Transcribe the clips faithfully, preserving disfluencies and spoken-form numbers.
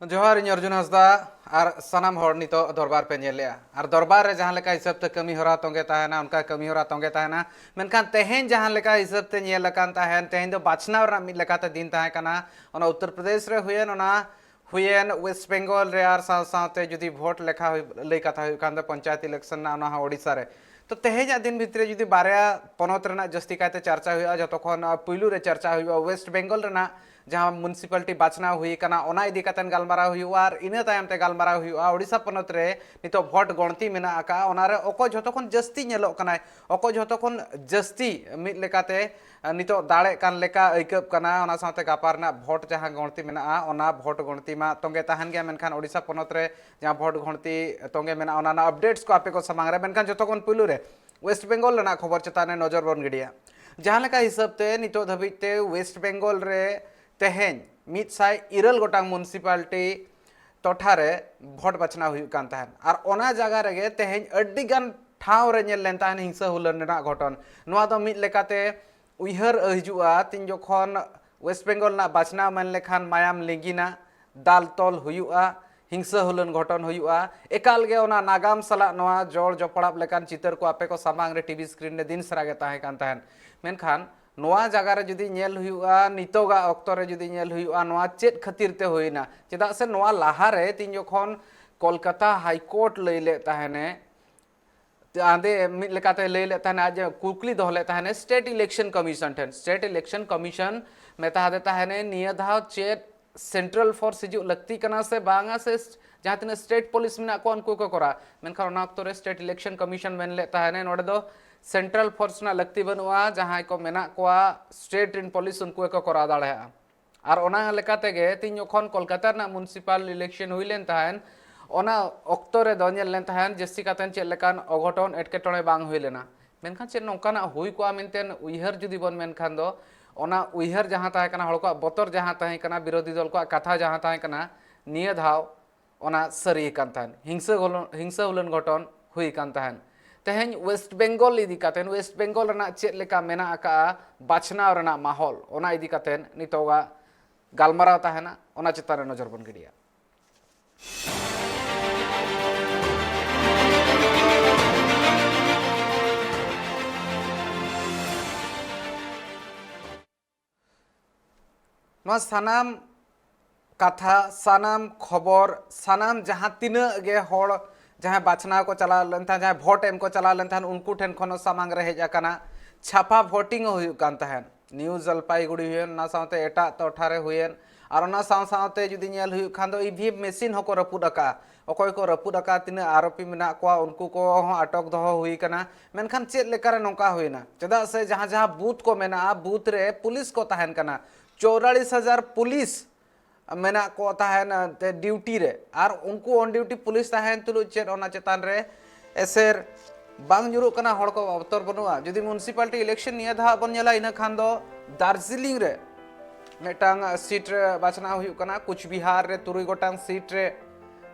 ᱡᱚᱦᱟᱨ, ᱤᱧ ᱚᱨᱡᱩᱱ ᱦᱟᱸᱥᱫᱟ᱾ ᱟᱨ ᱥᱟᱱᱟᱢ ᱦᱚᱲ ᱱᱤᱛᱚᱜ ᱫᱚᱨᱵᱟᱨ ᱯᱮ ᱧᱮᱞᱮᱜᱼᱟ, ᱟᱨ ᱫᱚᱨᱵᱟᱨ ᱨᱮ ᱡᱟᱦᱟᱸ ᱞᱮᱠᱟ ᱦᱤᱥᱟᱹᱵ ᱛᱮ ᱠᱟᱹᱢᱤ ᱦᱚᱨᱟ ᱛᱚᱸᱜᱮ ᱛᱟᱦᱮᱱᱟ, ᱚᱱᱠᱟ ᱠᱟᱹᱢᱤ ᱦᱚᱨᱟ ᱛᱚᱸᱜᱮ ᱛᱟᱦᱮᱱᱟ᱾ ᱢᱮᱱᱠᱷᱟᱱ ᱛᱮᱦᱮᱧ ᱡᱟᱦᱟᱸ ᱞᱮᱠᱟ ᱦᱤᱥᱟᱹᱵ ᱛᱮ ᱧᱮᱞ ᱟᱠᱟᱱ ᱛᱟᱦᱮᱱ, ᱛᱮᱦᱮᱧ ᱫᱚ ᱵᱟᱪᱷᱱᱟᱣ ᱨᱮᱱᱟᱜ ᱢᱤᱫ ᱞᱮᱠᱟᱛᱮ ᱫᱤᱱ ᱛᱟᱦᱮᱸ ᱠᱟᱱᱟ᱾ ᱚᱱᱟ ᱩᱛᱛᱚᱨ ᱯᱨᱚᱫᱮᱥ ᱨᱮ ᱦᱩᱭᱮᱱ, ᱚᱱᱟ ᱦᱩᱭᱮᱱ, ᱣᱮᱥᱴ ᱵᱮᱝᱜᱚᱞ ᱨᱮ, ᱟᱨ ᱥᱟᱶ ᱥᱟᱶᱛᱮ ᱡᱩᱫᱤ ᱵᱷᱳᱴ ᱞᱮᱠᱷᱟ ᱦᱩᱭ, ᱞᱟᱹᱭ ᱠᱟᱛᱷᱟ ᱦᱩᱭᱩᱜ ᱠᱷᱟᱱ ᱫᱚ ᱯᱚᱧᱪᱟᱭᱮᱛ ᱤᱞᱮᱠᱥᱚᱱ ᱨᱮᱱᱟᱜ, ᱚᱱᱟ ᱦᱚᱸ ᱳᱰᱤᱥᱟ ᱨᱮ᱾ ᱛᱚ, ᱛᱮᱦᱮᱧᱟᱜ ᱫᱤᱱ ᱵᱷᱤᱛᱨᱤ ᱡᱩᱫᱤ ᱵᱟᱨᱭᱟ ᱯᱚᱱᱚᱛ ᱨᱮᱱᱟᱜ ᱡᱟᱹᱥᱛᱤ ᱠᱟᱭᱛᱮ ᱪᱟᱨᱪᱟ ᱦᱩᱭᱩᱜᱼᱟ, ᱡᱚᱛᱚ ᱠᱷᱚᱱ, ᱟᱸ, ᱯᱩᱭᱞᱩ ᱨᱮ ᱪᱟᱨᱪᱟ ᱦᱩᱭᱩᱜᱼᱟ ᱣᱮᱥᱴ ᱵᱮᱝᱜᱚᱞ ᱨᱮᱱᱟᱜ ᱡᱟᱦᱟᱸ ᱢᱩᱱᱥᱤᱯᱟᱞᱴᱤ ᱵᱟᱪᱷᱱᱟᱣ ᱦᱩᱭ ᱟᱠᱟᱱᱟ, ᱚᱱᱟ ᱤᱫᱤ ᱠᱟᱛᱮ ᱜᱟᱞᱢᱟᱨᱟᱣ ᱦᱩᱭᱩᱜᱼᱟ, ᱟᱨ ᱤᱱᱟᱹ ᱛᱟᱭᱚᱢ ᱛᱮ ᱜᱟᱞᱢᱟᱨᱟᱣ ᱦᱩᱭᱩᱜᱼᱟ ᱳᱰᱤᱥᱟ ᱯᱚᱱᱚᱛ ᱨᱮ ᱱᱤᱛᱚᱜ ᱵᱷᱳᱴ ᱜᱚᱬᱛᱤ ᱢᱮᱱᱟᱜ ᱟᱠᱟᱫᱼᱟ, ᱚᱱᱟᱨᱮ ᱚᱠᱚᱭ ᱡᱷᱚᱛᱚ ᱠᱷᱚᱱ ᱡᱟᱹᱥᱛᱤ ᱧᱮᱞᱚᱜ ᱠᱟᱱᱟᱭ, ᱚᱠᱚᱭ ᱡᱷᱚᱛᱚ ᱠᱷᱚᱱ ᱡᱟᱹᱥᱛᱤ ᱢᱤᱫ ᱞᱮᱠᱟᱛᱮ ᱱᱤᱛᱚᱜ ᱫᱟᱲᱮᱜ ᱠᱟᱱ ᱞᱮᱠᱟ ᱟᱹᱭᱠᱟᱹᱜ ᱠᱟᱱᱟ᱾ ᱚᱱᱟ ᱥᱟᱶᱛᱮ ᱜᱟᱯᱟ ᱨᱮᱱᱟᱜ ᱵᱷᱳᱴ ᱡᱟᱦᱟᱸ ᱜᱚᱬᱛᱤ ᱢᱮᱱᱟᱜᱼᱟ, ᱚᱱᱟ ᱵᱷᱳᱴ ᱜᱚᱬᱛᱤ ᱢᱟ ᱛᱚᱸᱜᱮ ᱛᱟᱦᱮᱱ ᱜᱮᱭᱟ, ᱢᱮᱱᱠᱷᱟᱱ ᱳᱰᱤᱥᱟ ᱯᱚᱱᱚᱛ ᱨᱮ ᱡᱟᱦᱟᱸ ᱵᱷᱳᱴ ᱜᱚᱬᱛᱤ ᱛᱚᱸᱜᱮ ᱢᱮᱱᱟᱜᱼᱟ, ᱚᱱᱟ ᱨᱮᱱᱟᱜ ᱟᱯᱰᱮᱴᱥ ᱠᱚ ᱟᱯᱮ ᱠᱚ ᱥᱟᱢᱟᱝ ᱨᱮ, ᱢᱮᱱᱠᱷᱟᱱ ᱡᱚᱛᱚ ᱠᱷᱚᱱ ᱯᱩᱭᱞᱩ ᱨᱮ ᱣᱮᱥᱴ ᱵᱮᱝᱜᱚᱞ ᱨᱮᱱᱟᱜ ᱠᱷᱚᱵᱚᱨ ᱪᱮᱛᱟᱱ ᱨᱮ ᱱᱚᱡᱚᱨ ᱵᱚᱱ ᱜᱤᱰᱤᱭᱟ᱾ ᱡᱟᱦᱟᱸ ᱞᱮᱠᱟ ᱦᱤᱥᱟᱹᱵ ᱛᱮ ᱱᱤᱛᱚᱜ ᱫᱷᱟᱹᱵᱤᱡ ᱛᱮ ᱣᱮᱥᱴ ᱵᱮᱝᱜᱚᱞ ᱨᱮ ᱛᱮᱦᱮᱧ ᱢᱤᱫ ᱥᱟᱭ ᱤᱨᱟᱹᱞ ᱜᱚᱴᱟᱝ ᱢᱩᱱᱥᱤᱯᱟᱞᱴᱤ ᱴᱚᱴᱷᱟ ᱨᱮ ᱵᱷᱳᱴ ᱵᱟᱪᱷᱱᱟᱣ ᱦᱩᱭᱩᱜ ᱠᱟᱱ ᱛᱟᱦᱮᱸᱫ, ᱟᱨ ᱚᱱᱟ ᱡᱟᱭᱜᱟ ᱨᱮᱜᱮ ᱛᱮᱦᱮᱧ ᱟᱹᱰᱤ ᱜᱟᱱ ᱴᱷᱟᱶ ᱨᱮ ᱧᱮᱞ ᱞᱮᱱ ᱛᱟᱦᱮᱸᱫ ᱦᱤᱝᱥᱟᱹ ᱦᱩᱞᱟᱹᱱ ᱨᱮᱱᱟᱜ ᱜᱷᱚᱴᱚᱱ᱾ ᱱᱚᱣᱟ ᱫᱚ ᱢᱤᱫ ᱞᱮᱠᱟᱛᱮ ᱩᱭᱦᱟᱹᱨ ᱦᱤᱡᱩᱜᱼᱟ, ᱛᱤᱱ ᱡᱚᱠᱷᱚᱱ ᱣᱮᱥᱴ ᱵᱮᱝᱜᱚᱞ ᱨᱮᱱᱟᱜ ᱵᱟᱪᱷᱱᱟᱣ ᱢᱮᱱ ᱞᱮᱠᱷᱟᱱ ᱢᱟᱭᱟᱢ ᱞᱤᱸᱜᱤᱱᱟ, ᱫᱟᱞ ᱛᱚᱞ ᱦᱩᱭᱩᱜᱼᱟ, ᱦᱤᱝᱥᱟᱹ ᱦᱩᱞᱟᱹᱱ ᱜᱷᱚᱴᱚᱱ ᱦᱩᱭᱩᱜᱼᱟ, ᱮᱠᱟᱞ ᱜᱮ ᱚᱱᱟ ᱱᱟᱜᱟᱢ ᱥᱟᱞᱟᱜ ᱱᱚᱣᱟ ᱡᱚᱲ ᱡᱚᱯᱲᱟᱣ ᱞᱮᱠᱟᱱ ᱪᱤᱛᱟᱹᱨ ᱠᱚ ᱟᱯᱮ ᱠᱚ ᱥᱟᱢᱟᱝ ᱨᱮ ᱴᱤᱵᱷᱤ ᱥᱠᱨᱤᱱ ᱨᱮ ᱫᱤᱱ ᱥᱟᱨᱟ ᱜᱮ ᱛᱟᱦᱮᱸ ᱠᱟᱱ ᱛᱟᱦᱮᱸᱫ᱾ ᱢᱮᱱᱠᱷᱟᱱ ᱱᱚᱣᱟ ᱡᱟᱭᱜᱟ ᱨᱮ ᱡᱩᱫᱤ ᱧᱮᱞ ᱦᱩᱭᱩᱜᱼᱟ, ᱱᱤᱛᱚᱜᱟᱜ ᱚᱠᱛᱚ ᱨᱮ ᱡᱩᱫᱤ ᱧᱮᱞ ᱦᱩᱭᱩᱜᱼᱟ, ᱱᱚᱣᱟ ᱪᱮᱫ ᱠᱷᱟᱹᱛᱤᱨ ᱛᱮ ᱦᱩᱭᱱᱟ? ᱪᱮᱫᱟᱜ ᱥᱮ ᱱᱚᱣᱟ ᱞᱟᱦᱟᱨᱮ ᱛᱤᱱ ᱡᱚᱠᱷᱚᱱ ᱠᱳᱞᱠᱟᱛᱟ ᱦᱟᱭ ᱠᱳᱨᱴ ᱞᱟᱹᱭ ᱞᱮᱫ ᱛᱟᱦᱮᱱᱮ, ᱟᱸᱫᱮ ᱢᱤᱫ ᱞᱮᱠᱟᱛᱮ ᱞᱟᱹᱭ ᱞᱮᱫ ᱛᱟᱦᱮᱱᱟ, ᱟᱡ ᱠᱩᱠᱞᱤ ᱫᱚᱦᱚ ᱞᱮᱫ ᱛᱟᱦᱮᱱᱟ ᱥᱴᱮᱴ ᱤᱞᱮᱠᱥᱚᱱ ᱠᱚᱢᱤᱥᱚᱱ ᱴᱷᱮᱱ᱾ ᱥᱴᱮᱴ ᱤᱞᱮᱠᱥᱚᱱ ᱠᱚᱢᱤᱥᱚᱱ ᱢᱮᱛᱟ ᱦᱟᱫᱮ ᱛᱟᱦᱮᱱᱮ, ᱱᱤᱭᱟᱹ ᱫᱷᱟᱣ ᱪᱮᱫ ᱥᱮᱱᱴᱨᱟᱞ ᱯᱷᱳᱨᱥ ᱦᱤᱡᱩᱜ ᱞᱟᱹᱠᱛᱤ ᱠᱟᱱᱟ ᱥᱮ ᱵᱟᱝᱟ, ᱥᱮ ᱡᱟᱦᱟᱸ ᱛᱤᱱᱟᱹᱜ ᱥᱴᱮᱴ ᱯᱩᱞᱤᱥ ᱢᱮᱱᱟᱜ ᱠᱚᱣᱟ ᱩᱱᱠᱩ ᱠᱚ ᱠᱚᱨᱟᱣᱟ? ᱢᱮᱱᱠᱷᱟᱱ ᱚᱱᱟ ᱚᱠᱛᱚ ᱨᱮ ᱥᱴᱮᱴ ᱤᱞᱮᱠᱥᱚᱱ ᱠᱚᱢᱤᱥᱚᱱ ᱢᱮᱱ ᱞᱮᱫ ᱛᱟᱦᱮᱱᱮ, ᱱᱚᱰᱮ ᱫᱚ ᱥᱮᱱᱴᱨᱟᱞ ᱯᱷᱳᱨᱥ ᱨᱮᱱᱟᱜ ᱞᱟᱹᱠᱛᱤ ᱵᱟᱹᱱᱩᱜᱼᱟ, ᱡᱟᱦᱟᱸᱭ ᱠᱚ ᱢᱮᱱᱟᱜ ᱠᱚᱣᱟ ᱥᱴᱮᱴ ᱨᱮᱱ ᱯᱩᱞᱤᱥ ᱩᱱᱠᱩ ᱜᱮᱠᱚ ᱠᱚᱨᱟᱣ ᱫᱟᱲᱮᱭᱟᱜᱼᱟ᱾ ᱟᱨ ᱚᱱᱟ ᱞᱮᱠᱟ ᱛᱮᱜᱮ ᱛᱤᱧ ᱡᱚᱠᱷᱚᱱ ᱠᱳᱞᱠᱟᱛᱟ ᱨᱮᱱᱟᱜ ᱢᱩᱱᱥᱤᱯᱟᱞ ᱤᱞᱮᱠᱥᱚᱱ ᱦᱩᱭ ᱞᱮᱱ ᱛᱟᱦᱮᱸᱱ, ᱚᱱᱟ ᱚᱠᱛᱚ ᱨᱮᱫᱚ ᱧᱮᱞ ᱞᱮᱱ ᱛᱟᱦᱮᱸᱱ ᱡᱟᱹᱥᱛᱤ ᱠᱟᱛᱮ ᱪᱮᱫ ᱞᱮᱠᱟᱱ ᱚᱜᱷᱚᱴᱚᱱ ᱮᱴᱠᱮᱴᱚᱬᱮ ᱵᱟᱝ ᱦᱩᱭ ᱞᱮᱱᱟ᱾ ᱢᱮᱱᱠᱷᱟᱱ ᱪᱮᱫ ᱱᱚᱝᱠᱟᱱᱟᱜ ᱦᱩᱭ ᱠᱚᱜᱼᱟ ᱢᱮᱱᱛᱮ ᱩᱭᱦᱟᱹᱨ ᱡᱩᱫᱤ ᱵᱚᱱ ᱢᱮᱱᱠᱷᱟᱱ ᱫᱚ, ᱚᱱᱟ ᱩᱭᱦᱟᱹᱨ ᱡᱟᱦᱟᱸ ᱛᱟᱦᱮᱸ ᱠᱟᱱᱟ, ᱦᱚᱲ ᱠᱚᱣᱟᱜ ᱵᱚᱛᱚᱨ ᱡᱟᱦᱟᱸ ᱛᱟᱦᱮᱸ ᱠᱟᱱᱟ, ᱵᱤᱨᱳᱫᱷᱤ ᱫᱚᱞ ᱠᱚᱣᱟᱜ ᱠᱟᱛᱷᱟ ᱡᱟᱦᱟᱸ ᱛᱟᱦᱮᱸ ᱠᱟᱱᱟ, ᱱᱤᱭᱟᱹ ᱫᱷᱟᱣ ᱚᱱᱟ ᱥᱟᱹᱨᱤ ᱟᱠᱟᱱ ᱛᱟᱦᱮᱸᱱ, ᱦᱤᱝᱥᱟᱹ ᱜᱷᱚᱞᱚ-, ᱦᱤᱝᱥᱟᱹ ᱦᱩᱞᱟᱹᱱ ᱜᱷᱚᱴᱚᱱ ᱦᱩᱭ ᱟᱠᱟᱱ ᱛᱟᱦᱮᱸᱱ᱾ ᱛᱮᱦᱮᱧ ᱣᱮᱥᱴ ᱵᱮᱝᱜᱚᱞ ᱤᱫᱤ ᱠᱟᱛᱮ, ᱣᱮᱥᱴ ᱵᱮᱝᱜᱚᱞ ᱨᱮᱱᱟᱜ ᱪᱮᱫ ᱞᱮᱠᱟ ᱢᱮᱱᱟᱜ ᱟᱠᱟᱜᱼᱟ ᱵᱟᱪᱷᱱᱟᱣ ᱨᱮᱱᱟᱜ ᱢᱟᱦᱚᱞ, ᱚᱱᱟ ᱤᱫᱤ ᱠᱟᱛᱮ ᱱᱤᱛᱚᱜᱟᱜ ᱜᱟᱞᱢᱟᱨᱟᱣ ᱛᱟᱦᱮᱸᱱᱟ, ᱚᱱᱟ ᱪᱮᱛᱟᱱ ᱨᱮ ᱱᱚᱡᱚᱨ ᱵᱚᱱ ᱜᱤᱰᱤᱭᱟ᱾ ᱱᱚᱣᱟ ᱥᱟᱱᱟᱢ ᱠᱟᱛᱷᱟ, ᱥᱟᱱᱟᱢ ᱠᱷᱚᱵᱚᱨ, ᱥᱟᱱᱟᱢ ᱡᱟᱦᱟᱸ ᱛᱤᱱᱟᱹᱜ ᱜᱮ ᱦᱚᱲ ᱡᱟᱦᱟᱸᱭ ᱵᱟᱪᱷᱱᱟᱣ ᱠᱚ ᱪᱟᱞᱟᱣ ᱞᱮᱱ ᱛᱟᱦᱮᱸᱫ, ᱡᱟᱦᱟᱸᱭ ᱵᱷᱳᱴ ᱮᱢ ᱠᱚ ᱪᱟᱞᱟᱣ ᱞᱮᱱ ᱛᱟᱦᱮᱸᱫ, ᱩᱱᱠᱩ ᱴᱷᱮᱱ ᱠᱷᱚᱱ ᱦᱚᱸ ᱥᱟᱢᱟᱝ ᱨᱮ ᱦᱮᱡ ᱟᱠᱟᱱᱟ᱾ ᱪᱷᱟᱯᱟ ᱵᱷᱳᱴᱤᱝ ᱦᱚᱸ ᱦᱩᱭᱩᱜ ᱠᱟᱱ ᱛᱟᱦᱮᱸᱫ, ᱱᱤᱭᱩ ᱡᱚᱞᱯᱟᱭᱜᱩᱲᱤ ᱦᱩᱭᱮᱱ, ᱚᱱᱟ ᱥᱟᱶᱛᱮ ᱮᱴᱟᱜ ᱴᱚᱴᱷᱟ ᱨᱮ ᱦᱩᱭᱮᱱ, ᱟᱨ ᱚᱱᱟ ᱥᱟᱶ ᱥᱟᱶᱛᱮ ᱡᱩᱫᱤ ᱧᱮᱞ ᱦᱩᱭᱩᱜ ᱠᱷᱟᱱ ᱫᱚ ᱤ ᱵᱷᱤ ᱮᱢ ᱢᱮᱥᱤᱱ ᱦᱚᱸᱠᱚ ᱨᱟᱹᱯᱩᱫ ᱟᱠᱟᱫᱼᱟ᱾ ᱚᱠᱚᱭ ᱠᱚ ᱨᱟᱹᱯᱩᱫ ᱟᱠᱟᱫᱼᱟ, ᱛᱤᱱᱟᱹᱜ ᱟᱨᱳᱯᱤ ᱢᱮᱱᱟᱜ ᱠᱚᱣᱟ, ᱩᱱᱠᱩ ᱠᱚᱦᱚᱸ ᱟᱴᱚᱠ ᱫᱚᱦᱚ ᱦᱩᱭ ᱟᱠᱟᱱᱟ᱾ ᱢᱮᱱᱠᱷᱟᱱ ᱪᱮᱫ ᱞᱮᱠᱟᱨᱮ ᱱᱚᱝᱠᱟ ᱦᱩᱭᱱᱟ? ᱪᱮᱫᱟᱜ ᱥᱮ ᱡᱟᱦᱟᱸ ᱡᱟᱦᱟᱸ ᱵᱩᱛᱷ ᱠᱚ ᱢᱮᱱᱟᱜᱼᱟ, ᱵᱩᱛᱷ ᱨᱮ ᱯᱩᱞᱤᱥ ᱠᱚ ᱛᱟᱦᱮᱱ ᱠᱟᱱᱟ, ᱪᱚᱣᱨᱟᱲᱤᱥ ᱦᱟᱡᱟᱨ ᱯᱩᱞᱤᱥ ᱢᱮᱱᱟᱜ ᱠᱚ ᱛᱟᱦᱮᱱ, ᱮ, ᱛᱮ ᱰᱤᱭᱩᱴᱤ ᱨᱮ, ᱟᱨ ᱩᱱᱠᱩ ᱚᱱ ᱰᱤᱭᱩᱴᱤ ᱯᱩᱞᱤᱥ ᱛᱟᱦᱮᱱ ᱛᱩᱞᱩᱡ ᱪᱮᱫ ᱚᱱᱟ ᱪᱮᱛᱟᱱ ᱨᱮ ᱮᱥᱮᱨ ᱵᱟᱝ ᱧᱩᱨᱩᱜ ᱠᱟᱱᱟ? ᱦᱚᱲ ᱠᱚ ᱵᱚᱛᱚᱨ ᱵᱟᱹᱱᱩᱜᱼᱟ? ᱡᱩᱫᱤ ᱢᱩᱱᱥᱤᱯᱟᱞᱤᱴᱤ ᱤᱞᱮᱠᱥᱚᱱ ᱱᱤᱭᱟᱹ ᱫᱷᱟᱣ ᱵᱚᱱ ᱧᱮᱞᱟ, ᱤᱱᱟᱹ ᱠᱷᱟᱱ ᱫᱚ ᱫᱟᱨᱡᱤᱞᱤᱝ ᱨᱮ ᱢᱤᱫᱴᱟᱝ ᱥᱤᱴ ᱨᱮ ᱵᱟᱪᱷᱱᱟᱣ ᱦᱩᱭᱩᱜ ᱠᱟᱱᱟ, ᱠᱩᱪᱵᱤᱦᱟᱨ ᱨᱮ ᱛᱩᱨᱩᱭ ᱜᱚᱴᱟᱝ ᱥᱤᱴ ᱨᱮ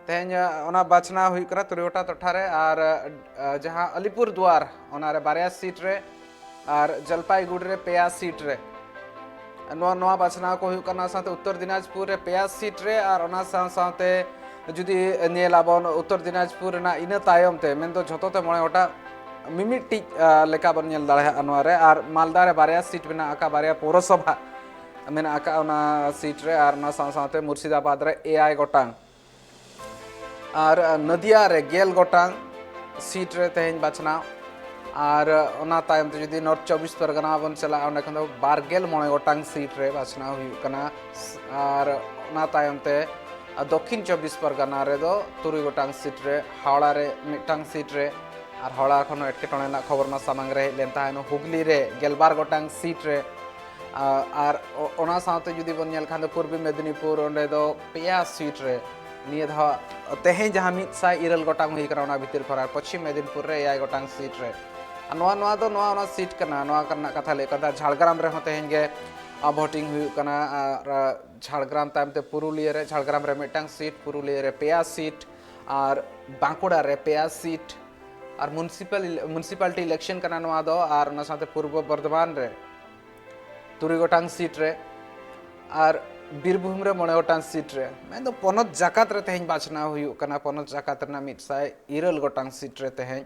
ᱛᱮᱦᱮᱧ, ᱚᱱᱟ ᱵᱟᱪᱷᱱᱟᱣ ᱦᱩᱭᱩᱜ ᱠᱟᱱᱟ ᱛᱩᱨᱩᱭ ᱜᱚᱴᱟᱝ ᱴᱚᱴᱷᱟ ᱨᱮ, ᱟᱨ, ᱟ, ᱡᱟᱦᱟᱸ ᱟᱞᱤᱯᱩᱨ ᱫᱩᱣᱟᱨ, ᱚᱱᱟ ᱨᱮ ᱵᱟᱨᱭᱟ ᱥᱤᱴ ᱨᱮ, ᱟᱨ ᱡᱚᱞᱯᱟᱭᱜᱩᱲᱤ ᱨᱮ ᱯᱮᱭᱟ ᱥᱤᱴ ᱨᱮ᱾ ᱱᱚᱣᱟ, ᱱᱚᱣᱟ ᱵᱟᱪᱷᱱᱟᱣ ᱠᱚ ᱦᱩᱭᱩᱜ ᱠᱟᱱᱟ, ᱥᱟᱶᱛᱮ ᱩᱛᱛᱚᱨ ᱫᱤᱱᱟᱡᱽᱯᱩᱨ ᱨᱮ ᱯᱮᱭᱟ ᱥᱤᱴ ᱨᱮ, ᱟᱨ ᱚᱱᱟ ᱥᱟᱶ ᱥᱟᱶᱛᱮ ᱡᱩᱫᱤ ᱧᱮᱞ ᱟᱵᱚᱱ ᱩᱛᱛᱚᱨ ᱫᱤᱱᱟᱡᱽᱯᱩᱨ ᱨᱮᱱᱟᱜ ᱤᱱᱟᱹ ᱛᱟᱭᱚᱢ ᱛᱮ, ᱢᱮᱱᱫᱚ ᱡᱷᱚᱛᱚ ᱛᱮ ᱢᱚᱬᱮ ᱜᱚᱴᱟᱝ, ᱢᱤᱢᱤᱫᱴᱤᱡ, ᱟ, ᱞᱮᱠᱟ ᱵᱚᱱ ᱧᱮᱞ ᱫᱟᱲᱮᱭᱟᱜᱼᱟ ᱱᱚᱣᱟ ᱨᱮ᱾ ᱟᱨ ᱢᱟᱞᱫᱟ ᱨᱮ ᱵᱟᱨᱭᱟ ᱥᱤᱴ ᱢᱮᱱᱟᱜ ᱟᱠᱟᱫ, ᱵᱟᱨᱭᱟ ᱯᱳᱣᱨᱚᱥᱚᱵᱷᱟ ᱢᱮᱱᱟᱜ ᱟᱠᱟᱫ ᱚᱱᱟ ᱥᱤᱴ ᱨᱮ, ᱟᱨ ᱚᱱᱟ ᱥᱟᱶ ᱥᱟᱶᱛᱮ ᱢᱩᱨᱥᱤᱫᱟᱵᱟᱫᱽ ᱨᱮ ᱮᱭᱟᱭ ᱜᱚᱴᱟᱝ, ᱟᱨ ᱱᱚᱫᱤᱭᱟ ᱨᱮ ᱜᱮᱞ ᱜᱚᱴᱟᱝ ᱥᱤᱴ ᱨᱮ ᱛᱮᱦᱮᱧ ᱵᱟᱪᱷᱱᱟᱣ᱾ ᱟᱨ ᱚᱱᱟ ᱛᱟᱭᱚᱢ ᱛᱮ ᱡᱩᱫᱤ ᱱᱚᱨᱛᱷ ᱪᱚᱵᱵᱤᱥ ᱯᱚᱨᱜᱟᱱᱟ ᱵᱚᱱ ᱪᱟᱞᱟᱜᱼᱟ, ᱚᱸᱰᱮ ᱠᱷᱚᱱ ᱫᱚ ᱵᱟᱨ ᱜᱮᱞ ᱢᱚᱬᱮ ᱜᱚᱴᱟᱝ ᱥᱤᱴ ᱨᱮ ᱵᱟᱪᱷᱱᱟᱣ ᱦᱩᱭᱩᱜ ᱠᱟᱱᱟ᱾ ᱟᱨ ᱚᱱᱟ ᱛᱟᱭᱚᱢ ᱛᱮ ᱫᱚᱠᱠᱷᱤᱱ ᱪᱚᱵᱵᱤᱥ ᱯᱚᱨᱜᱟᱱᱟ ᱨᱮᱫᱚ ᱛᱩᱨᱩᱭ ᱜᱚᱴᱟᱝ ᱥᱤᱴ ᱨᱮ, ᱦᱟᱣᱲᱟ ᱨᱮ ᱢᱤᱫᱴᱟᱝ ᱥᱤᱴ ᱨᱮ, ᱟᱨ ᱦᱟᱣᱲᱟ ᱠᱷᱚᱱ ᱦᱚᱸ ᱮᱴᱠᱮᱴᱚᱬᱮ ᱨᱮᱱᱟᱜ ᱠᱷᱚᱵᱚᱨ ᱢᱟ ᱥᱟᱢᱟᱝ ᱨᱮ ᱦᱮᱡ ᱞᱮᱱ ᱛᱟᱦᱮᱸᱫ, ᱦᱩᱜᱽᱞᱤ ᱨᱮ ᱜᱮᱞᱵᱟᱨ ᱜᱚᱴᱟᱝ ᱥᱤᱴ ᱨᱮ, ᱟ-, ᱟᱨ ᱚ-, ᱚᱱᱟ ᱥᱟᱶᱛᱮ ᱡᱩᱫᱤ ᱵᱚᱱ ᱧᱮᱞ ᱠᱷᱟᱱ ᱫᱚ ᱯᱩᱨᱵᱤ ᱢᱮᱫᱤᱱᱤᱯᱩᱨ, ᱚᱸᱰᱮ ᱫᱚ ᱯᱮᱭᱟ ᱥᱤᱴ ᱨᱮ ᱱᱤᱭᱟᱹ ᱫᱷᱟᱣ ᱛᱮᱦᱮᱧ ᱡᱟᱦᱟᱸ ᱢᱤᱫ ᱥᱟᱭ ᱤᱨᱟᱹᱞ ᱜᱚᱴᱟᱝ ᱦᱩᱭ ᱠᱟᱱᱟ, ᱚᱱᱟ ᱵᱷᱤᱛᱤᱨ ᱠᱷᱚᱱ, ᱟᱨ ᱯᱚᱪᱷᱤᱢ ᱢᱮᱫᱤᱱᱯᱩᱨ ᱨᱮ ᱮᱭᱟᱭ ᱜᱚᱴᱟᱝ ᱥᱤᱴ ᱨᱮ᱾ ᱟᱨ ᱱᱚᱣᱟ, ᱱᱚᱣᱟ ᱫᱚ, ᱱᱚᱣᱟ ᱚᱱᱟ ᱥᱤᱴ ᱠᱟᱱᱟ, ᱱᱚᱣᱟ ᱨᱮᱱᱟᱜ ᱠᱟᱛᱷᱟ ᱞᱟᱹᱭ ᱠᱟᱱ ᱛᱟᱦᱮᱸᱫ᱾ ᱡᱷᱟᱲᱜᱨᱟᱢ ᱨᱮᱦᱚᱸ ᱛᱮᱦᱮᱧ ᱜᱮ, ᱟ, ᱵᱷᱳᱴᱤᱝ ᱦᱩᱭᱩᱜ ᱠᱟᱱᱟ᱾ ᱟᱨ, ᱟ, ᱡᱷᱟᱲᱜᱨᱟᱢ ᱛᱟᱭᱚᱢ ᱛᱮ ᱯᱩᱨᱩᱞᱤᱭᱟᱹ ᱨᱮ, ᱡᱷᱟᱲᱜᱨᱟᱢ ᱨᱮ ᱢᱤᱫᱴᱟᱝ ᱥᱤᱴ, ᱯᱩᱨᱩᱞᱤᱭᱟᱹ ᱨᱮ ᱯᱮᱭᱟ ᱥᱤᱴ, ᱟᱨ ᱵᱟᱸᱠᱩᱲᱟ ᱨᱮ ᱯᱮᱭᱟ ᱥᱤᱴ, ᱟᱨ ᱢᱩᱱᱥᱤᱯᱟᱞ, ᱢᱩᱱᱥᱤᱯᱟᱞᱤᱴᱤ ᱤᱞᱮᱠᱥᱚᱱ ᱠᱟᱱᱟ ᱱᱚᱣᱟ ᱫᱚ, ᱟᱨ ᱚᱱᱟ ᱥᱟᱶᱛᱮ ᱯᱩᱨᱵᱚ ᱵᱚᱨᱫᱷᱚᱢᱟᱱ ᱨᱮ ᱛᱩᱨᱩᱭ ᱜᱚᱴᱟᱝ ᱥᱤᱴ ᱨᱮ, ᱟᱨ ᱵᱤᱨᱵᱷᱩᱢ ᱨᱮ ᱢᱚᱬᱮ ᱜᱚᱴᱟᱝ ᱥᱤᱴ ᱨᱮ, ᱢᱮᱱᱫᱚ ᱯᱚᱱᱚᱛ ᱡᱟᱠᱟᱛ ᱨᱮ ᱛᱮᱦᱮᱧ ᱵᱟᱪᱷᱱᱟᱣ ᱦᱩᱭᱩᱜ ᱠᱟᱱᱟ᱾ ᱯᱚᱱᱚᱛ ᱡᱟᱠᱟᱛ ᱨᱮᱱᱟᱜ ᱢᱤᱫ ᱥᱟᱭ ᱤᱨᱟᱹᱞ ᱜᱚᱴᱟᱝ ᱥᱤᱴ ᱨᱮ ᱛᱮᱦᱮᱧ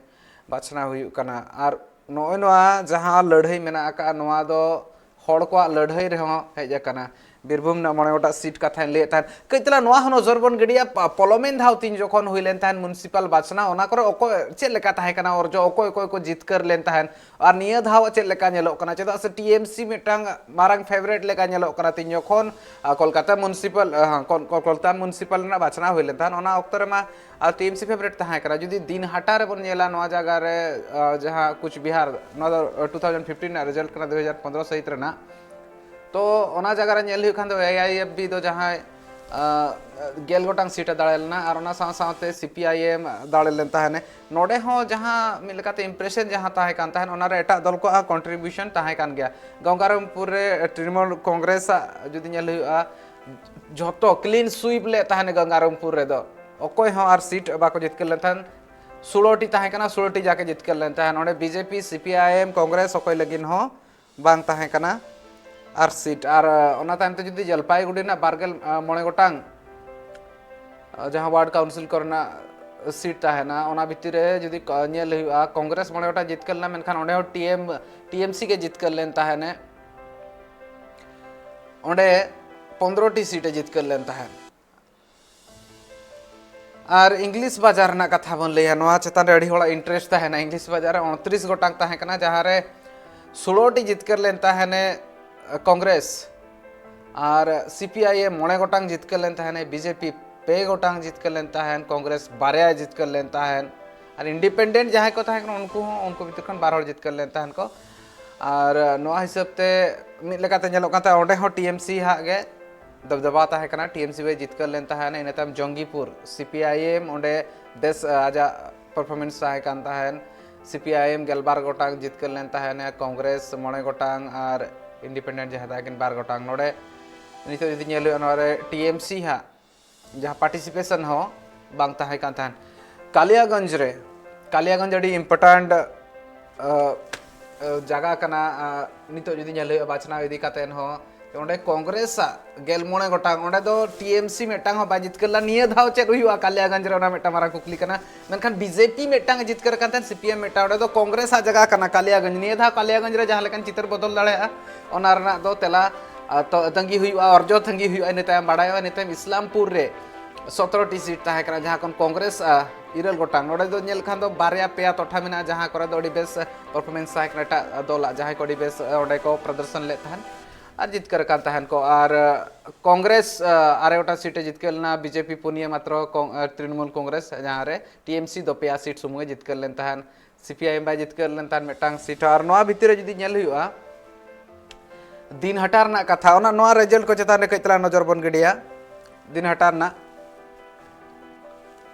ᱵᱟᱪᱷᱱᱟᱣ ᱦᱩᱭᱩᱜ ᱠᱟᱱᱟ᱾ ᱟᱨ ᱱᱚᱜᱼᱚᱭ ᱱᱚᱣᱟ ᱡᱟᱦᱟᱸ ᱞᱟᱹᱲᱦᱟᱹᱭ ᱢᱮᱱᱟᱜ ᱟᱠᱟᱫᱼᱟ, ᱱᱚᱣᱟ ᱫᱚ ᱦᱚᱲ ᱠᱚᱣᱟᱜ ᱞᱟᱹᱲᱦᱟᱹᱭ ᱨᱮᱦᱚᱸ ᱦᱮᱡ ᱟᱠᱟᱱᱟ᱾ ᱵᱤᱨᱵᱷᱩᱢ ᱨᱮᱱᱟᱜ ᱢᱚᱬᱮ ᱜᱚᱴᱟᱝ ᱥᱤᱴ ᱠᱟᱛᱷᱟᱧ ᱞᱟᱹᱭᱮᱫ ᱛᱟᱦᱮᱸᱫ, ᱠᱟᱹᱡ ᱛᱟᱞᱟᱝ ᱱᱚᱣᱟ ᱦᱚᱸ ᱱᱚᱡᱚᱨ ᱵᱚᱱ ᱜᱤᱰᱤᱭᱟ᱾ ᱯᱟ-, ᱯᱚᱞᱚᱢᱮᱱ ᱫᱷᱟᱣ ᱛᱤᱧ ᱡᱚᱠᱷᱚᱱ ᱦᱩᱭ ᱞᱮᱱ ᱛᱟᱦᱮᱸᱫ ᱢᱩᱱᱥᱤᱯᱟᱞ ᱵᱟᱪᱷᱱᱟᱣ, ᱚᱱᱟ ᱠᱚᱨᱮ ᱚᱠᱚᱭ ᱪᱮᱫ ᱞᱮᱠᱟ ᱛᱟᱦᱮᱸ ᱠᱟᱱᱟ ᱚᱨᱡᱚ, ᱚᱠᱚᱭ ᱚᱠᱚᱭ ᱠᱚ ᱡᱤᱛᱠᱟᱹᱨ ᱞᱮᱱ ᱛᱟᱦᱮᱸᱫ, ᱟᱨ ᱱᱤᱭᱟᱹ ᱫᱷᱟᱣ ᱪᱮᱫ ᱞᱮᱠᱟ ᱧᱮᱞᱚᱜ ᱠᱟᱱᱟ? ᱪᱮᱫᱟᱜ ᱥᱮ ᱴᱤ ᱮᱢ ᱥᱤ ᱢᱤᱫᱴᱟᱝ ᱢᱟᱨᱟᱝ ᱯᱷᱮᱵᱟᱨᱮᱴ ᱞᱮᱠᱟ ᱧᱮᱞᱚᱜ ᱠᱟᱱᱟ᱾ ᱛᱤᱧ ᱡᱚᱠᱷᱚᱱ, ᱟ, ᱠᱳᱞᱠᱟᱛᱟ ᱢᱩᱱᱥᱤᱯᱟᱞ, ᱟ, ᱠᱳᱞ-, ᱠᱳᱞ-, ᱠᱳᱞᱠᱟᱛᱟ ᱢᱩᱱᱥᱤᱯᱟᱞ ᱨᱮᱱᱟᱜ ᱵᱟᱪᱷᱱᱟᱣ ᱦᱩᱭ ᱞᱮᱱ ᱛᱟᱦᱮᱸᱫ, ᱚᱱᱟ ᱚᱠᱛᱚ ᱨᱮᱢᱟ, ᱟ, ᱴᱤ ᱮᱢ ᱥᱤ ᱯᱷᱮᱵᱟᱨᱮᱴ ᱛᱟᱦᱮᱸ ᱠᱟᱱᱟ᱾ ᱡᱩᱫᱤ ᱫᱤᱱᱦᱟᱴᱟ ᱨᱮᱵᱚᱱ ᱧᱮᱞᱟ, ᱱᱚᱣᱟ ᱡᱟᱭᱜᱟ ᱨᱮ, ᱟ, ᱡᱟᱦᱟᱸ ᱠᱩᱪᱵᱤᱦᱟᱨ, ᱱᱚᱣᱟ ᱫᱚ, ᱟ, ᱴᱩ ᱛᱷᱟᱣᱡᱮᱱᱰ ᱯᱷᱤᱯᱴᱤᱱ ᱨᱮᱱᱟᱜ ᱨᱮᱡᱟᱞᱴ ᱠᱟᱱᱟ, ᱫᱩ ᱦᱟᱡᱟᱨ ᱯᱚᱱᱫᱽᱨᱚ ᱥᱟᱹᱦᱤᱛ ᱨᱮᱱᱟᱜ᱾ ᱛᱚ ᱚᱱᱟ ᱡᱟᱭᱜᱟ ᱨᱮ ᱧᱮᱞ ᱦᱩᱭᱩᱜ ᱠᱷᱟᱱ ᱫᱚ ᱮ ᱟᱭ ᱮᱯᱷ ᱵᱤ ᱫᱚ ᱡᱟᱦᱟᱸᱭ, ᱟ, ᱜᱮᱞ ᱜᱚᱴᱟᱝ ᱥᱤᱴ ᱮ ᱫᱟᱲᱮ ᱞᱮᱱᱟ, ᱟᱨ ᱚᱱᱟ ᱥᱟᱶ ᱥᱟᱶᱛᱮ ᱥᱤ ᱯᱤ ᱟᱭ ᱮᱢ ᱫᱟᱲᱮ ᱞᱮᱱ ᱛᱟᱦᱮᱱᱮ᱾ ᱱᱚᱰᱮ ᱦᱚᱸ ᱡᱟᱦᱟᱸ ᱢᱤᱫ ᱞᱮᱠᱟᱛᱮ ᱤᱢᱯᱨᱮᱥᱚᱱ ᱡᱟᱦᱟᱸ ᱛᱟᱦᱮᱸ ᱠᱟᱱ ᱛᱟᱦᱮᱸᱫ, ᱚᱱᱟᱨᱮ ᱮᱴᱟᱜ ᱫᱚᱞ ᱠᱚᱣᱟᱜ ᱦᱚᱸ ᱠᱚᱱᱴᱨᱤᱵᱤᱭᱩᱥᱚᱱ ᱛᱟᱦᱮᱸ ᱠᱟᱱ ᱜᱮᱭᱟ᱾ ᱜᱚᱝᱜᱟᱨᱟᱢᱯᱩᱨ ᱨᱮ ᱛᱨᱤᱱᱢᱩᱞ ᱠᱚᱝᱜᱨᱮᱥ ᱟᱜ ᱡᱩᱫᱤ ᱧᱮᱞ ᱦᱩᱭᱩᱜᱼᱟ, ᱡᱷᱚᱛᱚ ᱠᱞᱤᱱ ᱥᱩᱭᱤᱯ ᱞᱮᱫ ᱛᱟᱦᱮᱱ ᱜᱚᱝᱜᱟᱨᱟᱢᱯᱩᱨ ᱨᱮᱫᱚ᱾ ᱚᱠᱚᱭ ᱦᱚᱸ ᱟᱨ ᱥᱤᱴ ᱵᱟᱠᱚ ᱡᱤᱛᱠᱟᱹᱨ ᱞᱮᱱ ᱛᱟᱦᱮᱸᱫ᱾ ᱥᱳᱞᱳ ᱴᱤ ᱛᱟᱦᱮᱸ ᱠᱟᱱᱟ, ᱥᱳᱞᱳ ᱴᱤ ᱡᱟᱠᱮ ᱡᱤᱛᱠᱟᱹᱨ ᱞᱮᱱ ᱛᱟᱦᱮᱸᱫ᱾ ᱚᱸᱰᱮ B J P, C P I M, Congress ᱚᱠᱚᱭ ᱞᱟᱹᱜᱤᱫ ᱦᱚᱸ ᱵᱟᱝ ᱛᱟᱦᱮᱸ ᱠᱟᱱᱟ ᱟᱨ ᱥᱤᱴ᱾ ᱟᱨ, ᱟᱨ ᱚᱱᱟ ᱛᱟᱭᱚᱢ ᱛᱮ ᱡᱩᱫᱤ ᱡᱚᱞᱯᱟᱭᱜᱩᱲᱤ ᱨᱮᱱᱟᱜ ᱵᱟᱨᱜᱮᱞ ᱢᱚᱬᱮ ᱜᱚᱴᱟᱝ, ᱟᱨ ᱡᱟᱦᱟᱸ ᱣᱟᱨᱰ ᱠᱟᱣᱩᱱᱥᱤᱞ ᱠᱚᱨᱮᱱᱟᱜ ᱥᱤᱴ ᱛᱟᱦᱮᱱᱟ, ᱚᱱᱟ ᱵᱷᱤᱛᱤᱨ ᱨᱮ ᱡᱩᱫᱤ ᱠᱚ-, ᱧᱮᱞ ᱦᱩᱭᱩᱜᱼᱟ, ᱠᱚᱝᱜᱨᱮᱥ ᱢᱚᱬᱮ ᱜᱚᱴᱟᱝ ᱡᱤᱛᱠᱟᱹᱨ ᱞᱮᱱᱟ, ᱢᱮᱱᱠᱷᱟᱱ ᱚᱸᱰᱮ ᱦᱚᱸ ᱴᱤ ᱮᱢ, ᱴᱤ ᱮᱢ ᱥᱤ ᱜᱮ ᱡᱤᱛᱠᱟᱹᱨ ᱞᱮᱱ ᱛᱟᱦᱮᱱᱮ᱾ ᱚᱸᱰᱮ ᱯᱚᱱᱫᱽᱨᱚ ᱴᱤ ᱥᱤᱴ ᱮ ᱡᱤᱛᱠᱟᱹᱨ ᱞᱮᱱ ᱛᱟᱦᱮᱸᱫ᱾ ᱟᱨ ᱤᱝᱞᱤᱥ ᱵᱟᱡᱟᱨ ᱨᱮᱱᱟᱜ ᱠᱟᱛᱷᱟ ᱵᱚᱱ ᱞᱟᱹᱭᱟ, ᱱᱚᱣᱟ ᱪᱮᱛᱟᱱ ᱨᱮ ᱟᱹᱰᱤ ᱦᱚᱲᱟᱜ ᱤᱱᱴᱟᱨᱮᱥᱴ ᱛᱟᱦᱮᱱᱟ᱾ ᱤᱝᱞᱤᱥ ᱵᱟᱡᱟᱨ ᱨᱮ ᱩᱱᱛᱨᱤᱥ ᱜᱚᱴᱟᱝ ᱛᱟᱦᱮᱸ ᱠᱟᱱᱟ, ᱡᱟᱦᱟᱸ ᱨᱮ ᱥᱳᱞᱳ ᱴᱤ ᱡᱤᱛᱠᱟᱹᱨ ᱞᱮᱱ ᱛᱟᱦᱮᱱᱮ ᱠᱚᱝᱜᱨᱮᱥ, ᱟᱨ ᱥᱤ ᱯᱤ ᱟᱭ ᱮᱢ ᱢᱚᱬᱮ ᱜᱚᱴᱟᱝ ᱡᱤᱛᱠᱟᱹᱨ ᱞᱮᱱ ᱛᱟᱦᱮᱱᱮ, ᱵᱤ ᱡᱮ ᱯᱤ ᱯᱮ ᱜᱚᱴᱟᱝ ᱡᱤᱛᱠᱟᱹᱨ ᱞᱮᱱ ᱛᱟᱦᱮᱱ, ᱠᱚᱝᱜᱨᱮᱥ ᱵᱟᱨᱭᱟ ᱡᱤᱛᱠᱟᱹᱨ ᱞᱮᱱ ᱛᱟᱦᱮᱱ, ᱟᱨ ᱤᱱᱰᱤᱯᱮᱱᱰᱮᱱᱴ ᱡᱟᱦᱟᱸᱭ ᱠᱚ ᱛᱟᱦᱮᱸ ᱠᱟᱱᱟ, ᱩᱱᱠᱩ ᱦᱚᱸ, ᱩᱱᱠᱩ ᱵᱷᱤᱛᱤᱨ ᱠᱷᱚᱱ ᱵᱟᱨ ᱦᱚᱲ ᱡᱤᱛᱠᱟᱹᱨ ᱞᱮᱱ ᱛᱟᱦᱮᱱ ᱠᱚ᱾ ᱟᱨ ᱱᱚᱣᱟ ᱦᱤᱥᱟᱹᱵ ᱛᱮ ᱢᱤᱫ ᱞᱮᱠᱟᱛᱮ ᱧᱮᱞᱚᱜ ᱠᱟᱱ ᱛᱟᱦᱮᱸᱫ, ᱚᱸᱰᱮ ᱦᱚᱸ ᱴᱤ ᱮᱢ ᱥᱤ ᱦᱟᱜ ᱜᱮ ᱫᱚᱵᱫᱚᱵᱟ ᱛᱟᱦᱮᱸ ᱠᱟᱱᱟ᱾ ᱴᱤ ᱮᱢ ᱥᱤ ᱵᱟᱭ ᱡᱤᱛᱠᱟᱹᱨ ᱞᱮᱱ ᱛᱟᱦᱮᱸᱫ᱾ ᱤᱱᱟᱹ ᱛᱟᱭᱚᱢ ᱡᱚᱝᱜᱤᱯᱩᱨ, ᱥᱤ ᱯᱤ ᱟᱭ ᱮᱢ ᱚᱸᱰᱮ ᱵᱮᱥ, ᱟᱡᱟᱜ ᱯᱟᱨᱯᱷᱚᱨᱢᱮᱱᱥ ᱛᱟᱦᱮᱸ ᱠᱟᱱ ᱛᱟᱦᱮᱸᱫ᱾ ᱥᱤ ᱯᱤ ᱟᱭ ᱮᱢ ᱜᱮᱞᱵᱟᱨ ᱜᱚᱴᱟᱝ ᱡᱤᱛᱠᱟᱹᱨ ᱞᱮᱱ ᱛᱟᱦᱮᱸᱫ, ᱠᱚᱝᱜᱨᱮᱥ ᱢᱚᱬᱮ ᱜᱚᱴᱟᱝ ᱟᱨ ᱤᱱᱰᱤᱯᱮᱱᱰᱮᱱᱴ ᱡᱟᱦᱟᱸ ᱛᱟᱦᱮᱸ ᱠᱤᱱ ᱵᱟᱨ ᱜᱚᱴᱟᱝ᱾ ᱱᱚᱰᱮ ᱱᱤᱛᱚᱜ ᱡᱩᱫᱤ ᱧᱮᱞ ᱦᱩᱭᱩᱜᱼᱟ, ᱱᱚᱣᱟ ᱨᱮ ᱴᱤ ᱮᱢ ᱥᱤ ᱦᱟᱸᱜ ᱡᱟᱦᱟᱸ ᱯᱟᱨᱴᱤᱥᱤᱯᱮᱥᱚᱱ ᱦᱚᱸ ᱵᱟᱝ ᱛᱟᱦᱮᱸ ᱠᱟᱱ ᱛᱟᱦᱮᱸᱫ᱾ ᱠᱟᱞᱤᱭᱟᱜᱚᱸᱡᱽ ᱨᱮ, ᱠᱟᱞᱤᱭᱟᱜᱚᱸᱡᱽ ᱟᱹᱰᱤ ᱤᱢᱯᱚᱨᱴᱮᱱᱴ, ᱟ, ᱟ, ᱡᱟᱭᱜᱟ ᱠᱟᱱᱟ᱾ ᱟ, ᱱᱤᱛᱚᱜ ᱡᱩᱫᱤ ᱧᱮᱞ ᱦᱩᱭᱩᱜᱼᱟ, ᱵᱟᱪᱷᱱᱟᱣ ᱤᱫᱤ ᱠᱟᱛᱮᱫ ᱦᱚᱸ ᱚᱸᱰᱮ ᱠᱚᱝᱜᱨᱮᱥ ᱟᱜ ᱜᱮᱞ ᱢᱚᱬᱮ ᱜᱚᱴᱟᱝ, ᱚᱸᱰᱮ ᱫᱚ ᱴᱤ ᱮᱢ ᱥᱤ ᱢᱤᱫᱴᱟᱝ ᱦᱚᱸ ᱵᱟᱭ ᱡᱤᱛᱠᱟᱹᱨ ᱞᱮᱱᱟ᱾ ᱱᱤᱭᱟᱹ ᱫᱷᱟᱣ ᱪᱮᱫ ᱦᱩᱭᱩᱜᱼᱟ ᱠᱟᱞᱤᱭᱟᱜᱚᱸᱡᱽ ᱨᱮ, ᱚᱱᱟ ᱢᱤᱫᱴᱟᱝ ᱢᱟᱨᱟᱝ ᱠᱩᱠᱞᱤ ᱠᱟᱱᱟ᱾ ᱢᱮᱱᱠᱷᱟᱱ ᱵᱤ ᱡᱮ ᱯᱤ ᱢᱤᱫᱴᱟᱝ ᱮ ᱡᱤᱛᱠᱟᱹᱨ ᱟᱠᱟᱱ ᱛᱟᱦᱮᱸᱫ, ᱥᱤ ᱯᱤ ᱮᱢ ᱢᱤᱫᱴᱟᱝ, ᱚᱸᱰᱮ ᱫᱚ ᱠᱚᱝᱜᱨᱮᱥ ᱟᱜ ᱡᱟᱭᱜᱟ ᱠᱟᱱᱟ ᱠᱟᱞᱤᱭᱟᱜᱚᱸᱡᱽ᱾ ᱱᱤᱭᱟᱹ ᱫᱷᱟᱣ ᱠᱟᱞᱤᱭᱟᱜᱚᱸᱡᱽ ᱨᱮ ᱡᱟᱦᱟᱸ ᱞᱮᱠᱟᱱ ᱪᱤᱛᱟᱹᱨ ᱵᱚᱫᱚᱞ ᱫᱟᱲᱮᱭᱟᱜᱼᱟ, ᱚᱱᱟ ᱨᱮᱱᱟᱜ ᱫᱚ ᱛᱮᱞᱟ, ᱟ, ᱛᱚ, ᱛᱟᱺᱜᱤ ᱦᱩᱭᱩᱜᱼᱟ, ᱚᱨᱡᱚ ᱛᱟᱺᱜᱤ ᱦᱩᱭᱩᱜᱼᱟ᱾ ᱤᱱᱟᱹ ᱛᱟᱭᱚᱢ ᱵᱟᱲᱟᱭᱚᱜᱼᱟ᱾ ᱤᱱᱟᱹ ᱛᱟᱭᱚᱢ ᱤᱥᱞᱟᱢᱯᱩᱨ ᱨᱮ ᱥᱚᱛᱨᱚ ᱴᱤ ᱥᱤᱴ ᱛᱟᱦᱮᱸ ᱠᱟᱱᱟ, ᱡᱟᱦᱟᱸ ᱠᱷᱚᱱ ᱠᱚᱝᱜᱨᱮᱥ, ᱟ, ᱤᱨᱟᱹᱞ ᱜᱚᱴᱟᱝ᱾ ᱱᱚᱰᱮ ᱫᱚ ᱧᱮᱞ ᱠᱷᱟᱱ ᱫᱚ ᱵᱟᱨᱭᱟ ᱯᱮᱭᱟ ᱴᱚᱴᱷᱟ ᱢᱮᱱᱟᱜᱼᱟ, ᱡᱟᱦᱟᱸ ᱠᱚᱨᱮ ᱫᱚ ᱟᱹᱰᱤ ᱵᱮᱥ ᱯᱟᱨᱯᱷᱚᱨᱢᱮᱱᱥ ᱛᱟᱦᱮᱸ ᱠᱟᱱᱟ ᱮᱴᱟᱜ ᱫᱚᱞᱟᱜ, ᱡᱟᱦᱟᱸᱭ ᱠᱚ ᱟᱹᱰᱤ ᱵᱮᱥ ᱚᱸᱰᱮ ᱠᱚ ᱯᱨᱚᱫᱚᱨᱥᱚᱱ ᱞᱮᱫ ᱛᱟᱦᱮᱸᱱ ᱟᱨ ᱡᱤᱛᱠᱟᱹᱨ ᱟᱠᱟᱱ ᱛᱟᱦᱮᱸᱱ ᱠᱚ᱾ ᱟᱨ ᱠᱚᱝᱜᱨᱮᱥ, ᱟ, ᱟᱨᱮ ᱜᱚᱴᱟᱝ ᱥᱤᱴ ᱮ ᱡᱤᱛᱠᱟᱹᱨ ᱞᱮᱱᱟ, ᱵᱤ ᱡᱮ ᱯᱤ ᱯᱩᱱᱭᱟᱹ ᱢᱟᱛᱨᱚ, ᱠᱚᱝ-, ᱟ, ᱛᱨᱤᱱᱢᱩᱞ ᱠᱚᱝᱜᱨᱮᱥ, ᱡᱟᱦᱟᱸ ᱨᱮ ᱴᱤ ᱮᱢ ᱥᱤ ᱫᱚ ᱯᱮᱭᱟ ᱥᱤᱴ ᱥᱩᱢᱩᱝ ᱮ ᱡᱤᱛᱠᱟᱹᱨ ᱞᱮᱱ ᱛᱟᱦᱮᱸᱱ᱾ ᱥᱤ ᱯᱤ ᱟᱭ ᱮᱢ ᱵᱟᱭ ᱡᱤᱛᱠᱟᱹᱨ ᱞᱮᱱ ᱛᱟᱦᱮᱸᱱ ᱢᱤᱫᱴᱟᱝ ᱥᱤᱴ ᱦᱚᱸ᱾ ᱟᱨ ᱱᱚᱣᱟ ᱵᱷᱤᱛᱤᱨ ᱨᱮ ᱡᱩᱫᱤ ᱧᱮᱞ ᱦᱩᱭᱩᱜᱼᱟ, ᱫᱤᱱᱦᱟᱴᱟ ᱨᱮᱱᱟᱜ ᱠᱟᱛᱷᱟ, ᱚᱱᱟ, ᱱᱚᱣᱟ ᱨᱮᱡᱟᱞᱴ ᱠᱚ ᱪᱮᱛᱟᱱ ᱨᱮ ᱠᱟᱹᱡ ᱛᱟᱞᱟᱝ ᱱᱚᱡᱚᱨ ᱵᱚᱱ ᱜᱤᱰᱤᱭᱟ᱾ ᱫᱤᱱᱦᱟᱴᱟ ᱨᱮᱱᱟᱜ,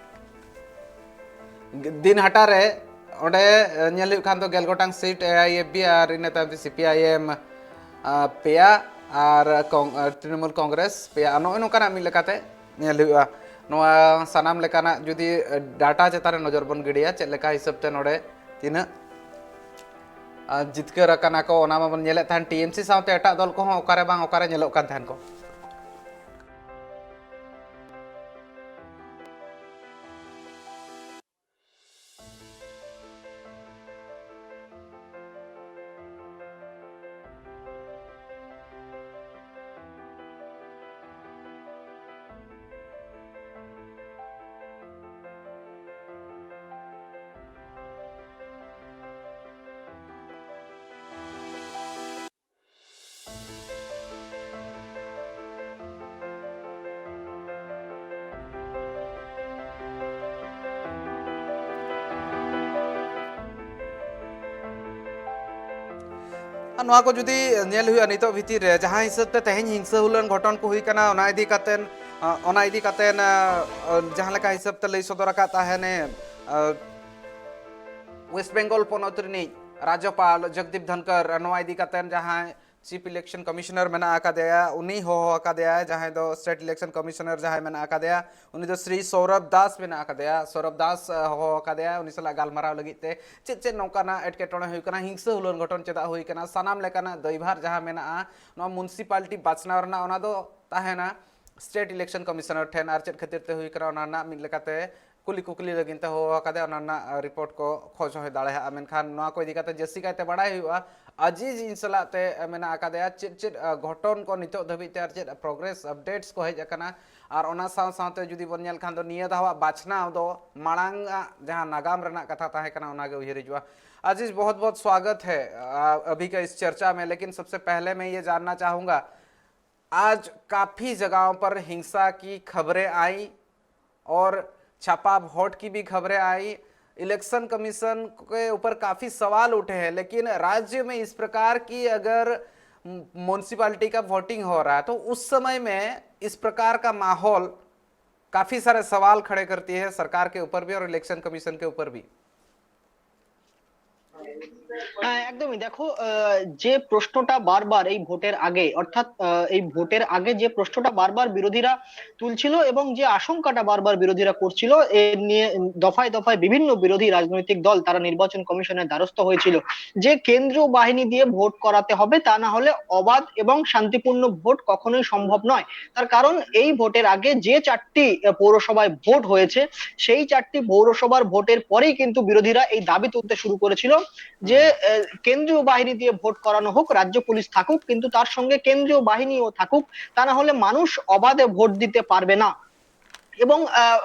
ᱫᱤᱱᱦᱟᱴᱟ ᱨᱮ ᱚᱸᱰᱮ, ᱮ, ᱧᱮᱞ ᱦᱩᱭᱩᱜ ᱠᱷᱟᱱ ᱫᱚ ᱜᱮᱞ ᱜᱚᱴᱟᱝ seat A I F B R ᱤᱱᱟᱹ ᱛᱟᱭᱚᱢ ᱛᱮ ᱥᱤ ᱯᱤ ᱟᱭ ᱮᱢ, ᱟ, ᱯᱮᱭᱟ ᱟᱨ ᱠᱚᱝ-, ᱟ, ᱛᱨᱤᱱᱢᱩᱞ ᱠᱚᱝᱜᱨᱮᱥ ᱯᱮᱭᱟ᱾ ᱱᱚᱜᱼᱚᱭ ᱱᱚᱝᱠᱟᱱᱟᱜ ᱢᱤᱫ ᱞᱮᱠᱟᱛᱮ ᱧᱮᱞ ᱦᱩᱭᱩᱜᱼᱟ᱾ ᱱᱚᱣᱟ ᱥᱟᱱᱟᱢ ᱞᱮᱠᱟᱱᱟᱜ ᱡᱩᱫᱤ, ᱮ, ᱰᱟᱴᱟ ᱪᱮᱛᱟᱱ ᱨᱮ ᱱᱚᱡᱚᱨ ᱵᱚᱱ ᱜᱤᱰᱤᱭᱟ, ᱪᱮᱫ ᱞᱮᱠᱟ ᱦᱤᱥᱟᱹᱵ ᱛᱮ ᱱᱚᱰᱮ ᱛᱤᱱᱟᱹᱜ, ᱟ, ᱡᱤᱛᱠᱟᱹᱨ ᱟᱠᱟᱱᱟ ᱠᱚ, ᱚᱱᱟ ᱢᱟᱵᱚᱱ ᱧᱮᱞᱮᱫ ᱛᱟᱦᱮᱱ᱾ ᱴᱤ ᱮᱢ ᱥᱤ ᱥᱟᱶᱛᱮ ᱮᱴᱟᱜ ᱫᱚᱞ ᱠᱚᱦᱚᱸ ᱚᱠᱟᱨᱮ ᱵᱟᱝ ᱚᱠᱟᱨᱮ ᱧᱮᱞᱚᱜ ᱠᱟᱱ ᱛᱟᱦᱮᱱ ᱠᱚ᱾ ᱟᱨ ᱱᱚᱣᱟ ᱠᱚ ᱡᱩᱫᱤ ᱧᱮᱞ ᱦᱩᱭᱩᱜᱼᱟ ᱱᱤᱛᱚᱜ ᱵᱷᱤᱛᱤᱨ ᱨᱮ, ᱡᱟᱦᱟᱸ ᱦᱤᱥᱟᱹᱵ ᱛᱮ ᱛᱮᱦᱮᱧ ᱦᱤᱝᱥᱟᱹ ᱦᱩᱞᱟᱹᱱ ᱜᱷᱚᱴᱚᱱ ᱠᱚ ᱦᱩᱭ ᱠᱟᱱᱟ, ᱚᱱᱟ ᱤᱫᱤ ᱠᱟᱛᱮᱱ, ᱚᱱᱟ ᱤᱫᱤ ᱠᱟᱛᱮᱱ, ᱡᱟᱦᱟᱸ ᱞᱮᱠᱟ ᱦᱤᱥᱟᱹᱵ ᱛᱮ ᱞᱟᱹᱭ ᱥᱚᱫᱚᱨ ᱟᱠᱟᱫ ᱛᱟᱦᱮᱱᱮ, ᱣᱮᱥᱴ ᱵᱮᱝᱜᱚᱞ ᱯᱚᱱᱚᱛ ᱨᱤᱱᱤᱡ ᱨᱟᱡᱽᱡᱚᱯᱟᱞ ᱡᱚᱜᱽᱫᱤᱯ ᱫᱷᱚᱱᱠᱚᱨ, ᱱᱚᱣᱟ ᱤᱫᱤ ᱠᱟᱛᱮᱱ ᱡᱟᱦᱟᱸᱭ ᱪᱤᱯ ᱤᱞᱮᱠᱥᱚᱱ ᱠᱚᱢᱤᱥᱚᱱᱟᱨ ᱢᱮᱱᱟᱜ ᱟᱠᱟᱫᱮᱭᱟ, ᱩᱱᱤ ᱦᱚᱦᱚ ᱟᱠᱟᱫᱮᱭᱟ, ᱡᱟᱦᱟᱸᱭ ᱫᱚ ᱥᱴᱮᱴ ᱤᱞᱮᱠᱥᱚᱱ ᱠᱚᱢᱤᱥᱚᱱᱟᱨ ᱡᱟᱦᱟᱸᱭ ᱢᱮᱱᱟᱜ ᱟᱠᱟᱫᱮᱭᱟ, ᱩᱱᱤ ᱫᱚ ᱥᱨᱤ ᱥᱚᱨᱚᱵ ᱫᱟᱥ ᱢᱮᱱᱟᱜ ᱟᱠᱟᱫᱮᱭᱟ, ᱥᱚᱨᱚᱵ ᱫᱟᱥ ᱦᱚᱦᱚ ᱟᱠᱟᱫᱮᱭᱟ, ᱩᱱᱤ ᱥᱟᱞᱟᱜ ᱜᱟᱞᱢᱟᱨᱟᱣ ᱞᱟᱹᱜᱤᱫ ᱛᱮ᱾ ᱪᱮᱫ ᱪᱮᱫ ᱱᱚᱝᱠᱟᱱᱟᱜ ᱮᱴᱠᱮᱴᱚᱬᱮ ᱦᱩᱭ ᱠᱟᱱᱟ, ᱦᱤᱝᱥᱟᱹ ᱦᱩᱞᱟᱹᱱ ᱜᱷᱚᱴᱚᱱ ᱪᱮᱫᱟᱜ ᱦᱩᱭ ᱠᱟᱱᱟ, ᱥᱟᱱᱟᱢ ᱞᱮᱠᱟᱱᱟᱜ ᱫᱟᱹᱭᱵᱷᱟᱨ ᱡᱟᱦᱟᱸ ᱢᱮᱱᱟᱜᱼᱟ ᱱᱚᱣᱟ ᱢᱩᱱᱥᱤᱯᱟᱞᱤᱴᱤ ᱵᱟᱪᱷᱱᱟᱣ ᱨᱮᱱᱟᱜ, ᱚᱱᱟ ᱫᱚ ᱛᱟᱦᱮᱱᱟ ᱥᱴᱮᱴ ᱤᱞᱮᱠᱥᱚᱱ ᱠᱚᱢᱤᱥᱚᱱᱟᱨ ᱴᱷᱮᱱ, ᱟᱨ ᱪᱮᱫ ᱠᱷᱟᱹᱛᱤᱨ ᱛᱮ ᱦᱩᱭ ᱠᱟᱱᱟ ᱚᱱᱟ ᱨᱮᱱᱟᱜ ᱢᱤᱫ ᱞᱮᱠᱟᱛᱮ ᱠᱩᱞᱤ ᱠᱩᱠᱞᱤ ᱞᱟᱹᱜᱤᱫ ᱛᱮ ᱦᱚᱦᱚ ᱟᱠᱟᱫᱮᱭᱟ, ᱚᱱᱟ ᱨᱮᱱᱟᱜ ᱨᱤᱯᱳᱨᱴ ᱠᱚ ᱠᱷᱚᱡᱽ ᱦᱚᱸᱭ ᱫᱟᱲᱮᱭᱟᱜᱼᱟ᱾ ᱢᱮᱱᱠᱷᱟᱱ ᱱᱚᱣᱟ ᱠᱚ ᱤᱫᱤ ᱠᱟᱛᱮ ᱡᱟᱹᱥᱛᱤ ᱠᱟᱭᱛᱮ ᱵᱟᱲᱟᱭ ᱦᱩᱭᱩᱜᱼᱟ᱾ ᱟᱡᱤᱡᱽ ᱤᱧ ᱥᱟᱞᱟᱜ ᱛᱮ ᱢᱮᱱᱟᱜ ᱟᱠᱟᱫᱮᱭᱟ, ᱪᱮᱫ ᱪᱮᱫ ᱜᱷᱚᱴᱚᱱ ᱠᱚ ᱱᱤᱛᱚᱜ ᱫᱷᱟᱹᱵᱤᱡ ᱛᱮ ᱟᱨ ᱪᱮᱫ ᱯᱨᱚᱜᱨᱮᱥ ᱟᱯᱰᱮᱴᱥ ᱠᱚ ᱦᱮᱡ ᱟᱠᱟᱱᱟ, ᱟᱨ ᱚᱱᱟ ᱥᱟᱶ ᱥᱟᱶᱛᱮ ᱡᱩᱫᱤ ᱵᱚᱱ ᱧᱮᱞ ᱠᱷᱟᱱ ᱫᱚ ᱱᱤᱭᱟᱹ ᱫᱷᱟᱣᱟᱜ ᱵᱟᱪᱷᱱᱟᱣ ᱫᱚ ᱢᱟᱲᱟᱝ ᱟᱜ ᱡᱟᱦᱟᱸ ᱱᱟᱜᱟᱢ ᱨᱮᱱᱟᱜ ᱠᱟᱛᱷᱟ ᱛᱟᱦᱮᱸ ᱠᱟᱱᱟ, ᱚᱱᱟᱜᱮ ᱩᱭᱦᱟᱹᱨ ᱦᱤᱡᱩᱜᱼᱟ᱾ आजीज, बहुत बहुत स्वागत है अभी का इस चर्चा में। लेकिन सबसे पहले मैं ये जानना चाहूँगा, आज काफी जगहों पर हिंसा की खबरें आई और छापा वोट की भी खबरें आई। इलेक्शन कमीशन के ऊपर काफी सवाल उठे हैं, लेकिन राज्य में इस प्रकार की अगर म्युनिसिपैलिटी का वोटिंग हो रहा है तो उस समय में इस प्रकार का माहौल काफी सारे सवाल खड़े करती है सरकार के ऊपर भी और इलेक्शन कमीशन के ऊपर भी। হ্যাঁ, একদমই। দেখো, আহ, যে প্রশ্নটা বারবার এই ভোটের আগে, অর্থাৎ আহ, এই ভোটের আগে যে প্রশ্নটা বারবার বিরোধীরা তুলছিল এবং যে আশঙ্কাটা বারবার বিরোধীরা করছিল, এ নিয়ে দফায় দফায় বিভিন্ন বিরোধী রাজনৈতিক দল তারা নির্বাচন কমিশনের দ্বারস্থ হয়েছিল যে কেন্দ্রীয় বাহিনী দিয়ে ভোট করাতে হবে, তা না হলে অবাধ এবং শান্তিপূর্ণ ভোট কখনোই সম্ভব নয়। তার কারণ এই ভোটের আগে যে চারটি আহ, পৌরসভায় ভোট হয়েছে, সেই চারটি পৌরসভার ভোটের পরেই কিন্তু বিরোধীরা এই দাবি তুলতে শুরু করেছিল যে আহ, কেন্দ্রীয় বাহিনী দিয়ে ভোট করানো হোক, রাজ্য পুলিশ থাকুক, কিন্তু তার সঙ্গে কেন্দ্রীয় বাহিনীও থাকুক, তা না হলে মানুষ অবাধে ভোট দিতে পারবে না। এবং আহ,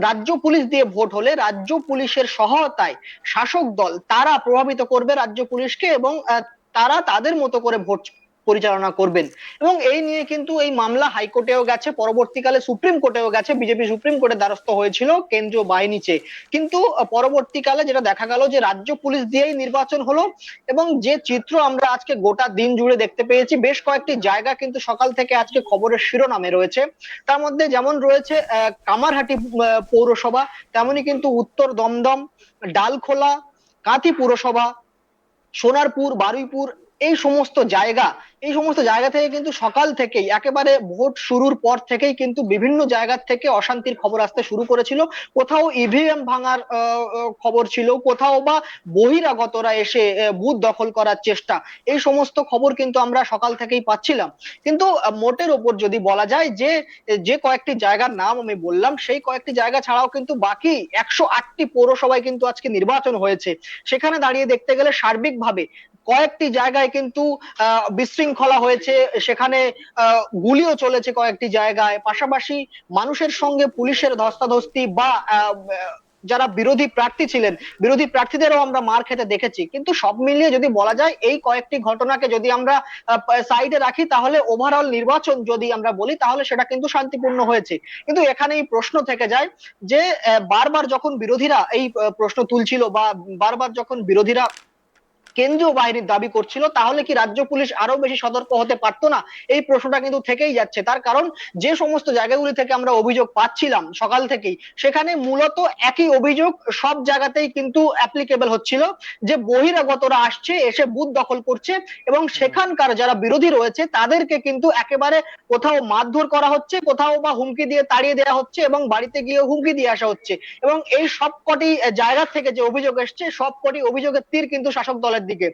রাজ্য পুলিশ দিয়ে ভোট হলে রাজ্য পুলিশের সহায়তায় শাসক দল তারা প্রভাবিত করবে রাজ্য পুলিশকে এবং আহ, তারা তাদের মতো করে ভোট পরিচালনা করবেন। এবং এই নিয়ে কিন্তু এই মামলা হাইকোর্টেও গেছে, পরবর্তীকালে সুপ্রিম কোর্টেও গেছে, বিজেপি সুপ্রিম কোর্টের দ্বারস্থ হয়েছিল কেন্দ্রীয় বাহিনী চেয়ে। কিন্তু আহ, পরবর্তীকালে যেটা দেখা গেল যে রাজ্য পুলিশ দিয়েই নির্বাচন হলো এবং যে চিত্র আমরা আজকে গোটা দিন জুড়ে দেখতে পেয়েছি, বেশ কয়েকটি জায়গা কিন্তু সকাল থেকে আজকে খবরের শিরোনামে রয়েছে। তার মধ্যে যেমন রয়েছে আহ, কামারহাটি আহ, পৌরসভা, তেমনই কিন্তু উত্তর দমদম, ডালখোলা, কাঁথি পুরসভা, সোনারপুর, বারুইপুর, এই সমস্ত জায়গা, এই সমস্ত জায়গা থেকে কিন্তু সকাল থেকেই, একেবারে ভোট শুরুর পর থেকেই কিন্তু বিভিন্ন জায়গা থেকে অশান্তির খবর আসতে শুরু করেছিল। কোথাও ইভিএম ভাঙার আহ, আহ, খবর ছিল, কোথাও বা বহিরাগতরা এসে আহ, বুথ দখল করার চেষ্টা, এই সমস্ত খবর কিন্তু আমরা সকাল থেকেই পাচ্ছিলাম। কিন্তু আহ, মোটের ওপর যদি বলা যায় যে, যে কয়েকটি জায়গার নাম আমি বললাম, সেই কয়েকটি জায়গা ছাড়াও কিন্তু বাকি একশো আটটি পৌরসভায় কিন্তু আজকে নির্বাচন হয়েছে। সেখানে দাঁড়িয়ে দেখতে গেলে সার্বিকভাবে কয়েকটি জায়গায় কিন্তু আহ, বিশৃঙ্খলা হয়েছে, সেখানে আহ, গুলিও চলেছে কয়েকটি জায়গায়। পাশাপাশি মানুষের সঙ্গে পুলিশের ধস্তাধস্তি বা আহ, যারা বিরোধী প্রার্থী ছিলেন, বিরোধী প্রার্থীদেরও আমরা মার খেতে দেখেছি। কিন্তু সব মিলিয়ে যদি বলা যায়, এই কয়েকটি ঘটনাকে যদি আমরা সাইডে রাখি, তাহলে ওভারঅল নির্বাচন যদি আমরা বলি, তাহলে সেটা কিন্তু শান্তিপূর্ণ হয়েছে। কিন্তু এখানেই প্রশ্ন থেকে যায় যে আহ, বারবার যখন বিরোধীরা এই আহ, প্রশ্ন তুলছিল বা বারবার যখন বিরোধীরা কেন্দ্রীয় বাহিনীর দাবি করছিল, তাহলে কি রাজ্য পুলিশ আরো বেশি সতর্ক হতে পারতো না? এই প্রশ্নটা কিন্তু থেকেই যাচ্ছে। তার কারণ, যে সমস্ত জায়গাগুলি থেকে আমরা অভিযোগ পাচ্ছিলাম সকাল থেকেই, সেখানে মূলত একই অভিযোগ সব জায়গাতেই কিন্তু অ্যাপ্লিকেবল হচ্ছিল, যে বহিরাগতরা আসছে, এসে বুথ দখল করছে এবং সেখানকার যারা বিরোধী রয়েছে তাদেরকে কিন্তু একেবারে কোথাও মারধর করা হচ্ছে, কোথাও বা হুমকি দিয়ে তাড়িয়ে দেওয়া হচ্ছে এবং বাড়িতে গিয়ে হুমকি দিয়ে আসা হচ্ছে। এবং এই সবকটি আহ, জায়গা থেকে যে অভিযোগ এসছে, সবকটি অভিযোগের তীর কিন্তু শাসক দলের দিকে।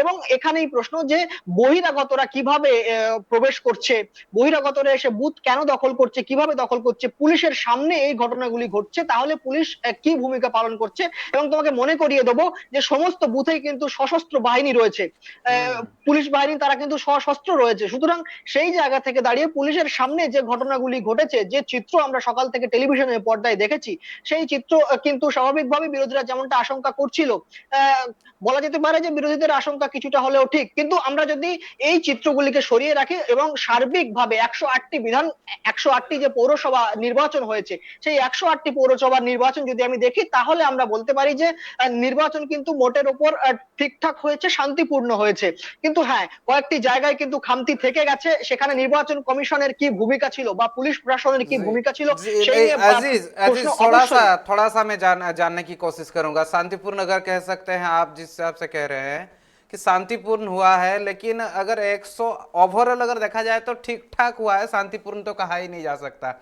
এবং এখানেই প্রশ্ন যে বহিরাগতরা কিভাবে আহ, প্রবেশ করছে, বহিরাগতরা এসে বুথ কেন দখল করছে, কিভাবে দখল করছে, পুলিশের সামনে এই ঘটনাগুলি ঘটছে, তাহলে পুলিশ আহ, কি ভূমিকা পালন করছে? এবং তোমাকে মনে করিয়ে দেবো যে সমস্ত বুথেই কিন্তু সশস্ত্র বাহিনী রয়েছে, আহ, হুম। পুলিশ বাহিনী, তারা কিন্তু সশস্ত্র রয়েছে। সুতরাং সেই জায়গা থেকে দাঁড়িয়ে পুলিশের সামনে যে ঘটনাগুলি ঘটেছে, যে চিত্র আমরা সকাল থেকে টেলিভিশনের পর্দায় দেখেছি, সেই চিত্র আহ, কিন্তু স্বাভাবিকভাবে বিরোধীরা যেমনটা আশঙ্কা করছিল, আহ, বলা যেতে পারে যে বিরোধীদের আশঙ্কা কিছুটা হলেও ঠিক। কিন্তু আমরা যদি এই চিত্রগুলিকে সরিয়ে রাখি এবং সার্বিকভাবে একশো আটটি বিধান, একশো আটটি যে পৌরসভা নির্বাচন হয়েছে, সেই একশো আটটি পৌরসভার নির্বাচন যদি আমি দেখি, তাহলে আমরা বলতে পারি যে আহ, নির্বাচন কিন্তু মোটের ওপর আহ, ঠিকঠাক হয়েছে, শান্তিপূর্ণ হয়েছে। কিন্তু হ্যাঁ, কয়েকটি জায়গায় কিন্তু খামতি থেকে গেছে। সেখানে নির্বাচন কমিশনের কি ভূমিকা ছিল বা পুলিশ প্রশাসনের কি जी, ভূমিকা ছিল, जी, সেই ए, নিয়ে আহ, अजीज, প্রশ্ন अजीज, थोड़ा অবশ্যই। सा, थोड़ा सा मैं जान, जानने की कोशिश करूंगा। शांतिपुर नगर कह सकते हैं आप, जिस हिसाब से कह रहे हैं, कि शांतिपूर्ण हुआ है, लेकिन अगर एक सौ ओवरऑल अगर देखा जाए तो ठीक ठाक हुआ है, शांतिपूर्ण तो कहा ही नहीं जा सकता।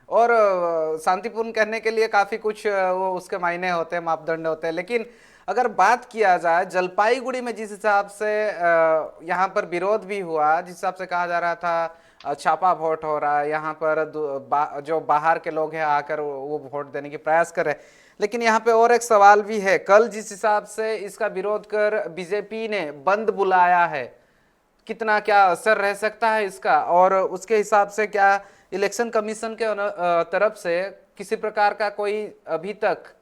और अ, शांतिपूर्ण कहने के लिए काफी कुछ अ, वो उसके मायने होते हैं, मापदंड होते हैं, लेकिन अगर बात किया जाए जलपाईगुड़ी में जिस हिसाब से अ, यहाँ पर विरोध भी हुआ, जिस हिसाब से कहा जा रहा था अ, छापा वोट हो रहा है, यहाँ पर दु- बा, जो बाहर के लोग हैं आकर वो, वो वोट देने की प्रयास कर रहे हैं। लेकिन यहाँ पे और एक सवाल भी है, कल जिस हिसाब से इसका विरोध कर बीजेपी ने बंद बुलाया है, कितना क्या असर रह सकता है इसका, और उसके हिसाब से क्या इलेक्शन कमीशन के अन- अ, तरफ से किसी प्रकार का कोई अभी तक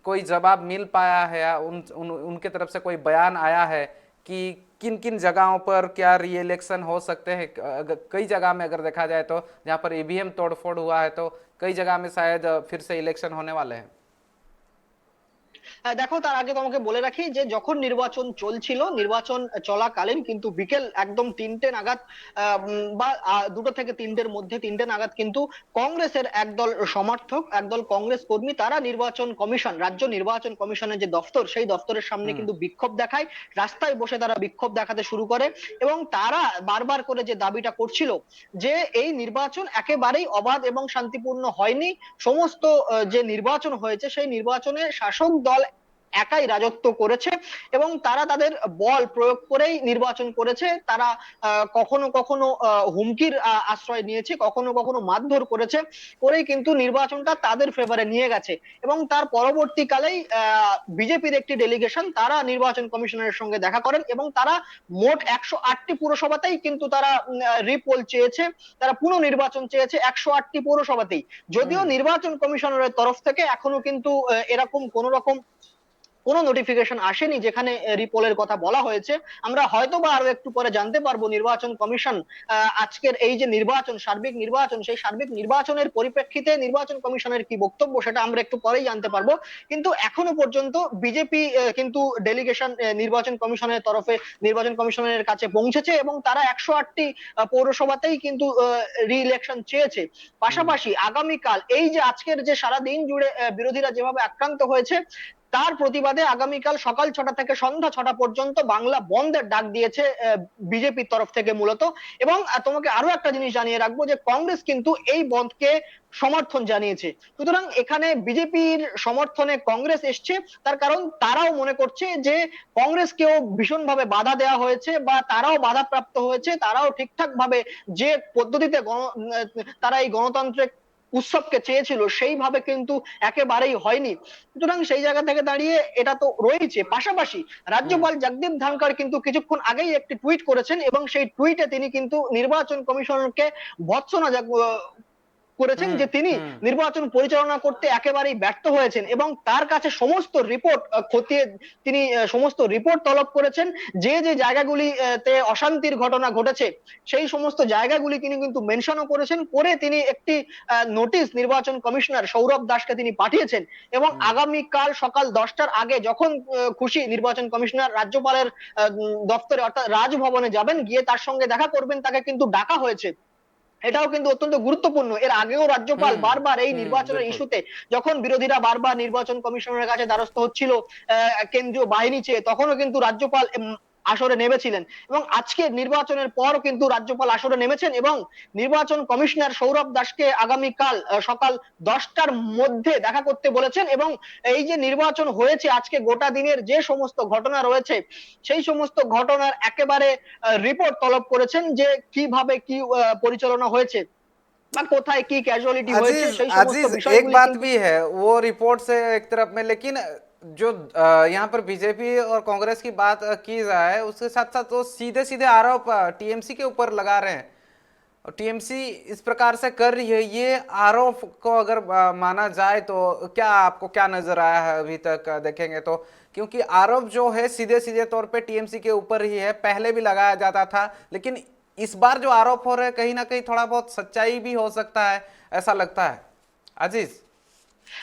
कोई जवाब मिल पाया है या उन, उन उनके तरफ से कोई बयान आया है कि किन किन जगहों पर क्या री इलेक्शन हो सकते हैं? अगर कई जगह में अगर देखा जाए तो जहाँ पर ईवीएम तोड़फोड़ हुआ है, तो कई जगह में शायद अ, फिर से इलेक्शन होने वाले हैं। আহ, দেখো, তার আগে তোমাকে বলে রাখি যে যখন নির্বাচন চলছিল, নির্বাচন চলাকালীন কিন্তু বিকেল একদম তিনটে নাগাদ আহ, উম, বা আহ, দুটো থেকে তিনটের মধ্যে, তিনটে নাগাদ কিন্তু কংগ্রেসের একদল সমর্থক, একদল কংগ্রেস কর্মী তারা নির্বাচন কমিশন, রাজ্য নির্বাচন কমিশনের যে দফতর, সেই দফতরের সামনে হুম। কিন্তু বিক্ষোভ দেখায়। রাস্তায় বসে তারা বিক্ষোভ দেখাতে শুরু করে এবং তারা বারবার করে যে দাবিটা করছিল যে এই নির্বাচন একেবারেই অবাধ এবং শান্তিপূর্ণ হয়নি, সমস্ত আহ, যে নির্বাচন হয়েছে সেই নির্বাচনে শাসক দল একাই রাজত্ব করেছে এবং তারা তাদের বল প্রয়োগ করেই নির্বাচন করেছে। তারা আহ, কখনো কখনো আহ, হুমকির আহ, আশ্রয় নিয়েছে, কখনো কখনো মারধর করেছে, করেই কিন্তু নির্বাচনটা তাদের ফেভারে নিয়ে গেছে। এবং তার পরবর্তীকালেই বিজেপির একটি ডেলিগেশন তারা নির্বাচন কমিশনের সঙ্গে দেখা করেন এবং তারা মোট একশো আটটি পুরসভাতেই কিন্তু তারা রিপোল চেয়েছে, তারা পুনর্নির্বাচন চেয়েছে একশো আটটি পৌরসভাতেই। যদিও হুম। নির্বাচন কমিশনের তরফ থেকে এখনো কিন্তু আহ, এরকম কোনো রকম কোনো নোটিফিকেশন আসেনি যেখানে রিপোলের কথা বলা হয়েছে। আমরা হয়তো বা আরো একটু পরে জানতে পারবো নির্বাচন কমিশন আহ, আজকের এই যে নির্বাচন, সার্বিক নির্বাচন, সেই সার্বিক নির্বাচনের পরিপ্রেক্ষিতে নির্বাচন কমিশনের কি বক্তব্য, সেটা আমরা একটু পরেই জানতে পারবো। কিন্তু এখনো পর্যন্ত বিজেপি কিন্তু ডেলিগেশন নির্বাচন কমিশনের তরফে নির্বাচন কমিশনের কাছে পৌঁছেছে এবং তারা একশো আটটি আহ, পৌরসভাতেই কিন্তু রি ইলেকশন চেয়েছে। পাশাপাশি আগামীকাল এই যে আজকের যে সারা দিন জুড়ে আহ, বিরোধীরা যেভাবে আক্রান্ত হয়েছে, তার প্রতিবাদে আগামীকাল সকাল ছটা থেকে সন্ধ্যা ছটা পর্যন্ত বাংলা বন্ধের ডাক দিয়েছে বিজেপির তরফ থেকে মূলত। এবং আহ, তোমাকে আরো একটা জিনিস জানিয়ে রাখবো যে কংগ্রেস কিন্তু এই বন্ধকে সমর্থন জানিয়েছে। সুতরাং এখানে বিজেপির সমর্থনে কংগ্রেস এসছে, তার কারণ তারাও মনে করছে যে কংগ্রেসকেও ভীষণভাবে বাধা দেওয়া হয়েছে বা তারাও বাধাপ্রাপ্ত হয়েছে, তারাও ঠিকঠাক ভাবে যে পদ্ধতিতে গণ-, আহ, তারা এই গণতান্ত্রিক উৎসবকে চেয়েছিল সেইভাবে কিন্তু একেবারেই হয়নি। সুতরাং সেই জায়গা থেকে দাঁড়িয়ে এটা তো রয়েছে। পাশাপাশি রাজ্যপাল জগদীপ ধনখড় কিন্তু কিছুক্ষণ আগেই একটি টুইট করেছেন এবং সেই টুইটে তিনি কিন্তু নির্বাচন কমিশনকে ভর্ৎসনা জাগ-, আহ, করেছেন হুম, যে তিনি হুম। নির্বাচন পরিচালনা করতে একেবারেই ব্যর্থ হয়েছেন এবং তার কাছে সমস্ত রিপোর্ট খতিয়ে তিনি আহ, সমস্ত রিপোর্ট তলব করেছেন। যে যে জায়গাগুলি আহ, তে অশান্তির ঘটনা ঘটেছে সেই সমস্ত জায়গাগুলি তিনি কিন্তু মেনশনও করেছেন। করে তিনি একটি নোটিশ নির্বাচন কমিশনার সৌরভ দাসকে তিনি পাঠিয়েছেন এবং হুম। আগামীকাল সকাল দশটার আগে যখন আহ, খুশি নির্বাচন কমিশনার রাজ্যপালের আহ, উম, দপ্তরে অর্থাৎ রাজভবনে যাবেন, গিয়ে তার সঙ্গে দেখা করবেন, তাকে কিন্তু ডাকা হয়েছে। এটাও কিন্তু অত্যন্ত গুরুত্বপূর্ণ। এর আগেও রাজ্যপাল হুম, বারবার এই হুম, নির্বাচনের বিলকুল। ইস্যুতে, যখন বিরোধীরা বারবার নির্বাচন কমিশনের কাছে দ্বারস্থ হচ্ছিল আহ, কেন্দ্রীয় বাহিনী চেয়ে, তখনও কিন্তু রাজ্যপাল উম, আসরে নেমেছিলেন। এবং আজকে নির্বাচনের পরও কিন্তু রাজ্যপাল আসরে নেমেছেন এবং নির্বাচন কমিশনার সৌরভ দাসকে আগামীকাল আহ, সকাল দশটার মধ্যে দেখা করতে বলেছেন। এবং এই যে নির্বাচন হয়েছে, আজকে গোটা দিনের যে সমস্ত ঘটনা রয়েছে, সেই সমস্ত ঘটনার একেবারে রিপোর্ট তলব করেছেন যে কিভাবে কি আহ, পরিচালনা হয়েছে বা কোথায় কি ক্যাজুয়ালিটি হয়েছে, अजीज, সেই সমস্ত अजीज, বিষয়গুলি एक बात কিন্তু भी है, वो रिपोर्ट से एक तरफ में, लेकिन जो अ, यहाँ पर बीजेपी और कांग्रेस की बात अ, की जाए, उसके साथ साथ वो सीधे सीधे आरोप टीएमसी के ऊपर लगा रहे हैं। और टीएमसी इस प्रकार से कर रही है, ये आरोप को अगर अ, माना जाए तो क्या आपको क्या नजर आया है अभी तक, अ, देखेंगे तो? क्योंकि आरोप जो है सीधे सीधे तौर पे टीएमसी के ऊपर ही है, पहले भी लगाया जाता था, लेकिन इस बार जो आरोप हो रहे हैं, कहीं ना कहीं थोड़ा बहुत सच्चाई भी हो सकता है, ऐसा लगता है। अजीज।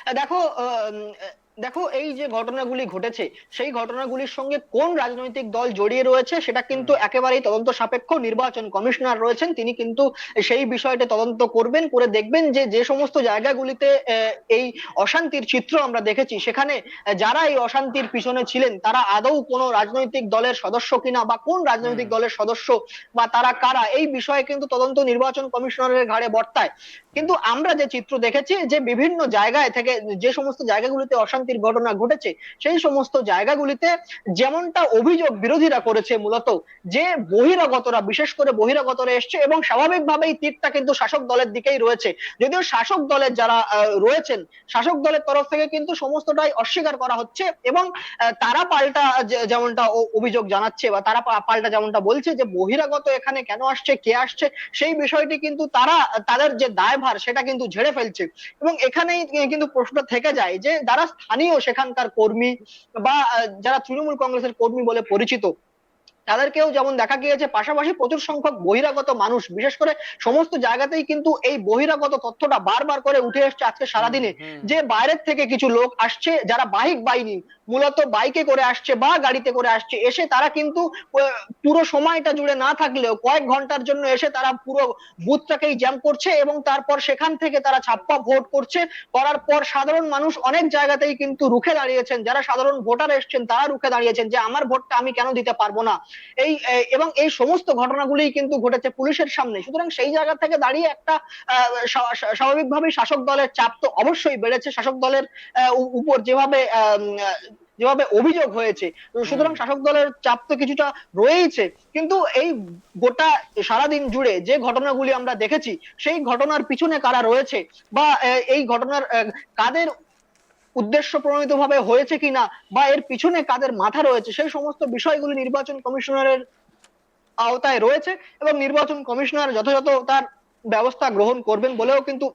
আহ, দেখো, আহ, উম, দেখো, এই যে ঘটনাগুলি ঘটেছে, সেই ঘটনাগুলির সঙ্গে কোন রাজনৈতিক দল জড়িয়ে রয়েছে সেটা কিন্তু একেবারেই তদন্ত সাপেক্ষ। নির্বাচন কমিশনার রয়েছেন, তিনি কিন্তু সেই বিষয়টা তদন্ত করবেন, করে দেখবেন যে যে সমস্ত জায়গাগুলিতে আহ, এই অশান্তির চিত্র আমরা দেখেছি, সেখানে আহ, যারা এই অশান্তির পিছনে ছিলেন তারা আদৌ কোনো রাজনৈতিক দলের সদস্য কিনা বা কোন রাজনৈতিক দলের সদস্য বা তারা কারা, এই বিষয়ে কিন্তু তদন্ত নির্বাচন কমিশনারের ঘাড়ে বর্তায়। কিন্তু আমরা যে চিত্র দেখেছি যে বিভিন্ন জায়গায় থেকে, যে সমস্ত জায়গাগুলিতে অশান্তির ঘটনা ঘটেছে, সেই সমস্ত জায়গাগুলিতে যেমনটা অভিযোগ বিরোধীরা করেছে মূলত, যে বহিরাগতরা, বিশেষ করে বহিরাগতরা এসছে এবং স্বাভাবিকভাবেই তীরটা কিন্তু শাসক দলের দিকেই রয়েছে। যদিও শাসক দলের যারা আহ, রয়েছেন, শাসক দলের তরফ থেকে কিন্তু সমস্তটাই অস্বীকার করা হচ্ছে এবং আহ, তারা পাল্টা যে- যেমনটা অ- অভিযোগ জানাচ্ছে বা তারা পা- পাল্টা যেমনটা বলছে যে বহিরাগত এখানে কেন আসছে, কে আসছে, সেই বিষয়টি কিন্তু তারা তাদের যে দায়ভার সেটা কিন্তু ঝেড়ে ফেলছে। এবং এখানেই কিন্তু প্রশ্ন থেকে যায় যে যারা স্থানীয় সেখানকার কর্মী বা আহ, যারা তৃণমূল কংগ্রেসের কর্মী বলে পরিচিত, তাদেরকেও যেমন দেখা গিয়েছে, পাশাপাশি প্রচুর সংখ্যক বহিরাগত মানুষ, বিশেষ করে সমস্ত জায়গাতেই কিন্তু এই বহিরাগত তথ্যটা বারবার করে উঠে এসছে আজকে সারাদিনে, যে বাইরের থেকে কিছু লোক আসছে যারা বাহিক বাহিনী, মূলত বাইকে করে আসছে বা গাড়িতে করে আসছে, এসে তারা কিন্তু আহ, পুরো সময়টা জুড়ে না থাকলেও কয়েক ঘন্টার জন্য এসে তারা পুরো বুথটাকেই জ্যাম করছে এবং তারপর সেখান থেকে তারা ছাপ্পা ভোট করছে। করার পর সাধারণ মানুষ অনেক জায়গাতেই কিন্তু রুখে দাঁড়িয়েছেন, যারা সাধারণ ভোটার এসছেন তারা রুখে দাঁড়িয়েছেন যে আমার ভোটটা আমি কেন দিতে পারবো না। এই এ, এবং এই সমস্ত ঘটনাগুলি কিন্তু ঘটেছে পুলিশের সামনে। সুতরাং সেই জায়গা থেকে দাঁড়িয়ে একটা আহ, স্বা- স্বা- স্বাভাবিকভাবেই শাসক দলের চাপ তো অবশ্যই বেড়েছে। শাসক দলের আহ, উ- উপর যেভাবে আহ, উম, আহ, যেভাবে অভিযোগ হয়েছে, সুতরাং শাসক দলের চাপ তো কিছুটা রয়েইছে। কিন্তু এই গোটা সারাদিন জুড়ে যে ঘটনাগুলি আমরা দেখেছি, সেই ঘটনার পিছনে কারা রয়েছে বা আহ, এই ঘটনার আহ, কাদের উদ্দেশ্য প্রণোদিতভাবে হয়েছে কিনা বা এর পিছনে কাদের মাথা রয়েছে, সেই সমস্ত বিষয়গুলি নির্বাচন কমিশনারের আওতায় রয়েছে এবং নির্বাচন কমিশনার যথাযথ তার ব্যবস্থা গ্রহণ করবেন বলেও কিন্তু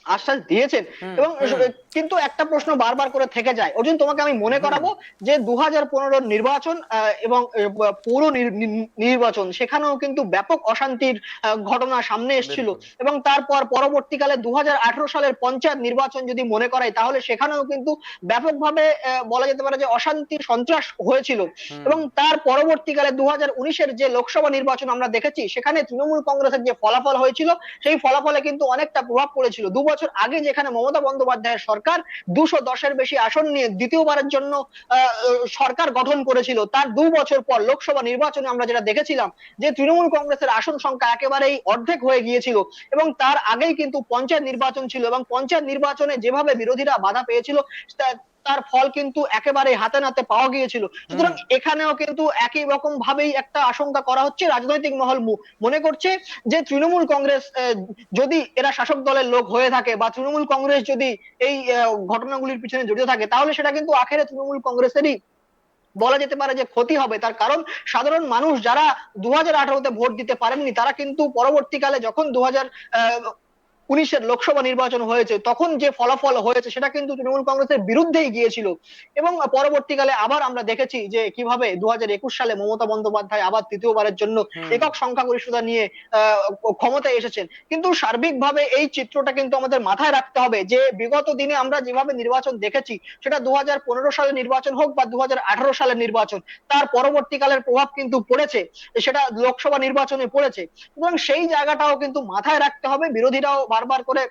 আশ্বাস দিয়েছেন। হুম, এবং হুম। কিন্তু একটা প্রশ্ন বারবার করে থেকে যায় অর্জুন, তোমাকে আমি মনে হুম। করাবো যে দু হাজার পনেরোর নির্বাচন, আহ, এবং আহ, পৌর নির- নির- নির্বাচন, সেখানেও কিন্তু ব্যাপক অশান্তির আহ, ঘটনা সামনে এসেছিল। বিলকুল। এবং তারপর পরবর্তীকালে দু হাজার আঠারো সালের পঞ্চায়েত নির্বাচন যদি মনে করাই, তাহলে সেখানেও কিন্তু ব্যাপকভাবে আহ, বলা যেতে পারে যে অশান্তি সন্ত্রাস হয়েছিল। হুম। এবং তার পরবর্তীকালে দু হাজার উনিশের যে লোকসভা নির্বাচন আমরা দেখেছি, সেখানে তৃণমূল কংগ্রেসের যে ফলাফল হয়েছিল, সেই ফলাফলে কিন্তু অনেকটা প্রভাব পড়েছিল। দু বছর আগে যেখানে মমতা বন্দ্যোপাধ্যায়ের সরকার দুশো দশের বেশি আসন নিয়ে দ্বিতীয়বারের জন্য আহ, সরকার গঠন করেছিল, তার দু বছর পর লোকসভা নির্বাচনে আমরা যেটা দেখেছিলাম যে তৃণমূল কংগ্রেসের আসন সংখ্যা একেবারেই অর্ধেক হয়ে গিয়েছিল। এবং তার আগেই কিন্তু পঞ্চায়েত নির্বাচন ছিল, এবং পঞ্চায়েত নির্বাচনে যেভাবে বিরোধীরা বাধা পেয়েছিল, তা- তার ফল কিন্তু একেবারে হাতে নাতে পাওয়া গিয়েছিল। সুতরাং এখানেও কিন্তু একই রকম ভাবেই একটা আশঙ্কা করা হচ্ছে। রাজনৈতিক মহল মু- মনে করছে যে তৃণমূল কংগ্রেস আহ, যদি এরা শাসক দলের লোক হয়ে থাকে বা তৃণমূল কংগ্রেস যদি এই আহ, ঘটনাগুলির পিছনে জড়িত থাকে, তাহলে সেটা কিন্তু আখেরে তৃণমূল কংগ্রেসেরই বলা যেতে পারে যে ক্ষতি হবে। তার কারণ সাধারণ মানুষ যারা দু হাজার আঠারোতে ভোট দিতে পারেননি, তারা কিন্তু পরবর্তীকালে যখন দু হাজার উনিশের লোকসভা নির্বাচন হয়েছে, তখন যে ফলাফল হয়েছে সেটা কিন্তু তৃণমূল কংগ্রেসের বিরুদ্ধেই গিয়েছিল। এবং পরবর্তীকালে আবার আমরা দেখেছি যে কিভাবে দু হাজার একুশ সালে মমতা বন্দ্যোপাধ্যায় আবার তৃতীয়বারের জন্য হুম। একক সংখ্যাগরিষ্ঠতা নিয়ে আহ, ক্ষমতায় এসেছেন। কিন্তু সার্বিকভাবে এই চিত্রটা কিন্তু আমাদের মাথায় রাখতে হবে যে বিগত দিনে আমরা যেভাবে নির্বাচন দেখেছি, সেটা দু হাজার পনেরো সালের নির্বাচন হোক বা দু হাজার আঠারো সালের নির্বাচন, তার পরবর্তীকালের প্রভাব কিন্তু পড়েছে, সেটা লোকসভা নির্বাচনে পড়েছে। সুতরাং সেই জায়গাটাও কিন্তু মাথায় রাখতে হবে। বিরোধীরাও বারবার করে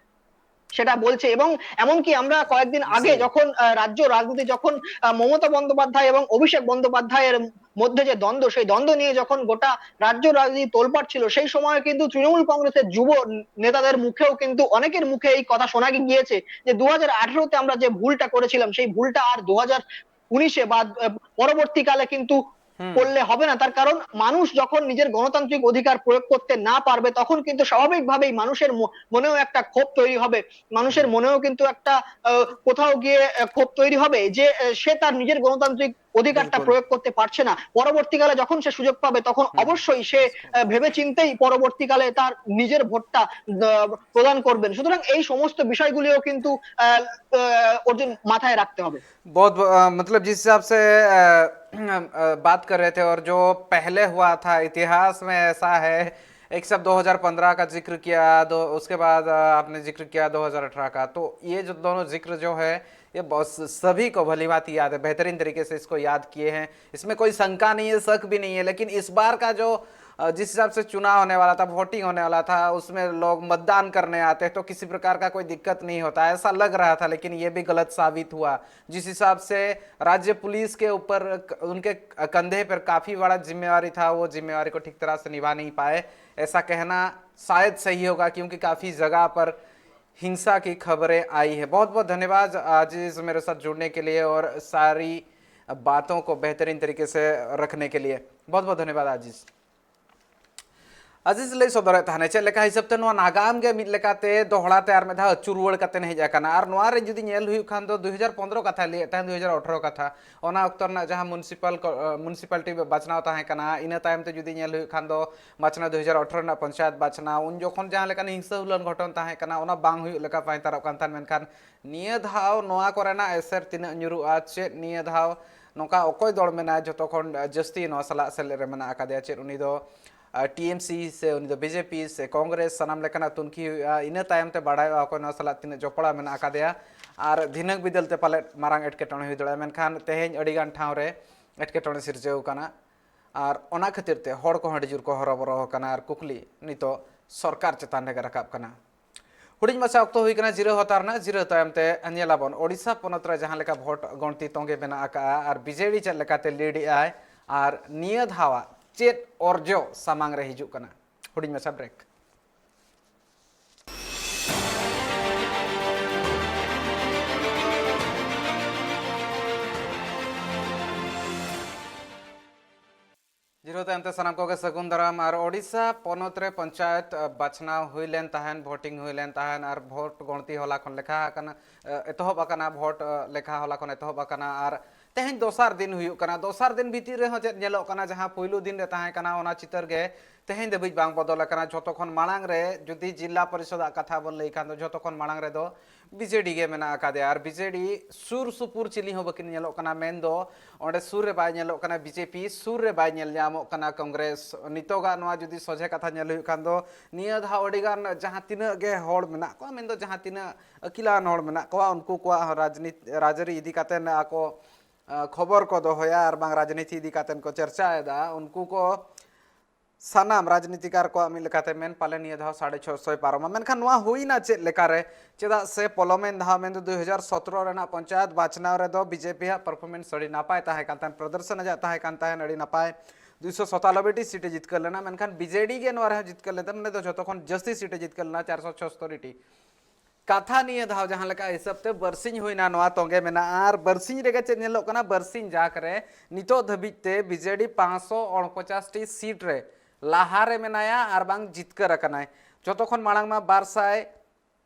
সেটা বলছে। এবং এমনকি আমরা কয়েকদিন আগে জি। যখন আহ, রাজ্য রাজনীতি যখন আহ, মমতা বন্দ্যোপাধ্যায় এবং অভিষেক বন্দ্যোপাধ্যায়ের মধ্যে যে দ্বন্দ্ব, সেই দ্বন্দ্ব নিয়ে যখন গোটা রাজ্য রাজনীতি তোলপাড় ছিল, সেই সময় কিন্তু তৃণমূল কংগ্রেসের যুব নেতাদের মুখেও কিন্তু অনেকের মুখে এই কথা শোনা গিয়েছে যে দু হাজার আঠারোতে আমরা যে ভুলটা করেছিলাম, সেই ভুলটা আর দু হাজার উনিশে বা আহ, পরবর্তীকালে কিন্তু হুম। করলে হবে না। তার কারণ মানুষ যখন নিজের গণতান্ত্রিক অধিকার প্রয়োগ করতে না পারবে, তখন কিন্তু স্বাভাবিকভাবেই মানুষের ম- মনেও একটা ক্ষোভ তৈরি হবে। মানুষের মনেও কিন্তু একটা আহ, কোথাও গিয়ে আহ, ক্ষোভ তৈরি হবে যে আহ, সে তার নিজের গণতান্ত্রিক অধিকারটা বিলকুল। প্রয়োগ করতে পারছে না, পরবর্তীকালে যখন সে সুযোগ পাবে তখন হুম। অবশ্যই সে আহ, ভেবে চিন্তেই পরবর্তীকালে তার নিজের ভোটটা আহ, প্রদান করবেন। সুতরাং এই সমস্ত বিষয়গুলিও কিন্তু আহ, আহ, অর্জুন মাথায় রাখতে হবে। बहुत ब- अ, मतलब, जिस हिसाब से अ, अ, बात कर रहे थे, और जो पहले हुआ था इतिहास में, ऐसा है, एक सब दो हज़ार पन्द्रह का जिक्र किया, दो उसके बाद अ, आपने जिक्र किया दो हज़ार अठारह का। तो ये जो दोनों जिक्र जो है, ये बहुत स- सभी को भली भांति याद है, बेहतरीन तरीके से इसको याद किए हैं। इसमें कोई शंका नहीं है, शक भी नहीं है। लेकिन इस बार का जो अ, जिस हिसाब से चुनाव होने वाला था, वोटिंग होने वाला था, उसमें लोग मतदान करने आते हैं, तो किसी प्रकार का कोई दिक्कत नहीं होता, ऐसा लग रहा था। लेकिन ये भी गलत साबित हुआ। जिस हिसाब से राज्य पुलिस के ऊपर क- उनके क- कंधे पर काफी बड़ा जिम्मेवारी था, वो जिम्मेवारी को ठीक तरह से निभा नहीं पाए, ऐसा कहना शायद सही होगा, क्योंकि काफी जगह पर हिंसा की खबरें आई है। बहुत बहुत धन्यवाद आजीज, मेरे साथ जुड़ने के लिए और सारी बातों को बेहतरीन तरीके से रखने के लिए। बहुत बहुत धन्यवाद आजीज। ᱟᱡᱤᱡ ᱞᱟᱹᱭ ᱥᱚᱫᱚᱨᱮᱫ ᱛᱟᱦᱮᱱᱟ, ᱪᱮᱫ ᱞᱮᱠᱟ ᱦᱤᱥᱟᱹᱵ ᱛᱮ ᱱᱚᱣᱟ ᱱᱟᱜᱟᱢ ᱜᱮ ᱢᱤᱫ ᱞᱮᱠᱟᱛᱮ ᱫᱚᱦᱲᱟ ᱛᱮ ᱟᱨ ᱢᱤᱫ ᱫᱷᱟᱣ ᱟᱹᱪᱩᱨ ᱨᱩᱣᱟᱹᱲ ᱠᱟᱛᱮ ᱦᱮᱡ ᱟᱠᱟᱱᱟ᱾ ᱟᱨ ᱱᱚᱣᱟ ᱨᱮ ᱡᱩᱫᱤ ᱧᱮᱞ ᱦᱩᱭᱩᱜ ᱠᱷᱟᱱ ᱫᱚ, ᱫᱩ ᱦᱟᱡᱟᱨ ᱯᱚᱱᱫᱽᱨᱚ ᱠᱟᱛᱷᱟᱭ ᱞᱟᱹᱭᱮᱫ ᱛᱟᱦᱮᱸᱫ, ᱫᱩ ᱦᱟᱡᱟᱨ ᱟᱴᱷᱨᱚ ᱠᱟᱛᱷᱟ, ᱚᱱᱟ ᱚᱠᱛᱚ ᱨᱮᱱᱟᱜ ᱡᱟᱦᱟᱸ ᱢᱩᱱᱥᱤᱯᱟᱞ ᱠᱚ-, ᱟᱸ, ᱢᱩᱱᱥᱤᱯᱟᱞᱴᱤ ᱵᱟᱪᱷᱱᱟᱣ ᱛᱟᱦᱮᱸ ᱠᱟᱱᱟ, ᱤᱱᱟᱹ ᱛᱟᱭᱚᱢ ᱛᱮ ᱡᱩᱫᱤ ᱧᱮᱞ ᱦᱩᱭᱩᱜ ᱠᱷᱟᱱ ᱫᱚ ᱵᱟᱪᱷᱱᱟᱣ ᱫᱩ ᱦᱟᱡᱟᱨ ᱟᱴᱷᱨᱚ ᱨᱮᱱᱟᱜ ᱯᱚᱧᱪᱟᱭᱮᱛ ᱵᱟᱪᱷᱱᱟᱣ, ᱩᱱ ᱡᱚᱠᱷᱚᱱ ᱡᱟᱦᱟᱸ ᱞᱮᱠᱟᱱ ᱦᱤᱝᱥᱟᱹ ᱦᱩᱞᱟᱹᱱ ᱜᱷᱚᱴᱚᱱ ᱛᱟᱦᱮᱸ ᱠᱟᱱᱟ, ᱚᱱᱟ ᱵᱟᱝ ᱦᱩᱭᱩᱜ ᱞᱮᱠᱟ ᱯᱟᱭᱛᱟᱨᱚᱜ ᱠᱟᱱ ᱛᱟᱦᱮᱸᱫ᱾ ᱢᱮᱱᱠᱷᱟᱱ ᱱᱤᱭᱟᱹ ᱫᱷᱟᱣ ᱱᱚᱣᱟ ᱠᱚᱨᱮᱱᱟᱜ ᱮᱥᱮᱨ ᱛᱤᱱᱟᱹᱜ ᱧᱩᱨᱩᱜᱼᱟ, ᱪᱮᱫ ᱱᱤᱭᱟᱹ ᱫᱷᱟᱣ ᱱᱚᱝᱠᱟ ᱚᱠᱚᱭ ᱫᱚᱞ ᱢᱮᱱᱟᱭᱟ ᱡᱷᱚᱛᱚ ᱠᱷᱚᱱ ᱡᱟᱹᱥᱛᱤ ᱱᱚᱣᱟ ᱥᱟᱞᱟᱜ ᱥᱮᱞᱮᱫ ᱨᱮ ᱢᱮᱱᱟᱜ ᱟᱠᱟᱫᱮᱭᱟ, ᱪᱮᱫ ᱩᱱᱤ ᱫᱚ ᱟᱨ ᱴᱤ ᱮᱢ ᱥᱤ ᱥᱮ ᱩᱱᱤ ᱫᱚ ᱵᱤ ᱡᱮ ᱯᱤ ᱥᱮ ᱠᱚᱝᱜᱨᱮᱥ, ᱥᱟᱱᱟᱢ ᱞᱮᱠᱟᱱᱟᱜ ᱛᱩᱱᱠᱷᱤ ᱦᱩᱭᱩᱜᱼᱟ᱾ ᱤᱱᱟᱹ ᱛᱟᱭᱚᱢ ᱛᱮ ᱵᱟᱲᱟᱭᱚᱜᱼᱟ ᱚᱠᱚᱭ ᱱᱚᱣᱟ ᱥᱟᱞᱟᱜ ᱛᱤᱱᱟᱹᱜ ᱡᱚᱯᱲᱟᱣ ᱢᱮᱱᱟᱜ ᱟᱠᱟᱫᱮᱭᱟ᱾ ᱟᱨ ᱫᱷᱤᱱᱟᱹᱝ ᱵᱤᱫᱟᱹᱞ ᱛᱮ ᱯᱟᱞᱮᱫ ᱢᱟᱨᱟᱝ ᱮᱴᱠᱮᱴᱚᱬᱮ ᱦᱩᱭ ᱫᱟᱲᱮᱭᱟᱜᱼᱟ, ᱢᱮᱱᱠᱷᱟᱱ ᱛᱮᱦᱮᱧ ᱟᱹᱰᱤᱜᱟᱱ ᱴᱷᱟᱶ ᱨᱮ ᱮᱴᱠᱮᱴᱚᱬᱮ ᱥᱤᱨᱡᱟᱹᱣ ᱟᱠᱟᱱᱟ᱾ ᱟᱨ ᱚᱱᱟ ᱠᱷᱟᱹᱛᱤᱨ ᱛᱮ ᱦᱚᱲ ᱠᱚᱦᱚᱸ ᱟᱹᱰᱤ ᱡᱳᱨ ᱠᱚ ᱦᱚᱨᱚᱵᱚᱨᱚ ᱟᱠᱟᱱᱟ ᱟᱨ ᱠᱩᱠᱞᱤ ᱱᱤᱛᱚᱜ ᱥᱚᱨᱠᱟᱨ ᱪᱮᱛᱟᱱ ᱨᱮᱜᱮ ᱨᱟᱠᱟᱵ ᱠᱟᱱᱟ᱾ ᱦᱩᱰᱤᱧ ᱢᱟᱪᱷᱟ ᱚᱠᱛᱚ ᱦᱩᱭ ᱠᱟᱱᱟ ᱡᱤᱨᱟᱹᱣ ᱦᱟᱛᱟᱣ ᱨᱮᱱᱟᱜ᱾ ᱡᱤᱨᱟᱹᱣ ᱛᱟᱭᱚᱢ ᱛᱮ ᱧᱮᱞᱟᱵᱚᱱ ᱳᱰᱤᱥᱟ ᱯᱚᱱᱚᱛ ᱨᱮ ᱡᱟᱦᱟᱸ ᱞᱮᱠᱟ ᱵᱷᱳᱴ ᱜᱚᱱᱛᱤ ᱛᱚᱸᱜᱮ ᱢᱮᱱᱟᱜ ᱟᱠᱟᱫᱼᱟ ᱟᱨ ᱵᱤ ᱡᱮ ᱰᱤ ᱪᱮᱫ ᱞᱮᱠᱟᱛᱮ ᱞᱤᱰ ᱮᱫᱟᱭ ᱟᱨ ᱱᱤᱭᱟᱹ ᱫᱷᱟᱣᱟᱜ ᱪᱮᱫ ᱚᱨᱡᱚ ᱥᱟᱢᱟᱝ ᱨᱮ ᱦᱤᱡᱩᱜ ᱠᱟᱱᱟ᱾ ᱦᱩᱰᱤᱧ ᱢᱟᱪᱷᱟ ᱵᱨᱮᱠ᱾ ᱡᱤᱨᱟᱹᱣ ᱛᱟᱭᱚᱢ ᱛᱮ ᱥᱟᱱᱟᱢ ᱠᱚᱜᱮ ᱥᱟᱹᱜᱩᱱ ᱫᱟᱨᱟᱢ᱾ ᱟᱨ ᱳᱰᱤᱥᱟ ᱯᱚᱱᱚᱛ ᱨᱮ ᱯᱚᱧᱪᱟᱭᱮᱛ, ᱟ, ᱵᱟᱪᱷᱱᱟᱣ ᱦᱩᱭ ᱞᱮᱱ ᱛᱟᱦᱮᱸᱱ, voting ᱦᱩᱭ ᱞᱮᱱ ᱛᱟᱦᱮᱸᱱ, ᱟᱨ vote ᱜᱚᱬᱛᱤ ᱦᱚᱞᱟ ᱠᱷᱚᱱ ᱞᱮᱠᱷᱟ ᱟᱠᱟᱱᱟ, ᱟ, ᱮᱛᱚᱦᱚᱵ ᱟᱠᱟᱱᱟ, vote, ᱟ, ᱞᱮᱠᱷᱟ ᱦᱚᱞᱟ ᱠᱷᱚᱱ ᱮᱛᱚᱦᱚᱵ ᱟᱠᱟᱱᱟ᱾ ᱟᱨ ᱛᱮᱦᱮᱧ ᱫᱚᱥᱟᱨ ᱫᱤᱱ ᱦᱩᱭᱩᱜ ᱠᱟᱱᱟ᱾ ᱫᱚᱥᱟᱨ ᱫᱤᱱ ᱵᱷᱤᱛᱤᱨ ᱨᱮᱦᱚᱸ ᱪᱮᱫ ᱧᱮᱞᱚᱜ ᱠᱟᱱᱟ, ᱡᱟᱦᱟᱸ ᱯᱩᱭᱞᱩ ᱫᱤᱱ ᱨᱮ ᱛᱟᱦᱮᱸ ᱠᱟᱱᱟ, ᱚᱱᱟ ᱪᱤᱛᱟᱹᱨ ᱜᱮ ᱛᱮᱦᱮᱧ ᱫᱷᱟᱹᱵᱤᱡ ᱵᱟᱝ ᱵᱚᱫᱚᱞ ᱟᱠᱟᱱᱟ᱾ ᱡᱷᱚᱛᱚ ᱠᱷᱚᱱ ᱢᱟᱲᱟᱝ ᱨᱮ ᱡᱩᱫᱤ ᱡᱤᱞᱟ ᱯᱚᱨᱤᱥᱚᱫᱟᱜ ᱠᱟᱛᱷᱟ ᱵᱚᱱ ᱞᱟᱹᱭ ᱠᱷᱟᱱ ᱫᱚ, ᱡᱷᱚᱛᱚ ᱠᱷᱚᱱ ᱢᱟᱲᱟᱝ ᱨᱮᱫᱚ ᱵᱤᱡᱮᱰᱤ ᱜᱮ ᱢᱮᱱᱟᱜ ᱟᱠᱟᱫᱮᱭᱟ᱾ ᱟᱨ ᱵᱤᱡᱮᱰᱤ ᱥᱩᱨ ᱥᱩᱯᱩᱨ ᱪᱤᱞᱤ ᱦᱚᱸ ᱵᱟᱹᱠᱤᱱ ᱧᱮᱞᱚᱜ ᱠᱟᱱᱟ, ᱢᱮᱱᱫᱚ ᱚᱸᱰᱮ ᱥᱩᱨ ᱨᱮ ᱵᱟᱭ ᱧᱮᱞᱚᱜ ᱠᱟᱱᱟ, ᱵᱤᱡᱮᱯᱤ ᱥᱩᱨ ᱨᱮ ᱵᱟᱭ ᱧᱮᱞ ᱧᱟᱢᱚᱜ ᱠᱟᱱᱟ ᱠᱚᱝᱜᱨᱮᱥ᱾ ᱱᱤᱛᱚᱜᱟᱜ ᱱᱚᱣᱟ ᱡᱩᱫᱤ ᱥᱚᱡᱷᱮ ᱠᱟᱛᱷᱟ ᱧᱮᱞ ᱦᱩᱭᱩᱜ ᱠᱷᱟᱱ ᱫᱚ, ᱱᱤᱭᱟᱹ ᱫᱷᱟᱣ ᱟᱹᱰᱤᱜᱟᱱ ᱡᱟᱦᱟᱸ ᱛᱤᱱᱟᱹᱜ ᱜᱮ ᱦᱚᱲ ᱢᱮᱱᱟᱜ ᱠᱚᱣᱟ, ᱢᱮᱱᱫᱚ ᱡᱟᱦᱟᱸ ᱛᱤᱱᱟᱹᱜ ᱟᱹᱠᱤᱞᱟᱱ ᱦᱚᱲ ᱢᱮᱱᱟᱜ ᱠᱚᱣᱟ, ᱩᱱᱠᱩ ᱠᱚᱣᱟᱜ ᱦᱚᱸ ᱨᱟᱡᱽᱱᱤᱛ-, ᱨᱟᱡᱽᱟᱹᱨᱤ ᱤᱫᱤ ᱠᱟᱛᱮ ᱟᱠᱚ, ᱟ, ᱠᱷᱚᱵᱚᱨ ᱠᱚ ᱫᱚᱦᱚᱭᱟ ᱟᱨ ᱵᱟᱝ ᱨᱟᱡᱽᱱᱤᱛᱤ ᱤᱫᱤ ᱠᱟᱛᱮ ᱠᱚ ᱪᱟᱨᱪᱟᱭᱮᱫᱟ, ᱩᱱᱠᱩ ᱠᱚ ᱥᱟᱱᱟᱢ ᱨᱟᱡᱽᱱᱤᱛᱤᱠᱟᱨ ᱠᱚᱣᱟᱜ ᱢᱤᱫ ᱞᱮᱠᱟᱛᱮ ᱢᱮᱱ, ᱯᱟᱞᱮ ᱱᱤᱭᱟᱹ ᱫᱷᱟᱣ ᱥᱟᱲᱮ ᱪᱷᱚᱥᱚᱭ ᱯᱟᱨᱚᱢᱟ᱾ ᱢᱮᱱᱠᱷᱟᱱ ᱱᱚᱣᱟ ᱦᱩᱭᱱᱟ ᱪᱮᱫ ᱞᱮᱠᱟᱨᱮ? ᱪᱮᱫᱟᱜ ᱥᱮ ᱯᱚᱞᱚᱢᱮᱱ ᱫᱷᱟᱣ, ᱢᱮᱱᱫᱚ ᱫᱩ ᱦᱟᱡᱟᱨ ᱥᱚᱛᱨᱚ ᱨᱮᱱᱟᱜ ᱯᱚᱧᱪᱟᱭᱮᱛ ᱵᱟᱪᱷᱱᱟᱣ ᱨᱮᱫᱚ ᱵᱤᱡᱮᱯᱤ ᱟᱜ performance ᱟᱹᱰᱤ ᱱᱟᱯᱟᱭ ᱛᱟᱦᱮᱸ ᱠᱟᱱ ᱛᱟᱦᱮᱸᱱ, ᱯᱨᱚᱫᱚᱨᱥᱚᱱ ᱟᱡᱟᱜ ᱛᱟᱦᱮᱸ ᱠᱟᱱ ᱛᱟᱦᱮᱸᱱ ᱟᱹᱰᱤ ᱱᱟᱯᱟᱭ, ᱫᱩᱭᱥᱚ ᱥᱚᱛᱟᱱᱚᱵᱵᱳᱭ ᱴᱤ ᱥᱤᱴ ᱮ ᱡᱤᱛᱠᱟᱹᱨ ᱞᱮᱱᱟ, ᱢᱮᱱᱠᱷᱟᱱ ᱵᱤᱡᱮᱰᱤ ᱜᱮ ᱱᱚᱣᱟ ᱨᱮᱦᱚᱸ ᱡᱤᱛᱠᱟᱹᱨ ᱞᱮᱱ ᱛᱟᱦᱮᱸᱱ, ᱢᱟᱱᱮ ᱫᱚ ᱡᱷᱚᱛᱚ ᱠᱷᱚᱱ ᱡᱟᱹᱥᱛᱤ ᱥᱤᱴ ᱮ ᱡᱤᱛᱠᱟᱹᱨ ᱞᱮᱱᱟ, ᱪᱟᱨᱥᱚ ᱪᱷᱚᱥᱛᱚᱨᱤ ᱴᱤ᱾ ᱠᱟᱛᱷᱟ ᱱᱤᱭᱟᱹ ᱫᱷᱟᱣ ᱡᱟᱦᱟᱸ ᱞᱮᱠᱟ ᱦᱤᱥᱟᱹᱵ ᱛᱮ ᱵᱟᱨᱥᱤᱧ ᱦᱩᱭᱱᱟ ᱱᱚᱣᱟ ᱛᱚᱸᱜᱮ ᱢᱮᱱᱟᱜᱼᱟ, ᱟᱨ ᱵᱟᱨᱥᱤᱧ ᱨᱮᱜᱮ ᱪᱮᱫ ᱧᱮᱞᱚᱜ ᱠᱟᱱᱟ, ᱵᱟᱨᱥᱤᱧ ᱡᱟᱠ ᱨᱮ ᱱᱤᱛᱚᱜ ᱫᱷᱟᱹᱵᱤᱡ ᱛᱮ ᱵᱤᱡᱮᱰᱤ ᱯᱟᱸᱪᱥᱚ ᱩᱱᱯᱚᱪᱟᱥ ᱴᱤ ᱥᱤᱴ ᱨᱮ ᱞᱟᱦᱟ ᱨᱮ ᱢᱮᱱᱟᱭᱟ ᱟᱨ ᱵᱟᱝ ᱡᱤᱛᱠᱟᱹᱨ ᱟᱠᱟᱱᱟᱭ᱾ ᱡᱚᱛᱚ ᱠᱷᱚᱱ ᱢᱟᱲᱟᱝ ᱢᱟ ᱵᱟᱨ ᱥᱟᱭ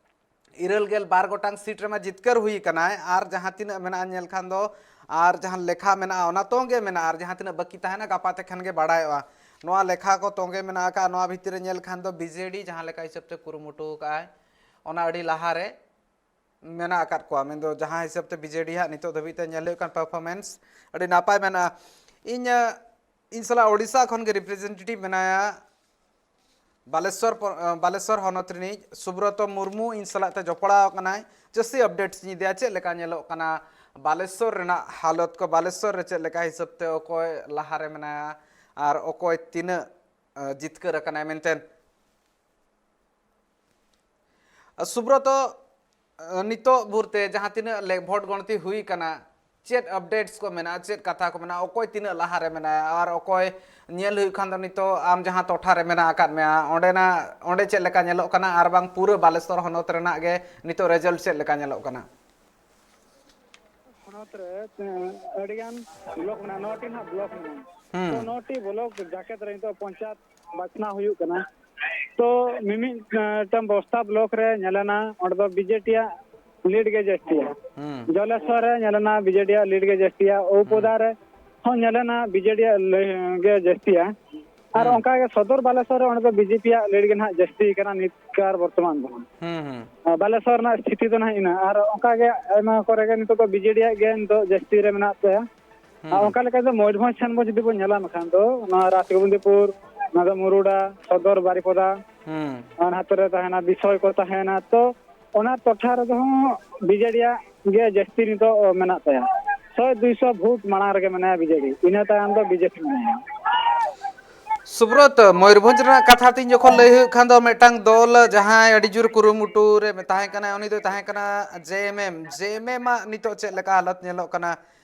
ᱤᱨᱟᱹᱞ ᱜᱮᱞ ᱵᱟᱨ ᱜᱚᱴᱟᱝ ᱥᱤᱴ ᱨᱮᱢᱟ ᱡᱤᱛᱠᱟᱹᱨ ᱦᱩᱭ ᱟᱠᱟᱱᱟᱭ, ᱟᱨ ᱡᱟᱦᱟᱸ ᱛᱤᱱᱟᱹᱜ ᱢᱮᱱᱟᱜᱼᱟ ᱧᱮᱞ ᱠᱷᱟᱱ ᱫᱚ, ᱟᱨ ᱡᱟᱦᱟᱸ ᱞᱮᱠᱷᱟ ᱢᱮᱱᱟᱜᱼᱟ ᱚᱱᱟ ᱛᱚᱸᱜᱮ ᱢᱮᱱᱟᱜᱼᱟ, ᱟᱨ ᱡᱟᱦᱟᱸ ᱛᱤᱱᱟᱹᱜ ᱵᱟᱹᱠᱤ ᱛᱟᱦᱮᱱᱟ ᱜᱟᱯᱟ ᱛᱮ ᱠᱷᱟᱱ ᱜᱮ ᱵᱟᱲᱟᱭᱚᱜᱼᱟ᱾ ᱱᱚᱣᱟ ᱞᱮᱠᱷᱟ ᱠᱚ ᱛᱚᱸᱜᱮ ᱢᱮᱱᱟᱜ ᱟᱠᱟᱫ, ᱱᱚᱣᱟ ᱵᱷᱤᱛᱤᱨ ᱨᱮ ᱧᱮᱞ ᱠᱷᱟᱱ ᱫᱚ ᱵᱤᱡᱮᱰᱤ ᱡᱟᱦᱟᱸ ᱞᱮᱠᱟ ᱦᱤᱥᱟᱹᱵ ᱛᱮ ᱠᱩᱨᱩᱢᱩᱴᱩ ᱟᱠᱟᱫᱼᱟᱭ, ᱚᱱᱟ ᱟᱹᱰᱤ ᱞᱟᱦᱟ ᱨᱮ ᱢᱮᱱᱟᱜ ᱟᱠᱟᱫ ᱠᱚᱣᱟ, ᱢᱮᱱᱫᱚ ᱡᱟᱦᱟᱸ ᱦᱤᱥᱟᱹᱵ ᱛᱮ ᱵᱤᱡᱮᱰᱤ ᱦᱟᱸᱜ ᱱᱤᱛᱚᱜ ᱫᱷᱟᱹᱵᱤᱡ ᱛᱮ ᱧᱮᱞ ᱦᱩᱭᱩᱜ ᱠᱟᱱ performance ᱟᱹᱰᱤ ᱱᱟᱯᱟᱭ ᱢᱮᱱᱟᱜᱼᱟ᱾ ᱤᱧ, ᱤᱧ ᱥᱟᱞᱟᱜ ᱳᱰᱤᱥᱟ ᱠᱷᱚᱱ ᱜᱮ representative ᱢᱮᱱᱟᱭᱟ, ᱵᱟᱞᱮᱥᱚᱨ ᱯᱚ-, ᱵᱟᱞᱮᱥᱚᱨ ᱦᱚᱱᱚᱛ ᱨᱤᱱᱤᱡ ᱥᱩᱵᱨᱚᱛᱚ ᱢᱩᱨᱢᱩ ᱤᱧ ᱥᱟᱞᱟᱜ ᱛᱮ ᱡᱚᱯᱲᱟᱣ ᱟᱠᱟᱱᱟᱭ᱾ ᱡᱟᱹᱥᱛᱤ updates ᱤᱧ ᱤᱫᱤᱭᱟ, ᱪᱮᱫ ᱞᱮᱠᱟ ᱧᱮᱞᱚᱜ ᱠᱟᱱᱟ ᱵᱟᱞᱮᱥᱚᱨ ᱨᱮᱱᱟᱜ ᱦᱟᱞᱚᱛ ᱠᱚ, ᱵᱟᱞᱮᱥᱚᱨ ᱨᱮ ᱪᱮᱫ ᱞᱮᱠᱟ ᱦᱤᱥᱟᱹᱵ ᱛᱮ ᱚᱠᱚᱭ ᱞᱟᱦᱟ ᱨᱮ ᱢᱮᱱᱟᱭᱟ ᱟᱨ ᱚᱠᱚᱭ ᱛᱤᱱᱟᱹᱜ, ᱟ, ᱡᱤᱛᱠᱟᱹᱨ ᱟᱠᱟᱱᱟᱭ ᱢᱮᱱᱛᱮ᱾ ᱥᱩᱵᱨᱚᱛᱚ, ᱱᱤᱛᱚᱜ ᱵᱷᱳᱨ ᱛᱮ ᱡᱟᱦᱟᱸ ᱛᱤᱱᱟᱹᱜ ᱞᱮ-, vote ᱜᱚᱬᱛᱤ ᱦᱩᱭ ᱠᱟᱱᱟ, ᱪᱮᱫ updates ᱠᱚ ᱢᱮᱱᱟᱜᱼᱟ, ᱪᱮᱫ ᱠᱟᱛᱷᱟ ᱠᱚ ᱢᱮᱱᱟᱜᱼᱟ, ᱚᱠᱚᱭ ᱛᱤᱱᱟᱹᱜ ᱞᱟᱦᱟ ᱨᱮ ᱢᱮᱱᱟᱭᱟ, ᱟᱨ ᱚᱠᱚᱭ ᱧᱮᱞ ᱦᱩᱭᱩᱜ ᱠᱷᱟᱱ ᱫᱚ ᱱᱤᱛᱚᱜ ᱟᱢ ᱡᱟᱦᱟᱸ ᱴᱚᱴᱷᱟ ᱨᱮ ᱢᱮᱱᱟᱜ ᱟᱠᱟᱫ ᱢᱮᱭᱟ, ᱚᱸᱰᱮᱱᱟᱜ, ᱚᱸᱰᱮ ᱪᱮᱫ ᱞᱮᱠᱟ ᱧᱮᱞᱚᱜ ᱠᱟᱱᱟ, ᱟᱨ ᱵᱟᱝ ᱯᱩᱨᱟᱹ ᱵᱟᱞᱮᱥᱚᱨ ᱦᱚᱱᱚᱛ ᱨᱮᱱᱟᱜ ᱜᱮ ᱱᱤᱛᱚᱜ result ᱪᱮᱫ ᱞᱮᱠᱟ ᱧᱮᱞᱚᱜ ᱠᱟᱱᱟ? ᱨᱮ, ᱮᱸ, ᱟᱹᱰᱤᱜᱟᱱ ᱵᱞᱚᱠ ᱢᱮᱱᱟᱜᱼᱟ, ᱱᱚᱴᱤ ᱱᱟᱦᱟᱜ ᱵᱞᱚᱠ ᱢᱮᱱᱟᱜᱼᱟ᱾ ᱦᱩᱸ᱾ ᱛᱚ ᱱᱚᱴᱤ ᱵᱞᱚᱠ ᱡᱟᱠᱮᱛ ᱨᱮ ᱱᱤᱛᱚᱜ ᱯᱚᱧᱪᱟᱭᱮᱛ ᱵᱟᱪᱷᱱᱟᱣ ᱦᱩᱭᱩᱜ ᱠᱟᱱᱟ᱾ ᱛᱚ ᱢᱤᱢᱤᱫᱴᱟᱝ ᱵᱚᱥᱛᱟ ᱵᱞᱚᱠ ᱨᱮ ᱧᱮᱞᱮᱱᱟ, ᱚᱸᱰᱮ ᱫᱚ ᱵᱤᱡᱮᱯᱤᱭᱟᱜ ᱞᱤᱰ ᱜᱮ ᱡᱟᱹᱥᱛᱤᱭᱟ᱾ ᱦᱩᱸ᱾ ᱡᱚᱞᱮᱥᱣᱚᱨ ᱨᱮ ᱧᱮᱞᱮᱱᱟ, ᱵᱤᱡᱮᱰᱤᱭᱟᱜ ᱞᱤᱰ ᱜᱮ ᱡᱟᱹᱥᱛᱤᱭᱟ᱾ ᱦᱩᱸ᱾ ᱳᱣᱯᱚᱫᱟ ᱨᱮ ᱦᱚᱸ ᱧᱮᱞᱮᱱᱟ, ᱵᱤᱡᱮᱰᱤᱭᱟᱜ ᱞᱤ-, ᱜᱮ ᱡᱟᱹᱥᱛᱤᱭᱟ᱾ ᱟᱨ ᱦᱩᱸ᱾ ᱚᱱᱠᱟ ᱜᱮ ᱥᱚᱫᱚᱨ ᱵᱟᱞᱮᱥᱚᱨ ᱨᱮ ᱚᱸᱰᱮ ᱫᱚ ᱵᱤᱡᱮᱯᱤᱭᱟᱜ ᱞᱤᱰ ᱜᱮ ᱱᱟᱦᱟᱜ ᱡᱟᱹᱥᱛᱤ ᱠᱟᱱᱟ ᱱᱤᱛ ᱠᱟᱨ ᱵᱚᱨᱛᱚᱢᱟᱱ ᱫᱚ᱾ ᱦᱩᱸ, ᱦᱩᱸ᱾ ᱟᱨ ᱵᱟᱞᱮᱥᱚᱨ ᱨᱮᱱᱟᱜ ᱥᱛᱷᱤᱛᱤ ᱫᱚ ᱱᱟᱦᱟᱜ ᱤᱱᱟᱹ᱾ ᱟᱨ ᱚᱱᱠᱟ ᱜᱮ ᱟᱭᱢᱟ ᱠᱚᱨᱮ ᱜᱮ ᱱᱤᱛᱚᱜ ᱫᱚ ᱵᱤᱡᱮᱰᱤᱭᱟᱜ ᱜᱮ ᱱᱤᱛᱚᱜ ᱡᱟᱹᱥᱛᱤ ᱨᱮ ᱢᱮᱱᱟᱜ ᱛᱟᱭᱟ᱾ ᱟᱨ ᱦᱩᱸ᱾ ᱚᱱᱠᱟ ᱞᱮᱠᱟ ᱫᱚ ᱢᱚᱭᱩᱨᱵᱷᱚᱸᱡᱽ ᱥᱮᱱ ᱵᱚᱱ ᱡᱩᱫᱤ ᱵᱚᱱ ᱧᱮᱞᱟ, ᱢᱮᱱᱠᱷᱟᱱ ᱫᱚ ᱱᱚᱣᱟ ᱨᱟᱥᱜᱳᱵᱤᱱᱫᱤᱯᱩᱨ, ᱱᱚᱣᱟ ᱫᱚ ᱢᱩᱨᱩᱰᱟ, ᱥᱚᱫᱚᱨ, ᱵᱟᱨᱤᱯᱚᱫᱟ, ᱦᱩᱸ᱾ ᱟᱨ ᱦᱟᱱᱛᱮ ᱨᱮ ᱛᱟᱦᱮᱱᱟ ᱵᱤᱥᱚᱭ ᱠᱚ ᱛᱟᱦᱮᱱᱟ᱾ ᱛᱚ ᱚᱱᱟ ᱴᱚᱴᱷᱟ ᱨᱮᱫᱚ ᱦᱚᱸ ᱵᱤᱡᱮᱰᱤᱭᱟᱜ ᱜᱮ ᱡᱟᱹᱥᱛᱤ ᱱᱤᱛᱚᱜ ᱢᱮᱱᱟᱜ ᱛᱟᱭᱟ᱾ ᱥᱚᱭ ᱫᱩᱭᱥᱚ ᱵᱷᱳᱴ ᱢᱟᱲᱟᱝ ᱨᱮᱜᱮ ᱢᱮᱱᱟᱭᱟ ᱵᱤᱡᱮᱰᱤ, ᱤᱱᱟᱹ ᱛᱟᱭᱚᱢ ᱫᱚ ᱵᱤᱡᱮᱯᱤ ᱢᱮᱱᱟᱭᱟ᱾ ᱥᱩᱵᱨᱚᱛ, ᱢᱚᱭᱩᱨᱵᱷᱚᱸᱡᱽ ᱨᱮᱱᱟᱜ ᱠᱟᱛᱷᱟ ᱛᱤᱧ ᱡᱚᱠᱷᱚᱱ ᱞᱟᱹᱭ ᱦᱩᱭᱩᱜ ᱠᱷᱟᱱ ᱫᱚ, ᱢᱤᱫᱴᱟᱝ ᱫᱚᱞ ᱡᱟᱦᱟᱸᱭ ᱟᱹᱰᱤ ᱡᱳᱨ ᱠᱩᱨᱩᱢᱩᱴᱩ ᱨᱮ ᱛᱟᱦᱮᱸ ᱠᱟᱱᱟᱭ, ᱩᱱᱤ ᱫᱚᱭ ᱛᱟᱦᱮᱸ ᱠᱟᱱᱟ ᱡᱮ ᱮᱢ ᱮᱢ᱾ ᱡᱮ ᱮᱢ ᱮᱢ ᱟᱜ ᱱᱤᱛᱚᱜ ᱪᱮᱫ ᱞᱮᱠᱟ ᱦᱟᱞᱚᱛ ᱧᱮᱞᱚᱜ ᱠᱟᱱᱟ?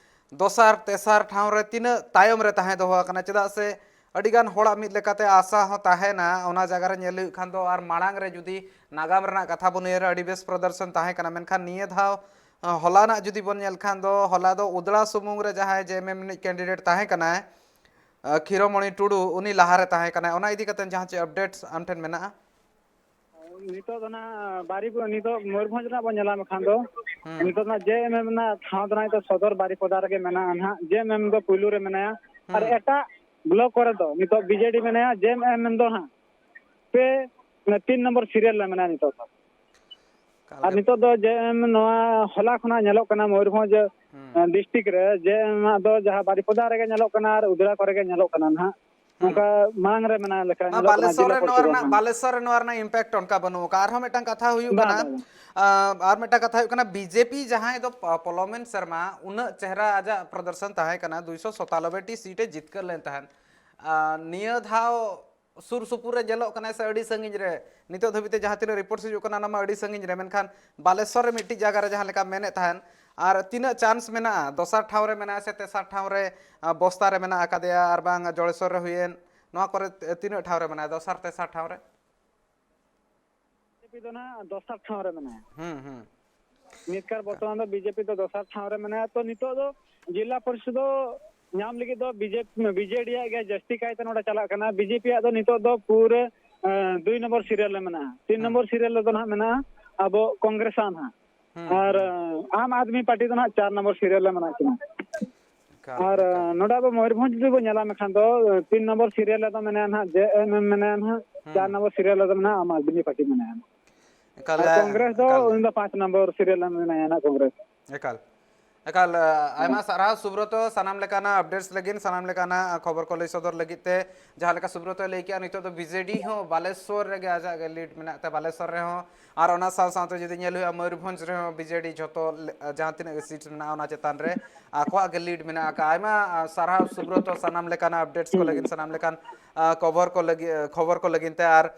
ᱫᱚᱥᱟᱨ, ᱛᱮᱥᱟᱨ ᱴᱷᱟᱶ ᱨᱮ ᱛᱤᱱᱟᱹᱜ ᱛᱟᱭᱚᱢ ᱨᱮ ᱛᱟᱦᱮᱸ ᱫᱚᱦᱚ ᱟᱠᱟᱱᱟ? ᱪᱮᱫᱟᱜ ᱥᱮ ᱟᱹᱰᱤᱜᱟᱱ ᱦᱚᱲᱟᱜ ᱢᱤᱫ ᱞᱮᱠᱟᱛᱮ ᱟᱥᱟ ᱦᱚᱸ ᱛᱟᱦᱮᱱᱟ ᱚᱱᱟ ᱡᱟᱭᱜᱟ ᱨᱮ ᱧᱮᱞ ᱦᱩᱭᱩᱜ ᱠᱷᱟᱱ ᱫᱚ, ᱟᱨ ᱢᱟᱲᱟᱝ ᱨᱮ ᱡᱩᱫᱤ ᱱᱟᱜᱟᱢ ᱨᱮᱱᱟᱜ ᱠᱟᱛᱷᱟ ᱵᱚᱱ ᱩᱭᱦᱟᱹᱨᱟ, ᱟᱹᱰᱤ ᱵᱮᱥ ᱯᱨᱚᱫᱚᱨᱥᱚᱱ ᱛᱟᱦᱮᱸ ᱠᱟᱱᱟ, ᱢᱮᱱᱠᱷᱟᱱ ᱱᱤᱭᱟᱹ ᱫᱷᱟᱣ, ᱟᱸ, ᱦᱚᱞᱟᱱᱟᱜ ᱡᱩᱫᱤ ᱵᱚᱱ ᱧᱮᱞ ᱠᱷᱟᱱ ᱫᱚ, ᱦᱚᱞᱟ ᱫᱚ ᱩᱫᱽᱲᱟ ᱥᱩᱢᱩᱝ ᱨᱮ ᱡᱟᱦᱟᱸᱭ ᱡᱮ ᱮᱢ ᱮᱢ ᱨᱤᱱᱤᱡ ᱠᱮᱱᱰᱤᱰᱮᱴ ᱛᱟᱦᱮᱸ ᱠᱟᱱᱟᱭ, ᱟᱸ, ᱠᱷᱤᱨᱚᱢᱚᱬᱤ ᱴᱩᱰᱩ, ᱩᱱᱤ ᱞᱟᱦᱟᱨᱮ ᱛᱟᱦᱮᱸ ᱠᱟᱱᱟᱭ᱾ ᱚᱱᱟ ᱤᱫᱤ ᱠᱟᱛᱮ ᱡᱟᱦᱟᱸ ᱪᱮᱫ ᱟᱯᱰᱮᱴᱥ ᱟᱢ ᱴᱷᱮᱱ ᱢᱮᱱᱟᱜᱼᱟ? ᱱᱤᱛᱚᱜ ᱫᱚ ᱱᱟᱜ ᱵᱟᱨᱤᱯᱩᱨ, ᱱᱤᱛᱚᱜ ᱢᱚᱭᱩᱨᱵᱷᱚᱸᱡᱽ ᱨᱮᱱᱟᱜ ᱵᱚᱱ ᱧᱮᱞᱟ, ᱢᱮᱱᱠᱷᱟᱱ ᱫᱚ ᱦᱩᱸ᱾ ᱱᱤᱛᱚᱜ ᱫᱚ ᱱᱟᱜ ᱡᱮ ᱮᱢ ᱮᱢ ᱨᱮᱱᱟᱜ ᱴᱷᱟᱶ ᱫᱚ ᱱᱟᱜ ᱱᱤᱛᱚᱜ ᱥᱚᱫᱚᱨ ᱵᱟᱨᱤᱯᱚᱫᱟ ᱨᱮᱜᱮ ᱢᱮᱱᱟᱜᱼᱟ ᱱᱟᱜ᱾ ᱡᱮ ᱮᱢ ᱮᱢ ᱫᱚ ᱯᱩᱭᱞᱩ ᱨᱮ ᱢᱮᱱᱟᱭᱟ᱾ ᱟᱨ ᱦᱩᱸ᱾ ᱮᱴᱟᱜ ᱵᱞᱚᱠ ᱠᱚᱨᱮ ᱫᱚ ᱱᱤᱛᱚᱜ ᱵᱤᱡᱮᱰᱤ ᱢᱮᱱᱟᱭᱟ, ᱡᱮ ᱮᱢ ᱮᱢ ᱫᱚ ᱦᱟᱸᱜ ᱯᱮ, ᱢᱟᱱᱮ ᱛᱤᱱ ᱱᱚᱢᱵᱚᱨ ᱥᱤᱨᱤᱭᱟᱞ ᱨᱮ ᱢᱮᱱᱟᱭᱟ ᱱᱤᱛᱚᱜ ᱫᱚ᱾ ᱮᱠᱟᱞ ᱟᱨ ᱜᱮ᱾ ᱱᱤᱛᱚᱜ ᱫᱚ ᱡᱮ ᱮᱢ ᱱᱚᱣᱟ ᱦᱚᱞᱟ ᱠᱷᱚᱱᱟᱜ ᱧᱮᱞᱚᱜ ᱠᱟᱱᱟ ᱢᱚᱭᱩᱨᱵᱷᱚᱸᱡᱽ, ᱦᱩᱸ᱾ ᱮ, ᱰᱤᱥᱴᱨᱤᱠᱴ ᱨᱮ ᱡᱮ ᱮᱢ ᱟᱜ ᱫᱚ ᱡᱟᱦᱟᱸ ᱵᱟᱨᱤᱯᱚᱫᱟ ᱨᱮᱜᱮ ᱧᱮᱞᱚᱜ ᱠᱟᱱᱟ ᱟᱨ ᱩᱫᱽᱲᱟ ᱠᱚᱨᱮ ᱜᱮ ᱧᱮᱞᱚᱜ ᱠᱟᱱᱟ ᱱᱟᱦᱟᱜ᱾ ᱦᱩᱸ᱾ ᱚᱱᱠᱟ ᱢᱟᱲᱟᱝ ᱨᱮ ᱢᱮᱱᱟᱜ ᱞᱮᱠᱟ ᱱᱚᱣᱟ ᱧᱮᱞᱚᱜ ᱠᱟᱱᱟ ᱵᱟᱞᱮᱥᱚᱨ ᱡᱮᱞᱟ ᱨᱮ ᱱᱚᱣᱟ ᱯᱚᱨᱤᱥᱚᱫᱽ ᱨᱮᱱᱟᱜ, ᱨᱮᱱᱟᱜ᱾ ᱵᱟᱞᱮᱥᱚᱨ ᱨᱮ ᱱᱚᱣᱟ ᱨᱮᱱᱟᱜ ᱤᱢᱯᱮᱠᱴ ᱚᱱᱠᱟ ᱵᱟᱹᱱᱩᱜ ᱟᱠᱟᱫᱟ᱾ ᱟᱨᱦᱚᱸ ᱢᱤᱫᱴᱟᱝ ᱠᱟᱛᱷᱟ ᱦᱩᱭᱩᱜ ᱵᱟᱝ, ᱠᱟᱱᱟ, ᱵᱟᱝ, ᱵᱟᱝ᱾ ᱟ, ᱟᱨ ᱢᱤᱫᱴᱟᱝ ᱠᱟᱛᱷᱟ ᱦᱩᱭᱩᱜ ᱠᱟᱱᱟ, ᱵᱤᱡᱮᱯᱤ ᱡᱟᱦᱟᱸᱭ ᱫᱚ ᱯᱟ-, ᱯᱚᱞᱚᱢᱮᱱ ᱥᱮᱨᱢᱟ ᱩᱱᱟᱹᱜ ᱪᱮᱦᱨᱟ ᱟᱡᱟᱜ ᱯᱨᱚᱫᱚᱨᱥᱚᱱ ᱛᱟᱦᱮᱸ ᱠᱟᱱᱟ, ᱫᱩᱭᱥᱚ ᱥᱚᱛᱟᱱᱚᱵᱵᱳᱭ ᱴᱤ ᱥᱤᱴ ᱮ ᱡᱤᱛᱠᱟᱹᱨ ᱞᱮᱱ ᱛᱟᱦᱮᱸᱫ᱾ ᱟ, ᱱᱤᱭᱟᱹ ᱫᱷᱟᱣ ᱥᱩᱨ ᱥᱩᱯᱩᱨ ᱨᱮ ᱧᱮᱞᱚᱜ ᱠᱟᱱᱟ ᱥᱮ ᱟᱹᱰᱤ ᱥᱟᱺᱜᱤᱧ ᱨᱮ? ᱱᱤᱛᱚᱜ ᱫᱷᱟᱹᱵᱤᱡ ᱛᱮ ᱡᱟᱦᱟᱸ ᱛᱤᱱᱟᱹᱜ ᱨᱤᱯᱳᱨᱴ ᱦᱤᱡᱩᱜ ᱠᱟᱱᱟ, ᱚᱱᱟ ᱢᱟ ᱟᱹᱰᱤ ᱥᱟᱺᱜᱤᱧ ᱨᱮ, ᱢᱮᱱᱠᱷᱟᱱ ᱵᱟᱞᱮᱥᱚᱨ ᱨᱮ ᱢᱤᱫᱴᱤᱡ ᱡᱟᱭᱜᱟ ᱨᱮ ᱡᱟᱦᱟᱸ ᱞᱮᱠᱟ ᱢᱮᱱᱮᱫ ᱛᱟᱦᱮᱸᱱ, ᱟᱨ ᱛᱤᱱᱟᱹᱜ ᱪᱟᱱᱥ ᱢᱮᱱᱟᱜᱼᱟ ᱫᱚᱥᱟᱨ ᱴᱷᱟᱶ ᱨᱮ ᱢᱮᱱᱟᱜᱼᱟ ᱥᱮ ᱛᱮᱥᱟᱨ ᱴᱷᱟᱶ ᱨᱮ, ᱟ, ᱵᱚᱥᱛᱟ ᱨᱮ ᱢᱮᱱᱟᱜ ᱟᱠᱟᱫᱮᱭᱟ, ᱟᱨ ᱵᱟᱝ ᱡᱚᱲᱮᱥᱚᱨ ᱨᱮ ᱦᱩᱭᱮᱱ, ᱱᱚᱣᱟ ᱠᱚᱨᱮ ᱛᱤᱱᱟᱹᱜ ᱴᱷᱟᱶ ᱨᱮ ᱢᱮᱱᱟᱭᱟ ᱫᱚᱥᱟᱨ ᱛᱮᱥᱟᱨ ᱴᱷᱟᱶ ᱨᱮ? ᱵᱤᱡᱮᱯᱤ ᱫᱚ ᱱᱟᱦᱟᱜ ᱫᱚᱥᱟᱨ ᱴᱷᱟᱶ ᱨᱮ ᱢᱮᱱᱟᱭᱟ᱾ ᱦᱩᱸ, ᱦᱩᱸ᱾ ᱱᱤᱛᱠᱟᱨ ᱵᱚᱨᱛᱚᱢᱟᱱ ᱫᱚ ᱵᱤᱡᱮᱯᱤ ᱫᱚ ᱫᱚᱥᱟᱨ ᱴᱷᱟᱶ ᱨᱮ ᱢᱮᱱᱟᱭᱟ᱾ ᱛᱚ, ᱱᱤᱛᱚᱜ ᱫᱚ ᱡᱮᱞᱟ ᱯᱚᱨᱤᱥᱚᱫ ᱫᱚ ᱧᱟᱢ ᱞᱟᱹᱜᱤᱫ ᱫᱚ ᱵᱤᱡᱮᱯᱤ, ᱵᱤᱡᱮᱰᱤ ᱟᱜ ᱜᱮ ᱡᱟᱹᱥᱛᱤ ᱠᱟᱭᱛᱮ ᱱᱚᱰᱮ ᱪᱟᱞᱟᱜ ᱠᱟᱱᱟ᱾ ᱵᱤᱡᱮᱯᱤ ᱟᱜ ᱫᱚ ᱱᱤᱛᱚᱜ ᱫᱚ ᱯᱩᱨᱟᱹ, ᱮᱸ, ᱫᱩᱭ ᱱᱚᱢᱵᱚᱨ ᱥᱤᱨᱤᱭᱟᱞ ᱨᱮ ᱢᱮᱱᱟᱜᱼᱟ᱾ ᱛᱤᱱ ᱦᱩᱸ᱾ ᱱᱚᱢᱵᱚᱨ ᱥᱤᱨᱤᱭᱟᱞ ᱨᱮᱫᱚ ᱱᱟᱦᱟᱜ ᱢᱮᱱᱟᱜᱼᱟ ᱟᱵᱚ ᱠᱚᱝᱜᱨᱮᱥ ᱟᱜ ᱱᱟᱦᱟᱜ᱾ ᱦᱩᱸ, ᱟᱨ, ᱦᱩᱸ᱾ ᱮᱸ, ᱟᱢ ᱟᱫᱢᱤ ᱯᱟᱨᱴᱤ ᱫᱚ ᱱᱟᱦᱟᱜ ᱪᱟᱨ ᱱᱚᱢᱵᱚᱨ ᱥᱤᱨᱤᱭᱟᱞ ᱨᱮ ᱢᱮᱱᱟᱜ ᱠᱤᱱᱟ᱾ ᱮᱠᱟᱞ, ᱟᱨ, ᱮᱠᱟᱞ᱾ ᱮᱸ, ᱱᱚᱰᱮ ᱟᱵᱚ ᱢᱚᱭᱩᱨᱵᱷᱚᱸᱡᱽ ᱡᱩᱫᱤ ᱵᱚᱱ ᱧᱮᱞᱟ ᱢᱮᱱᱠᱷᱟᱱ ᱫᱚ, ᱮᱸ, ᱛᱤᱱ ᱱᱚᱢᱵᱚᱨ ᱥᱤᱨᱤᱭᱟᱞ ᱨᱮᱫᱚ ᱢᱮᱱᱟᱭᱟ ᱱᱟᱦᱟᱜ ᱡᱮ ᱮᱢ ᱮᱢ ᱢᱮᱱᱟᱭᱟ ᱱᱟᱦᱟᱜ, ᱦᱩᱸ᱾ ᱪᱟᱨ ᱱᱚᱢᱵᱚᱨ ᱥᱤᱨᱤᱭᱟᱞ ᱨᱮᱫᱚ ᱢᱮᱱᱟᱜᱼᱟ ᱟᱢ ᱟᱫᱢᱤ ᱯᱟᱨᱴᱤ ᱢᱮᱱᱟᱭᱟ᱾ ᱮᱠᱟᱞ ᱟᱨ ᱜᱮ, ᱠᱚᱝᱜᱨᱮᱥ ᱫᱚ ᱮᱠᱟᱞ ᱜᱮ᱾ ᱩᱱᱤ ᱫᱚ ᱯᱟᱸᱪ ᱱᱚᱢᱵᱚᱨ ᱥᱤᱨᱤᱭᱟᱞ ᱨᱮ ᱢᱮᱱᱟᱭᱟ ᱱᱟᱦᱟᱜ ᱠᱚᱝᱜᱨᱮᱥ᱾ ᱮᱠᱟᱞ, ᱮᱠᱟᱞ, ᱟᱭᱢᱟ ᱥᱟᱨᱦᱟᱣ ᱥᱩᱵᱨᱚᱛᱚ, ᱥᱟᱱᱟᱢ ᱞᱮᱠᱟᱱᱟᱜ ᱟᱯᱰᱮᱴᱥ ᱞᱟᱹᱜᱤᱫ, ᱥᱟᱱᱟᱢ ᱞᱮᱠᱟᱱᱟᱜ ᱠᱷᱚᱵᱚᱨ ᱠᱚ ᱞᱟᱹᱭ ᱥᱚᱫᱚᱨ ᱞᱟᱹᱜᱤᱫ ᱛᱮ᱾ ᱡᱟᱦᱟᱸ ᱞᱮᱠᱟ ᱥᱩᱵᱨᱚᱛᱚᱭ ᱞᱟᱹᱭ ᱠᱮᱜᱼᱟ, ᱱᱤᱛᱚᱜ ᱫᱚ ᱵᱤᱡᱮᱰᱤ ᱦᱚᱸ ᱵᱟᱞᱮᱥᱚᱨ ᱨᱮᱜᱮ ᱟᱡᱟᱜ ᱜᱮ ᱞᱤᱰ ᱢᱮᱱᱟᱜ ᱛᱟᱭᱟ, ᱵᱟᱞᱮᱥᱚᱨ ᱨᱮᱦᱚᱸ᱾ ᱟᱨ ᱚᱱᱟ ᱥᱟᱶ ᱥᱟᱶᱛᱮ ᱡᱩᱫᱤ ᱧᱮᱞ ᱦᱩᱭᱩᱜᱼᱟ, ᱢᱚᱭᱩᱨᱵᱷᱚᱸᱡᱽ ᱨᱮᱦᱚᱸ ᱵᱤᱡᱮᱰᱤ ᱡᱷᱚᱛᱚ ᱞᱮ-, ᱡᱟᱦᱟᱸ ᱛᱤᱱᱟᱹᱜ ᱜᱮ ᱥᱤᱴ ᱢᱮᱱᱟᱜᱼᱟ, ᱚᱱᱟ ᱪᱮᱛᱟᱱ ᱨᱮ ᱟᱠᱚᱣᱟᱜ ᱜᱮ ᱞᱤᱰ ᱢᱮᱱᱟᱜ ᱟᱠᱟᱫᱼᱟ᱾ ᱟᱭᱢᱟ, ᱟ, ᱥᱟᱨᱦᱟᱣ ᱥᱩᱵᱨᱚᱛᱚ, ᱥᱟᱱᱟᱢ ᱞᱮᱠᱟᱱᱟᱜ ᱟᱯᱰᱮᱴᱥ ᱠᱚ ᱦᱩᱸ᱾ ᱞᱟᱹᱜᱤᱫ, ᱥᱟᱱᱟᱢ ᱞᱮᱠᱟᱱ, ᱟ, ᱠᱷᱚᱵᱚᱨ ᱠᱚ ᱞᱟᱹᱜᱤᱫ, ᱠᱷᱚᱵᱚᱨ ᱠᱚ ᱞᱟᱹᱜᱤᱫ ᱛᱮ᱾ ᱟᱨ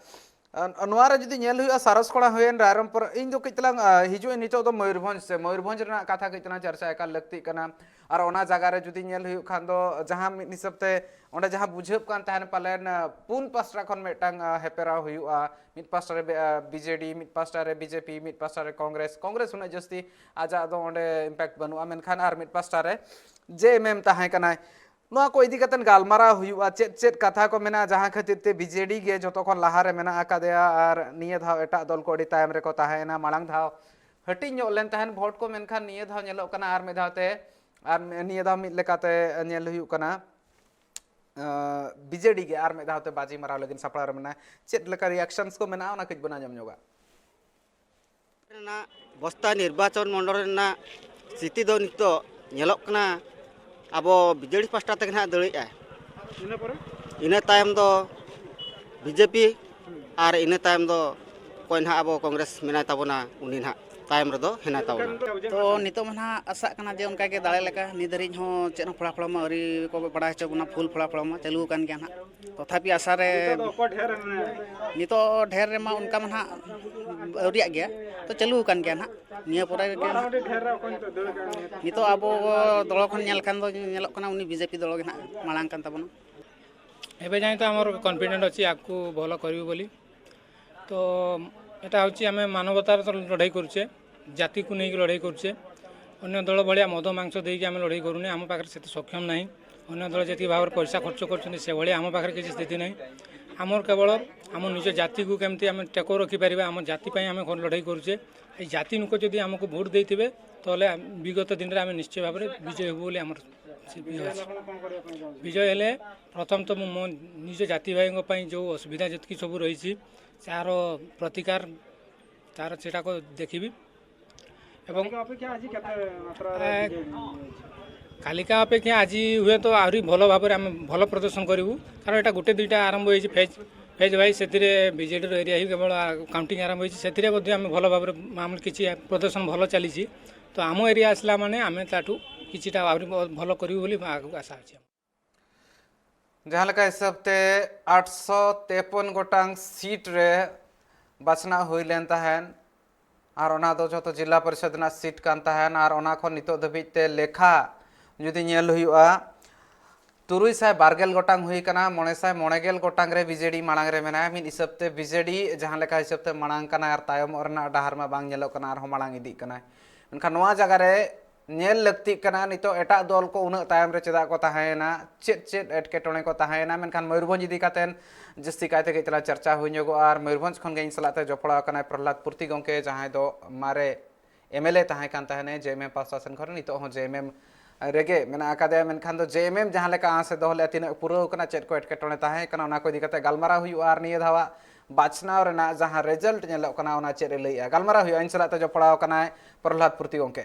ᱟᱨ ᱱᱚᱣᱟ ᱨᱮ ᱡᱩᱫᱤ ᱧᱮᱞ ᱦᱩᱭᱩᱜᱼᱟ, ᱥᱟᱨᱚᱥᱠᱚᱲᱟ ᱦᱩᱭᱮᱱ, ᱨᱟᱭᱨᱚᱝᱯᱩᱨ, ᱤᱧ ᱫᱚ ᱠᱟᱹᱡ ᱛᱟᱞᱟᱝ, ᱟ, ᱦᱤᱡᱩᱜ ᱟᱹᱧ ᱱᱤᱛᱚᱜ ᱫᱚ ᱢᱚᱭᱩᱨᱵᱷᱚᱸᱡᱽ ᱥᱮ, ᱢᱚᱭᱩᱨᱵᱷᱚᱸᱡᱽ ᱨᱮᱱᱟᱜ ᱠᱟᱛᱷᱟ ᱠᱟᱹᱡ ᱛᱟᱞᱟᱝ ᱪᱟᱨᱪᱟ ᱮᱠᱟᱞ ᱞᱟᱹᱠᱛᱤᱜ ᱠᱟᱱᱟ᱾ ᱟᱨ ᱚᱱᱟ ᱡᱟᱭᱜᱟ ᱨᱮ ᱡᱩᱫᱤ ᱧᱮᱞ ᱦᱩᱭᱩᱜ ᱠᱷᱟᱱ ᱫᱚ, ᱡᱟᱦᱟᱸ ᱢᱤᱫ ᱦᱤᱥᱟᱹᱵ ᱛᱮ ᱚᱸᱰᱮ ᱡᱟᱦᱟᱸ ᱵᱩᱡᱷᱟᱹᱜ ᱠᱟᱱ ᱛᱟᱦᱮᱱ, ᱯᱟᱞᱮᱱ, ᱟ, ᱯᱩᱱ ᱯᱟᱥᱴᱟ ᱠᱷᱚᱱ ᱢᱤᱫᱴᱟᱝ, ᱟ, ᱦᱮᱯᱮᱨᱟᱣ ᱦᱩᱭᱩᱜᱼᱟ᱾ ᱢᱤᱫ ᱯᱟᱥᱴᱟ ᱨᱮ ᱵᱮ-, ᱟ, ᱵᱤᱡᱮᱰᱤ, ᱢᱤᱫ ᱯᱟᱥᱴᱟ ᱨᱮ ᱵᱤᱡᱮᱯᱤ, ᱢᱤᱫ ᱯᱟᱥᱴᱟ ᱨᱮ ᱠᱚᱝᱜᱨᱮᱥ᱾ ᱠᱚᱝᱜᱨᱮᱥ ᱩᱱᱟᱹᱜ ᱡᱟᱹᱥᱛᱤ ᱟᱡᱟᱜ ᱫᱚ ᱚᱸᱰᱮ ᱤᱢᱯᱮᱠᱴ ᱵᱟᱹᱱᱩᱜᱼᱟ, ᱢᱮᱱᱠᱷᱟᱱ ᱟᱨ ᱢᱤᱫ ᱯᱟᱥᱴᱟ ᱨᱮ ᱡᱮ ᱮᱢ ᱮᱢ ᱛᱟᱦᱮᱸ ᱠᱟᱱᱟᱭ᱾ ᱱᱚᱣᱟ ᱠᱚ ᱤᱫᱤ ᱠᱟᱛᱮ ᱜᱟᱞᱢᱟᱨᱟᱣ ᱦᱩᱭᱩᱜᱼᱟ, ᱪᱮᱫ ᱪᱮᱫ ᱠᱟᱛᱷᱟ ᱠᱚ ᱢᱮᱱᱟᱜᱼᱟ, ᱡᱟᱦᱟᱸ ᱠᱷᱟᱹᱛᱤᱨ ᱛᱮ ᱵᱤᱡᱮᱰᱤ ᱜᱮ ᱡᱚᱛᱚ ᱠᱷᱚᱱ ᱞᱟᱦᱟ ᱨᱮ ᱢᱮᱱᱟᱜ ᱟᱠᱟᱫᱮᱭᱟ ᱟᱨ ᱱᱤᱭᱟᱹ ᱫᱷᱟᱣ ᱮᱴᱟᱜ ᱫᱚᱞ ᱠᱚ ᱟᱹᱰᱤ ᱛᱟᱭᱚᱢ ᱨᱮᱠᱚ ᱛᱟᱦᱮᱸᱭᱮᱱᱟ᱾ ᱢᱟᱲᱟᱝ ᱫᱷᱟᱣ ᱦᱟᱹᱴᱤᱧ ᱧᱚᱜ ᱞᱮᱱ ᱛᱟᱦᱮᱸᱱ ᱵᱷᱳᱴ ᱠᱚ, ᱢᱮᱱᱠᱷᱟᱱ ᱱᱤᱭᱟᱹ ᱫᱷᱟᱣ ᱧᱮᱞᱚᱜ ᱠᱟᱱᱟ ᱟᱨ ᱢᱤᱫ ᱫᱷᱟᱣ ᱛᱮ, ᱟᱨ ᱱᱤᱭᱟᱹ ᱫᱷᱟᱣ ᱢᱤᱫ ᱞᱮᱠᱟᱛᱮ ᱧᱮᱞ ᱦᱩᱭᱩᱜ ᱠᱟᱱᱟ, ᱟᱸ, ᱵᱤᱡᱮᱰᱤ ᱜᱮ ᱟᱨ ᱢᱤᱫ ᱫᱷᱟᱣ ᱛᱮ ᱵᱟᱡᱤ ᱢᱟᱨᱟᱣ ᱞᱟᱹᱜᱤᱫ ᱥᱟᱯᱲᱟᱣ ᱨᱮ ᱢᱮᱱᱟᱭᱟ᱾ ᱪᱮᱫ ᱞᱮᱠᱟ ᱨᱤᱭᱟᱠᱥᱚᱱᱥ ᱠᱚ ᱢᱮᱱᱟᱜᱼᱟ, ᱚᱱᱟ ᱠᱟᱹᱡ ᱵᱚᱱ ᱟᱸᱡᱚᱢ ᱧᱚᱜᱟ᱾ ᱨᱮᱱᱟᱜ ᱵᱚᱥᱛᱟ ᱱᱤᱨᱵᱟᱪᱚᱱ ᱢᱚᱱᱰᱚᱞ ᱨᱮᱱᱟᱜ ᱥᱛᱷᱤᱛᱤ ᱫᱚ ᱱᱤᱛᱚᱜ ᱧᱮᱞᱚᱜ ᱠᱟᱱᱟ, ᱟᱵᱚ ᱵᱤᱡᱮᱰᱤ ᱯᱟᱥᱴᱟ ᱛᱮᱜᱮ ᱱᱟᱦᱟᱜ ᱫᱟᱹᱲᱮᱜᱼᱟᱭ᱾ ᱤᱱᱟᱹ ᱯᱚᱨᱮ? ᱤᱱᱟᱹ ᱛᱟᱭᱚᱢ ᱫᱚ ᱵᱤᱡᱮᱯᱤ, ᱟᱨ ᱤᱱᱟᱹ ᱛᱟᱭᱚᱢ ᱫᱚ ᱚᱠᱚᱭ ᱱᱟᱦᱟᱜ ᱟᱵᱚ ᱠᱚᱝᱜᱨᱮᱥ ᱢᱮᱱᱟᱭ ᱛᱟᱵᱚᱱᱟ, ᱩᱱᱤ ᱱᱟᱦᱟᱜ ᱛᱟᱭᱚᱢ ᱨᱮᱫᱚ ᱦᱮᱱᱟᱭ ᱛᱟᱵᱚᱱᱟ᱾ ᱮᱱᱠᱷᱟᱱ ᱫᱚ ᱛᱚ ᱱᱤᱛᱚᱜ ᱢᱟ ᱱᱟᱦᱟᱜ ᱟᱥᱟᱜ ᱠᱟᱱᱟ ᱡᱮ ᱚᱱᱠᱟ ᱜᱮ ᱫᱟᱲᱮ ᱞᱮᱠᱟ, ᱱᱤᱛ ᱫᱷᱟᱹᱨᱤᱡ ᱦᱚᱸ ᱪᱮᱫ ᱦᱚᱸ ᱯᱷᱚᱞᱟᱯᱷᱚᱞ ᱢᱟ ᱟᱹᱣᱨᱤ ᱠᱚ ᱵᱟᱲᱟᱭ ᱦᱚᱪᱚ ᱵᱚᱱᱟ, ᱯᱷᱩᱞ ᱯᱷᱚᱞᱟᱯᱷᱚᱞ ᱢᱟ ᱪᱟᱹᱞᱩ ᱟᱠᱟᱱ ᱜᱮᱭᱟ ᱱᱟᱦᱟᱜ᱾ ᱛᱚᱛᱷᱟᱯᱤ ᱟᱥᱟ ᱨᱮ ᱱᱤᱛᱚᱜ ᱫᱚ ᱚᱠᱚᱭ ᱰᱷᱮᱨ ᱢᱮᱱᱟᱭᱟ? ᱱᱤᱛᱚᱜ ᱰᱷᱮᱨ ᱨᱮᱢᱟ ᱚᱱᱠᱟ ᱢᱟ ᱱᱟᱦᱟᱜ ᱟᱹᱣᱨᱤᱭᱟᱜ ᱜᱮᱭᱟ, ᱛᱚ ᱪᱟᱹᱞᱩ ᱟᱠᱟᱱ ᱜᱮᱭᱟ ᱱᱟᱦᱟᱜ᱾ ᱱᱤᱭᱟᱹ ᱯᱚᱨᱮ ᱜᱮ ᱢᱚᱴᱟᱢᱩᱴᱤ ᱰᱷᱮᱨ ᱨᱮ ᱚᱠᱚᱭ ᱱᱤᱛᱚᱜ ᱫᱟᱹᱲ ᱠᱟᱱᱟ? ᱱᱤᱛᱚᱜ ᱟᱵᱚ ᱫᱚᱞ ᱠᱷᱚᱱ ᱧᱮᱞ ᱠᱷᱟᱱ ᱫᱚ ᱧᱮᱞᱚᱜ ᱠᱟᱱᱟ ᱩᱱᱤ ᱵᱤᱡᱮᱯᱤ ᱫᱚᱞ ᱜᱮ ᱱᱟᱦᱟᱜ ᱢᱟᱲᱟᱝ ᱠᱟᱱ ᱛᱟᱵᱚᱱᱟ᱾ ଏବେ ଯାଏଁ ତ ଆମର କନଫିଡେଣ୍ଟ ଅଛି ଆଗକୁ ଭଲ କରିବୁ ବୋଲି। ତ ଏଇଟା ହେଉଛି ଆମେ ମାନବତାର ତ ଲଢ଼େଇ କରୁଛେ। ଜାତିକୁ ନେଇକି ଲଢ଼େଇ କରୁଛେ। ଅନ୍ୟ ଦଳ ଭଳିଆ ମଦ ମାଂସ ଦେଇକି ଆମେ ଲଢ଼େଇ କରୁନେ, ଆମ ପାଖରେ ସେତେ ସକ୍ଷମ ନାହିଁ। ଅନ୍ୟ ଦଳ ଯେତିକି ଭାବରେ ପଇସା ଖର୍ଚ୍ଚ କରୁଛନ୍ତି, ସେଭଳିଆ ଆମ ପାଖରେ କିଛି ସ୍ଥିତି ନାହିଁ। ଆମର କେବଳ ଆମ ନିଜ ଜାତିକୁ କେମିତି ଆମେ ଟେକ ରଖିପାରିବା, ଆମ ଜାତି ପାଇଁ ଆମେ ଲଢ଼େଇ କରୁଛେ। ଏଇ ଜାତି ଲୋକ ଯଦି ଆମକୁ ଭୋଟ ଦେଇଥିବେ, ତାହେଲେ ବିଗତ ଦିନରେ ଆମେ ନିଶ୍ଚୟ ଭାବରେ ବିଜୟ ହେବୁ ବୋଲି ଆମର ସେ ଇଏ ଅଛି। ବିଜୟ ହେଲେ ପ୍ରଥମତଃ ମୁଁ ମୋ ନିଜ ଜାତି ଭାଇଙ୍କ ପାଇଁ ଯେଉଁ ଅସୁବିଧା ଯେତିକି ସବୁ ରହିଛି, ତାର ପ୍ରତିକାର, ତାର ସେଟାକୁ ଦେଖିବି। ଏବଂ କାଲିକା ଅପେକ୍ଷା ଆଜି କେତେ ମାତ୍ରାରେ ଏ, ବିଜେଡି ହେଇଛି? କାଲିକା ଅପେକ୍ଷା ଆଜି ହୁଏତ ଆହୁରି ଭଲ ଭାବରେ ଆମେ ଭଲ ପ୍ରଦର୍ଶନ କରିବୁ, କାରଣ ଏଇଟା ଗୋଟେ ଦୁଇଟା ଆରମ୍ଭ ହେଇଛି, ଫେଜ୍ ଫେଜ୍ ୱାଇଜ୍। ସେଥିରେ ବିଜେଡ଼ିର ଏରିଆ ହିଁ କେବଳ କାଉଣ୍ଟିଂ ଆରମ୍ଭ ହେଇଛି, ସେଥିରେ ମଧ୍ୟ ଆମେ ଭଲ ଭାବରେ, ଆମର କିଛି ପ୍ରଦର୍ଶନ ଭଲ ଚାଲିଛି। ତ ଆମ ଏରିଆ ଆସିଲା ମାନେ ଆମେ ତାଠୁ କିଛିଟା ଆହୁରି ଭ- ଭଲ କରିବୁ ବୋଲି ଆଗକୁ ଆଶା ଅଛି। ᱡᱟᱦᱟᱸ ᱞᱮᱠᱟ ᱦᱤᱥᱟᱹᱵ ᱛᱮ ᱟᱴᱥᱚ ᱛᱮᱯᱚᱱ ᱜᱚᱴᱟᱝ ᱥᱤᱴ ᱨᱮ ᱵᱟᱪᱷᱱᱟᱣ ᱦᱩᱭ ᱞᱮᱱ ᱛᱟᱦᱮᱸᱱ, ᱟᱨ ᱚᱱᱟ ᱫᱚ ᱡᱷᱚᱛᱚ ᱡᱤᱞᱟ ᱯᱚᱨᱤᱥᱚᱫᱽ ᱨᱮᱱᱟᱜ ᱥᱤᱴ ᱠᱟᱱ ᱛᱟᱦᱮᱸᱱ, ᱟᱨ ᱚᱱᱟ ᱠᱷᱚᱱ ᱱᱤᱛᱚᱜ ᱫᱷᱟᱹᱵᱤᱡ ᱛᱮ ᱞᱮᱠᱷᱟ ᱡᱩᱫᱤ ᱧᱮᱞ ᱦᱩᱭᱩᱜᱼᱟ, ᱛᱩᱨᱩᱭ ᱥᱟᱭ ᱵᱟᱨ ᱜᱮᱞ ᱜᱚᱴᱟᱝ ᱦᱩᱭ ᱠᱟᱱᱟ, ᱢᱚᱬᱮ ᱥᱟᱭ ᱢᱚᱬᱮ ᱜᱮᱞ ᱜᱚᱴᱟᱝ ᱨᱮ ᱵᱤᱡᱮᱰᱤ ᱢᱟᱲᱟᱝ ᱨᱮ ᱢᱮᱱᱟᱭᱟ᱾ ᱢᱤᱫ ᱦᱤᱥᱟᱹᱵ ᱛᱮ ᱵᱤᱡᱮᱰᱤ ᱡᱟᱦᱟᱸ ᱞᱮᱠᱟ ᱦᱤᱥᱟᱹᱵ ᱛᱮ ᱢᱟᱲᱟᱝ ᱠᱟᱱᱟ, ᱟᱨ ᱛᱟᱭᱚᱢᱚᱜ ᱨᱮᱱᱟᱜ ᱰᱟᱦᱟᱨ ᱢᱟ ᱵᱟᱝ ᱧᱮᱞᱚᱜ ᱠᱟᱱᱟ, ᱟᱨᱦᱚᱸ ᱢᱟᱲᱟᱝ ᱤᱫᱤᱜ ᱠᱟᱱᱟᱭ᱾ ᱢᱮᱱᱠᱷᱟᱱ ᱱᱚᱣᱟ ᱡᱟᱭᱜᱟ ᱨᱮ ᱧᱮᱞ ᱞᱟᱹᱠᱛᱤᱜ ᱠᱟᱱᱟ, ᱱᱤᱛᱚᱜ ᱮᱴᱟᱜ ᱫᱚᱞ ᱠᱚ ᱩᱱᱟᱹᱜ ᱛᱟᱭᱚᱢ ᱨᱮ ᱪᱮᱫᱟᱜ ᱠᱚ ᱛᱟᱦᱮᱸᱭᱮᱱᱟ, ᱪᱮᱫ ᱪᱮᱫ ᱮᱴᱠᱮᱴᱚᱬᱮ ᱠᱚ ᱛᱟᱦᱮᱸᱭᱮᱱᱟ, ᱢᱮᱱᱠᱷᱟᱱ ᱢᱚᱭᱩᱨᱵᱷᱚᱸᱡᱽ ᱤᱫᱤ ᱠᱟᱛᱮᱱ ᱡᱟᱹᱥᱛᱤ ᱠᱟᱭᱛᱮ ᱠᱟᱹᱡ ᱛᱟᱞᱟᱝ ᱪᱟᱨᱪᱟ ᱦᱩᱭ ᱧᱚᱜᱚᱜᱼᱟ᱾ ᱟᱨ ᱢᱚᱭᱩᱨᱵᱷᱚᱸᱡᱽ ᱠᱷᱚᱱ ᱜᱮ ᱤᱧ ᱥᱟᱞᱟᱜ ᱛᱮ ᱡᱚᱯᱲᱟᱣ ᱟᱠᱟᱱᱟᱭ ᱯᱨᱚᱦᱞᱟᱫ ᱯᱩᱨᱛᱤ ᱜᱚᱢᱠᱮ, ᱡᱟᱦᱟᱸᱭ ᱫᱚ ᱢᱟᱨᱮ ᱮᱢᱮᱞᱮ ᱛᱟᱦᱮᱸ ᱠᱟᱱ ᱛᱟᱦᱮᱱᱟᱭ ᱡᱮ ᱮᱢ ᱮᱢ ᱯᱟᱥᱴᱟ ᱥᱮᱱ ᱠᱷᱚᱱ, ᱱᱤᱛᱚᱜ ᱦᱚᱸ ᱡᱮ ᱮᱢ ᱮᱢ ᱨᱮᱜᱮ ᱢᱮᱱᱟᱜ ᱟᱠᱟᱫᱮᱭᱟ᱾ ᱢᱮᱱᱠᱷᱟᱱ ᱫᱚ ᱡᱮ ᱮᱢ ᱮᱢ ᱡᱟᱦᱟᱸ ᱞᱮᱠᱟ ᱟᱸᱥ ᱮ ᱫᱚᱦᱚ ᱞᱮᱫᱼᱟ, ᱛᱤᱱᱟᱹᱜ ᱯᱩᱨᱟᱹᱣ ᱠᱟᱱᱟ, ᱪᱮᱫ ᱠᱚ ᱮᱴᱠᱮᱴᱚᱬᱮ ᱛᱟᱦᱮᱸ ᱠᱟᱱᱟ, ᱚᱱᱟ ᱠᱚ ᱤᱫᱤ ᱠᱟᱛᱮ ᱜᱟᱞᱢᱟᱨᱟᱣ ᱦᱩᱭᱩᱜᱼᱟ᱾ ᱟᱨ ᱱᱤᱭᱟᱹ ᱫᱷᱟᱣᱟᱜ ᱵᱟᱪᱷᱱᱟᱣ ᱨᱮᱱᱟᱜ ᱡᱟᱦᱟᱸ ᱨᱮᱡᱟᱞᱴ ᱧᱮᱞᱚᱜ ᱠᱟᱱᱟ, ᱚᱱᱟ ᱪᱮᱫ ᱮ ᱞᱟᱹᱭᱮᱜᱼᱟ, ᱜᱟᱞᱢᱟᱨᱟᱣ ᱦᱩᱭᱩᱜᱼᱟ᱾ ᱤᱧ ᱥᱟᱞᱟᱜ ᱛᱮ ᱡᱚᱯᱲᱟᱣ ᱟᱠᱟᱱᱟᱭ ᱯᱨᱚᱦᱞᱟᱫ ᱯᱩᱨᱛᱤ ᱜᱚᱢᱠᱮ᱾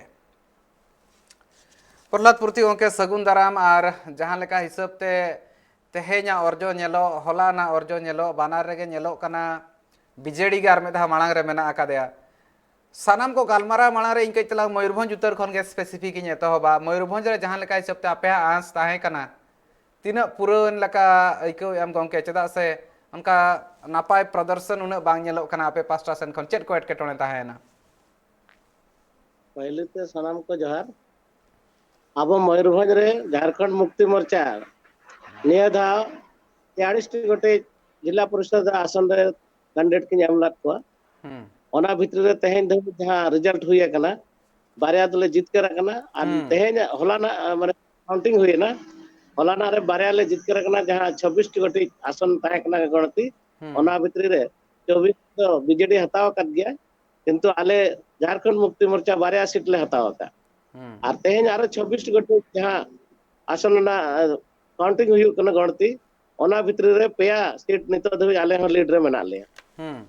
ᱯᱨᱚᱦᱞᱟᱫ ᱯᱩᱨᱛᱤ ᱜᱚᱢᱠᱮ, ᱥᱟᱹᱜᱩᱱ ᱫᱟᱨᱟᱢ᱾ ᱟᱨ ᱡᱟᱦᱟᱸ ᱞᱮᱠᱟ ᱦᱤᱥᱟᱹᱵ ᱛᱮ ᱛᱮᱦᱮᱧᱟᱜ ᱚᱨᱡᱚ ᱧᱮᱞᱚᱜ, ᱦᱚᱞᱟᱱᱟᱜ ᱚᱨᱡᱚ ᱧᱮᱞᱚᱜ, ᱵᱟᱱᱟᱨ ᱨᱮᱜᱮ ᱧᱮᱞᱚᱜ ᱠᱟᱱᱟ ᱵᱤᱡᱮᱰᱤ ᱜᱮ ᱟᱨ ᱢᱤᱫ ᱫᱷᱟᱣ ᱢᱟᱲᱟᱝ ᱨᱮ ᱢᱮᱱᱟᱜ ᱟᱠᱟᱫᱮᱭᱟ᱾ ᱥᱟᱱᱟᱢ ᱠᱚ ᱜᱟᱞᱢᱟᱨᱟᱣ ᱢᱟᱲᱟᱝ ᱨᱮ ᱤᱧ ᱠᱟᱹᱡ ᱛᱟᱞᱟᱝ ᱢᱚᱭᱩᱨᱵᱷᱚᱸᱡᱽ ᱩᱛᱟᱹᱨ ᱠᱷᱚᱱ ᱜᱮ ᱥᱯᱮᱥᱤᱯᱷᱤᱠ ᱤᱧ ᱮᱛᱚᱦᱚᱵᱟ᱾ ᱢᱚᱭᱩᱨᱵᱷᱚᱸᱡᱽ ᱨᱮ ᱡᱟᱦᱟᱸ ᱞᱮᱠᱟ ᱦᱤᱥᱟᱹᱵ ᱛᱮ ᱟᱯᱮᱭᱟᱜ ᱟᱸᱥ ᱛᱟᱦᱮᱸ ᱠᱟᱱᱟ, ᱛᱤᱱᱟᱹᱜ ᱯᱩᱨᱟᱹᱣᱮᱱ ᱞᱮᱠᱟ ᱟᱹᱭᱠᱟᱹᱣᱮᱫᱼᱟᱢ ᱜᱚᱢᱠᱮ? ᱪᱮᱫᱟᱜ ᱥᱮ ᱚᱱᱠᱟ ᱱᱟᱯᱟᱭ ᱯᱨᱚᱫᱚᱨᱥᱚᱱ ᱩᱱᱟᱹᱜ ᱵᱟᱝ ᱧᱮᱞᱚᱜ ᱠᱟᱱᱟ ᱟᱯᱮ ᱯᱟᱥᱴᱟ ᱥᱮᱱ ᱠᱷᱚᱱ, ᱪᱮᱫ ᱠᱚ ᱮᱴᱠᱮᱴᱚᱬᱮ ᱛᱟᱦᱮᱸᱭᱮᱱᱟ? ᱯᱟᱹᱭᱞᱟᱹ ᱛᱮ ᱥᱟᱱᱟᱢ ᱠᱚ ᱡᱚᱦᱟᱨ᱾ ᱟᱵᱚ ᱢᱚᱭᱩᱨᱵᱷᱚᱸᱡᱽ ᱨᱮ ᱡᱷᱟᱲᱠᱷᱚᱸᱰ ᱢᱩᱠᱛᱤ ᱢᱳᱨᱪᱟ ᱱᱤᱭᱟᱹ ᱫᱷᱟᱣ ᱛᱮᱭᱟᱲᱤᱥ ᱴᱤ ᱜᱚᱴᱮᱡ ᱡᱤᱞᱟ ᱯᱚᱨᱤᱥᱚᱫ ᱟᱥᱚᱱ ᱨᱮ ᱠᱮᱱᱰᱤᱰᱮᱴ ᱠᱤᱱ ᱮᱢ ᱞᱮᱫ ᱠᱚᱣᱟ᱾ ᱦᱩᱸ᱾ ᱚᱱᱟ ᱵᱷᱤᱛᱨᱤ ᱨᱮ ᱛᱮᱦᱮᱧ ᱫᱷᱟᱹᱵᱤᱡ ᱡᱟᱦᱟᱸ ᱨᱮᱡᱟᱞᱴ ᱦᱩᱭ ᱟᱠᱟᱱᱟ, ᱵᱟᱨᱭᱟ ᱫᱚᱞᱮ ᱡᱤᱛᱠᱟᱹᱨ ᱟᱠᱟᱱᱟ᱾ ᱟᱨ ᱦᱩᱸ᱾ ᱛᱮᱦᱮᱧᱟᱜ, ᱦᱚᱞᱟᱱᱟᱜ, ᱟᱸ, ᱢᱟᱱᱮ ᱠᱟᱣᱩᱱᱴᱤᱝ ᱦᱩᱭᱮᱱᱟ, ᱦᱚᱞᱟᱱᱟᱜ ᱨᱮ ᱵᱟᱨᱭᱟ ᱞᱮ ᱡᱤᱛᱠᱟᱹᱨ ᱟᱠᱟᱱᱟ, ᱡᱟᱦᱟᱸ ᱪᱷᱟᱵᱵᱤᱥ ᱴᱤ ᱜᱚᱴᱤᱡ ᱟᱥᱚᱱ ᱛᱟᱦᱮᱸ ᱠᱟᱱᱟ ᱜᱚᱬᱛᱤ, ᱦᱩᱸ᱾ ᱚᱱᱟ ᱵᱷᱤᱛᱨᱤ ᱨᱮ ᱪᱚᱵᱵᱤᱥ ᱫᱚ ᱵᱤᱡᱮᱰᱤ ᱦᱟᱛᱟᱣ ᱟᱠᱟᱫ ᱜᱮᱭᱟ, ᱠᱤᱱᱛᱩ ᱟᱞᱮ ᱡᱷᱟᱲᱠᱷᱚᱸᱰ ᱢᱩᱠᱛᱤ ᱢᱳᱨᱪᱟ ᱵᱟᱨᱭᱟ ᱥᱤᱴ ᱞᱮ ᱦᱟᱛᱟᱣ ᱟᱠᱟᱫ᱾ ᱦᱩᱸ᱾ ᱟᱨ ᱛᱮᱦᱮᱧ ᱟᱨᱚ ᱪᱷᱟᱵᱵᱤᱥ ᱜᱚᱴᱤᱡ ᱡᱟᱦᱟᱸ ᱟᱥᱚᱱ ᱨᱮᱱᱟᱜ, ᱟᱸ, ᱠᱟᱣᱩᱱᱴᱤᱝ ᱦᱩᱭᱩᱜ ᱠᱟᱱᱟ ᱜᱚᱬᱛᱤ, ᱚᱱᱟ ᱵᱷᱤᱛᱨᱤ ᱨᱮ ᱯᱮᱭᱟ ᱥᱤᱴ ᱱᱤᱛᱚᱜ ᱫᱷᱟᱹᱵᱤᱡ ᱟᱞᱮ ᱦᱚᱸ ᱞᱤᱰ ᱨᱮ ᱢᱮᱱᱟᱜ ᱞᱮᱭᱟ᱾ ᱦᱩᱸ᱾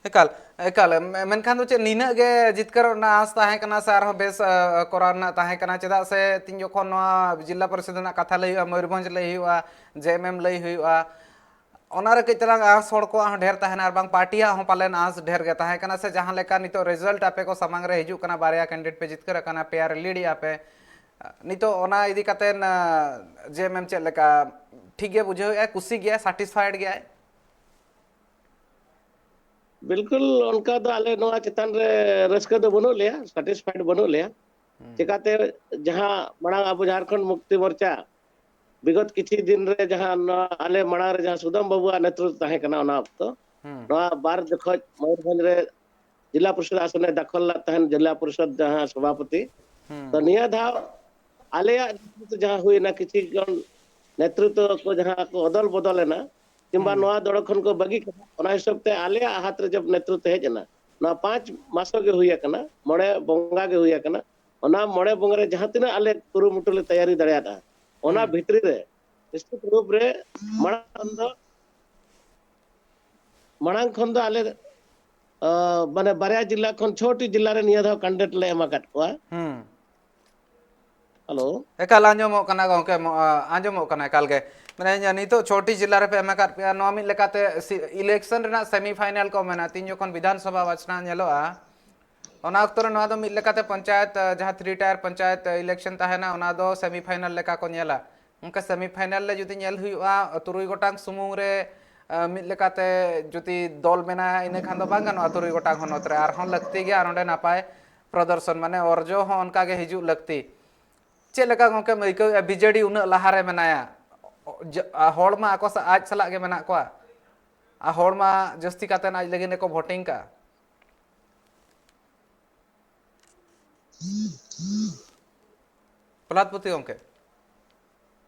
ᱮᱠᱟᱞ, ᱮᱠᱟᱞ᱾ ᱢᱮ-, ᱢᱮᱱᱠᱷᱟᱱ ᱫᱚ ᱪᱮᱫ ᱱᱤᱱᱟᱹᱜ ᱜᱮ ᱡᱤᱛᱠᱟᱹᱨᱚᱜ ᱨᱮᱱᱟᱜ ᱟᱸᱥ ᱛᱟᱦᱮᱸ ᱠᱟᱱᱟ ᱥᱮ ᱟᱨᱦᱚᱸ ᱵᱮᱥ, ᱟᱸ, ᱠᱚᱨᱟᱣ ᱨᱮᱱᱟᱜ ᱛᱟᱦᱮᱸ ᱠᱟᱱᱟ? ᱪᱮᱫᱟᱜ ᱥᱮ ᱛᱤᱧ ᱡᱚᱠᱷᱚᱱ ᱱᱚᱣᱟ ᱡᱤᱞᱟ ᱯᱚᱨᱤᱥᱚᱫᱽ ᱨᱮᱱᱟᱜ ᱠᱟᱛᱷᱟ ᱞᱟᱹᱭ ᱦᱩᱭᱩᱜᱼᱟ, ᱢᱚᱭᱩᱨᱵᱷᱚᱸᱡᱽ ᱞᱟᱹᱭ ᱦᱩᱭᱩᱜᱼᱟ, ᱡᱮ ᱮᱢ ᱮᱢ ᱞᱟᱹᱭ ᱦᱩᱭᱩᱜᱼᱟ, ᱚᱱᱟ ᱨᱮ ᱠᱟᱹᱡ ᱛᱟᱞᱟᱝ ᱟᱸᱥ ᱦᱚᱲ ᱠᱚᱣᱟᱜ ᱦᱚᱸ ᱰᱷᱮᱨ ᱛᱟᱦᱮᱱᱟ, ᱟᱨ ᱵᱟᱝ ᱯᱟᱨᱴᱤᱭᱟᱜ ᱦᱚᱸ ᱯᱟᱞᱮᱱ ᱟᱸᱥ ᱰᱷᱮᱨ ᱜᱮ ᱛᱟᱦᱮᱸ ᱠᱟᱱᱟ᱾ ᱥᱮ ᱡᱟᱦᱟᱸ ᱞᱮᱠᱟ ᱱᱤᱛᱚᱜ ᱨᱮᱡᱟᱞᱴ ᱟᱯᱮ ᱠᱚ ᱥᱟᱢᱟᱝ ᱨᱮ ᱦᱤᱡᱩᱜ ᱠᱟᱱᱟ, ᱵᱟᱨᱭᱟ ᱠᱮᱱᱰᱤᱰᱮᱴ ᱯᱮ ᱡᱤᱛᱠᱟᱹᱨ ᱟᱠᱟᱱᱟ, ᱯᱮᱭᱟ ᱨᱮ ᱞᱤᱰ ᱮᱜᱼᱟ ᱯᱮ, ᱱᱤᱛᱚᱜ ᱚᱱᱟ ᱤᱫᱤ ᱠᱟᱛᱮ, ᱟᱸ, ᱡᱮ ᱮᱢ ᱮᱢ ᱪᱮᱫ ᱞᱮᱠᱟ, ᱴᱷᱤᱠ ᱜᱮ ᱵᱩᱡᱷᱟᱹᱣ ᱮᱜᱼᱟᱭ, ᱠᱩᱥᱤ ᱜᱮᱭᱟᱭ, ᱥᱟᱴᱤᱥᱯᱷᱟᱭᱮᱰ ᱜᱮᱭᱟᱭ? ᱵᱤᱞᱠᱩᱞ ᱚᱱᱠᱟ ᱫᱚ ᱟᱞᱮ ᱱᱚᱣᱟ ᱪᱮᱛᱟᱱ ᱨᱮ ᱨᱟᱹᱥᱠᱟᱹ ᱫᱚ ᱵᱟᱹᱱᱩᱜ ᱞᱮᱭᱟ, ᱥᱟᱴᱤᱥᱯᱷᱟᱭᱮᱰ ᱵᱟᱹᱱᱩᱜ ᱞᱮᱭᱟ᱾ ᱦᱩᱸ᱾ ᱪᱮᱠᱟᱛᱮ ᱡᱟᱦᱟᱸ ᱢᱟᱲᱟᱝ ᱟᱵᱚ ᱡᱷᱟᱲᱠᱷᱚᱸᱰ ᱢᱩᱠᱛᱤ ᱢᱳᱨᱪᱟ ᱵᱤᱜᱚᱛ ᱠᱤᱪᱷᱩ ᱫᱤᱱ ᱨᱮ ᱡᱟᱦᱟᱸ ᱱᱚᱣᱟ ᱟᱞᱮ ᱢᱟᱲᱟᱝ ᱨᱮ ᱡᱟᱦᱟᱸ ᱥᱩᱫᱟᱢ ᱵᱟᱹᱵᱩᱣᱟᱜ ᱱᱮᱛᱨᱤᱛᱵ ᱛᱟᱦᱮᱸ ᱠᱟᱱᱟ ᱚᱱᱟ ᱚᱠᱛᱚ, ᱦᱩᱸ᱾ ᱱᱚᱣᱟ ᱵᱟᱨ ᱡᱚᱠᱷᱚᱡ ᱢᱚᱭᱩᱨᱵᱷᱚᱸᱡᱽ ᱨᱮ ᱡᱤᱞᱟ ᱯᱚᱨᱤᱥᱚᱫ ᱟᱥᱚᱱᱮ ᱫᱟᱠᱷᱚᱞ ᱞᱮᱫ ᱛᱟᱦᱮᱸᱱ, ᱡᱤᱞᱟ ᱯᱚᱨᱤᱥᱚᱫ ᱡᱟᱦᱟᱸ ᱥᱚᱵᱷᱟᱯᱚᱛᱤ᱾ ᱦᱩᱸ᱾ ᱛᱚ ᱱᱤᱭᱟᱹ ᱫᱷᱟᱣ ᱟᱞᱮᱭᱟᱜ ᱱᱮᱛᱨᱤᱛᱵ ᱡᱟᱦᱟᱸ ᱦᱩᱭᱱᱟ, ᱠᱤᱪᱷᱩ ᱜᱟᱱ ᱱᱮᱛᱨᱤᱛᱵ ᱠᱚ ᱡᱟᱦᱟᱸ ᱠᱚ ᱚᱫᱚᱞ ᱵᱚᱫᱚᱞ ᱮᱱᱟ, ᱠᱤᱝᱵᱟ ᱦᱩᱸ᱾ ᱱᱚᱣᱟ ᱫᱚᱲ ᱠᱷᱚᱱ ᱠᱚ ᱵᱟᱹᱜᱤ ᱠᱮᱫᱟ, ᱚᱱᱟ ᱦᱤᱥᱟᱹᱵ ᱛᱮ ᱟᱞᱮᱭᱟᱜ ᱦᱟᱛ ᱨᱮ ᱡᱚᱵ ᱱᱮᱛᱨᱤᱛᱵ ᱦᱮᱡ ᱮᱱᱟ, ᱱᱚᱣᱟ ᱯᱟᱸᱪ ᱢᱟᱥᱚ ᱜᱮ ᱦᱩᱭ ᱟᱠᱟᱱᱟ, ᱢᱚᱬᱮ ᱵᱚᱸᱜᱟ ᱜᱮ ᱦᱩᱭ ᱟᱠᱟᱱᱟ, ᱚᱱᱟ ᱢᱚᱬᱮ ᱵᱚᱸᱜᱟ ᱨᱮ ᱡᱟᱦᱟᱸ ᱛᱤᱱᱟᱹᱜ ᱟᱞᱮ ᱠᱩᱨᱩᱢᱩᱴᱩ ᱞᱮ ᱛᱮᱭᱟᱨᱤ ᱫᱟᱲᱮᱭᱟᱫᱼᱟ, ᱚᱱᱟ ᱦᱩᱸ᱾ ᱵᱷᱤᱛᱨᱤ ᱨᱮ ᱱᱤᱥᱪᱤᱛ ᱨᱩᱯ ᱨᱮ ᱢᱟᱲᱟᱝ ᱫᱚ, ᱢᱟᱲᱟᱝ ᱠᱷᱚᱱ ᱫᱚ ᱟᱞᱮ, ᱟᱸ, ᱢᱟᱱᱮ ᱵᱟᱨᱭᱟ ᱡᱤᱞᱟ ᱠᱷᱚᱱ ᱪᱷᱚᱴᱤ ᱡᱤᱞᱟ ᱨᱮ ᱱᱤᱭᱟᱹ ᱫᱷᱟᱣ ᱠᱮᱱᱰᱤᱰᱮᱴ ᱞᱮ ᱮᱢ ᱟᱠᱟᱫ ᱠᱚᱣᱟ᱾ ᱦᱩᱸ᱾ ᱦᱮᱞᱳ᱾ ᱮᱠᱟᱞ ᱟᱸᱡᱚᱢᱚᱜ ᱠᱟᱱᱟ ᱜᱚᱝᱠᱮ, ᱢᱚ-, ᱟᱸᱡᱚᱢᱚᱜ ᱠᱟᱱᱟ ᱮᱠᱟᱞ ᱜᱮ᱾ ᱢᱟᱱᱮ ᱱᱤᱛᱚᱜ ᱪᱷᱚᱴᱤ ᱡᱤᱞᱟ ᱨᱮᱯᱮ ᱮᱢ ᱟᱠᱟᱫ ᱯᱮᱭᱟ, ᱱᱚᱣᱟ ᱢᱤᱫ ᱞᱮᱠᱟᱛᱮ ᱥᱤ-, ᱤᱞᱮᱠᱥᱚᱱ ᱨᱮᱱᱟᱜ ᱥᱮᱢᱤ ᱯᱷᱟᱭᱱᱟᱞ ᱠᱚ ᱢᱮᱱᱟ, ᱛᱤᱱ ᱡᱚᱠᱷᱚᱱ ᱵᱤᱫᱷᱟᱱ ᱥᱚᱵᱷᱟ ᱵᱟᱪᱷᱱᱟᱣ ᱧᱮᱞᱚᱜᱼᱟ, ᱚᱱᱟ ᱚᱠᱛᱚ ᱨᱮ ᱱᱚᱣᱟ ᱫᱚ ᱢᱤᱫ ᱞᱮᱠᱟᱛᱮ ᱯᱚᱧᱪᱟᱭᱮᱛ, ᱡᱟᱦᱟᱸ ᱛᱷᱨᱤ ᱴᱟᱭᱟᱨ ᱯᱚᱧᱪᱟᱭᱮᱛ ᱤᱞᱮᱠᱥᱚᱱ ᱛᱟᱦᱮᱱᱟ, ᱚᱱᱟ ᱫᱚ ᱥᱮᱢᱤ ᱯᱷᱟᱭᱱᱟᱞ ᱞᱮᱠᱟ ᱠᱚ ᱧᱮᱞᱟ᱾ ᱚᱱᱠᱟ ᱥᱮᱢᱤ ᱯᱷᱟᱭᱱᱟᱞ ᱨᱮ ᱡᱩᱫᱤ ᱧᱮᱞ ᱦᱩᱭᱩᱜᱼᱟ, ᱛᱩᱨᱩᱭ ᱜᱚᱴᱟᱝ ᱥᱩᱢᱩᱝ ᱨᱮ, ᱟᱸ, ᱢᱤᱫ ᱞᱮᱠᱟᱛᱮ ᱡᱩᱫᱤ ᱫᱚᱞ ᱢᱮᱱᱟᱜᱼᱟ, ᱤᱱᱟᱹ ᱠᱷᱟᱱ ᱫᱚ ᱵᱟᱝ ᱜᱟᱱᱚᱜᱼᱟ᱾ ᱛᱩᱨᱩᱭ ᱜᱚᱴᱟᱝ ᱦᱚᱱᱚᱛ ᱨᱮ ᱟᱨᱦᱚᱸ ᱞᱟᱹᱠᱛᱤ ᱜᱮᱭᱟ, ᱟᱨ ᱚᱸᱰᱮ ᱱᱟᱯᱟᱭ ᱯᱨᱚᱫᱚᱨᱥᱚᱱ, ᱢᱟᱱᱮ ᱚᱨᱡᱚ ᱦᱚᱸ ᱚᱱᱠᱟ ᱜᱮ ᱦᱤᱡᱩᱜ ᱞᱟᱹᱠᱛᱤ᱾ ᱪᱮᱫ ᱞᱮᱠᱟ ᱜᱚᱝᱠᱮᱢ ᱟᱹᱭᱠᱟᱹᱣᱮᱫᱼᱟ, ᱵᱤᱡᱮᱰᱤ ᱩᱱᱟᱹᱜ ᱞᱟᱦᱟ ᱨᱮ ᱢᱮᱱᱟᱭᱟ, ᱡ-, ᱟ, ᱦᱚᱲ ᱢᱟ ᱟᱠᱚ ᱥᱟ-, ᱟᱡ ᱥᱟᱞᱟᱜ ᱜᱮ ᱢᱮᱱᱟᱜ ᱠᱚᱣᱟ, ᱟᱨ ᱦᱚᱲ ᱢᱟ ᱡᱟᱹᱥᱛᱤ ᱠᱟᱛᱮ ᱟᱡ ᱞᱟᱹᱜᱤᱫ ᱜᱮᱠᱚ voting ᱠᱟᱜᱼᱟ᱾ ᱯᱨᱚᱦᱞᱟᱫ ᱯᱩᱛᱷᱤ ᱜᱚᱢᱠᱮ᱾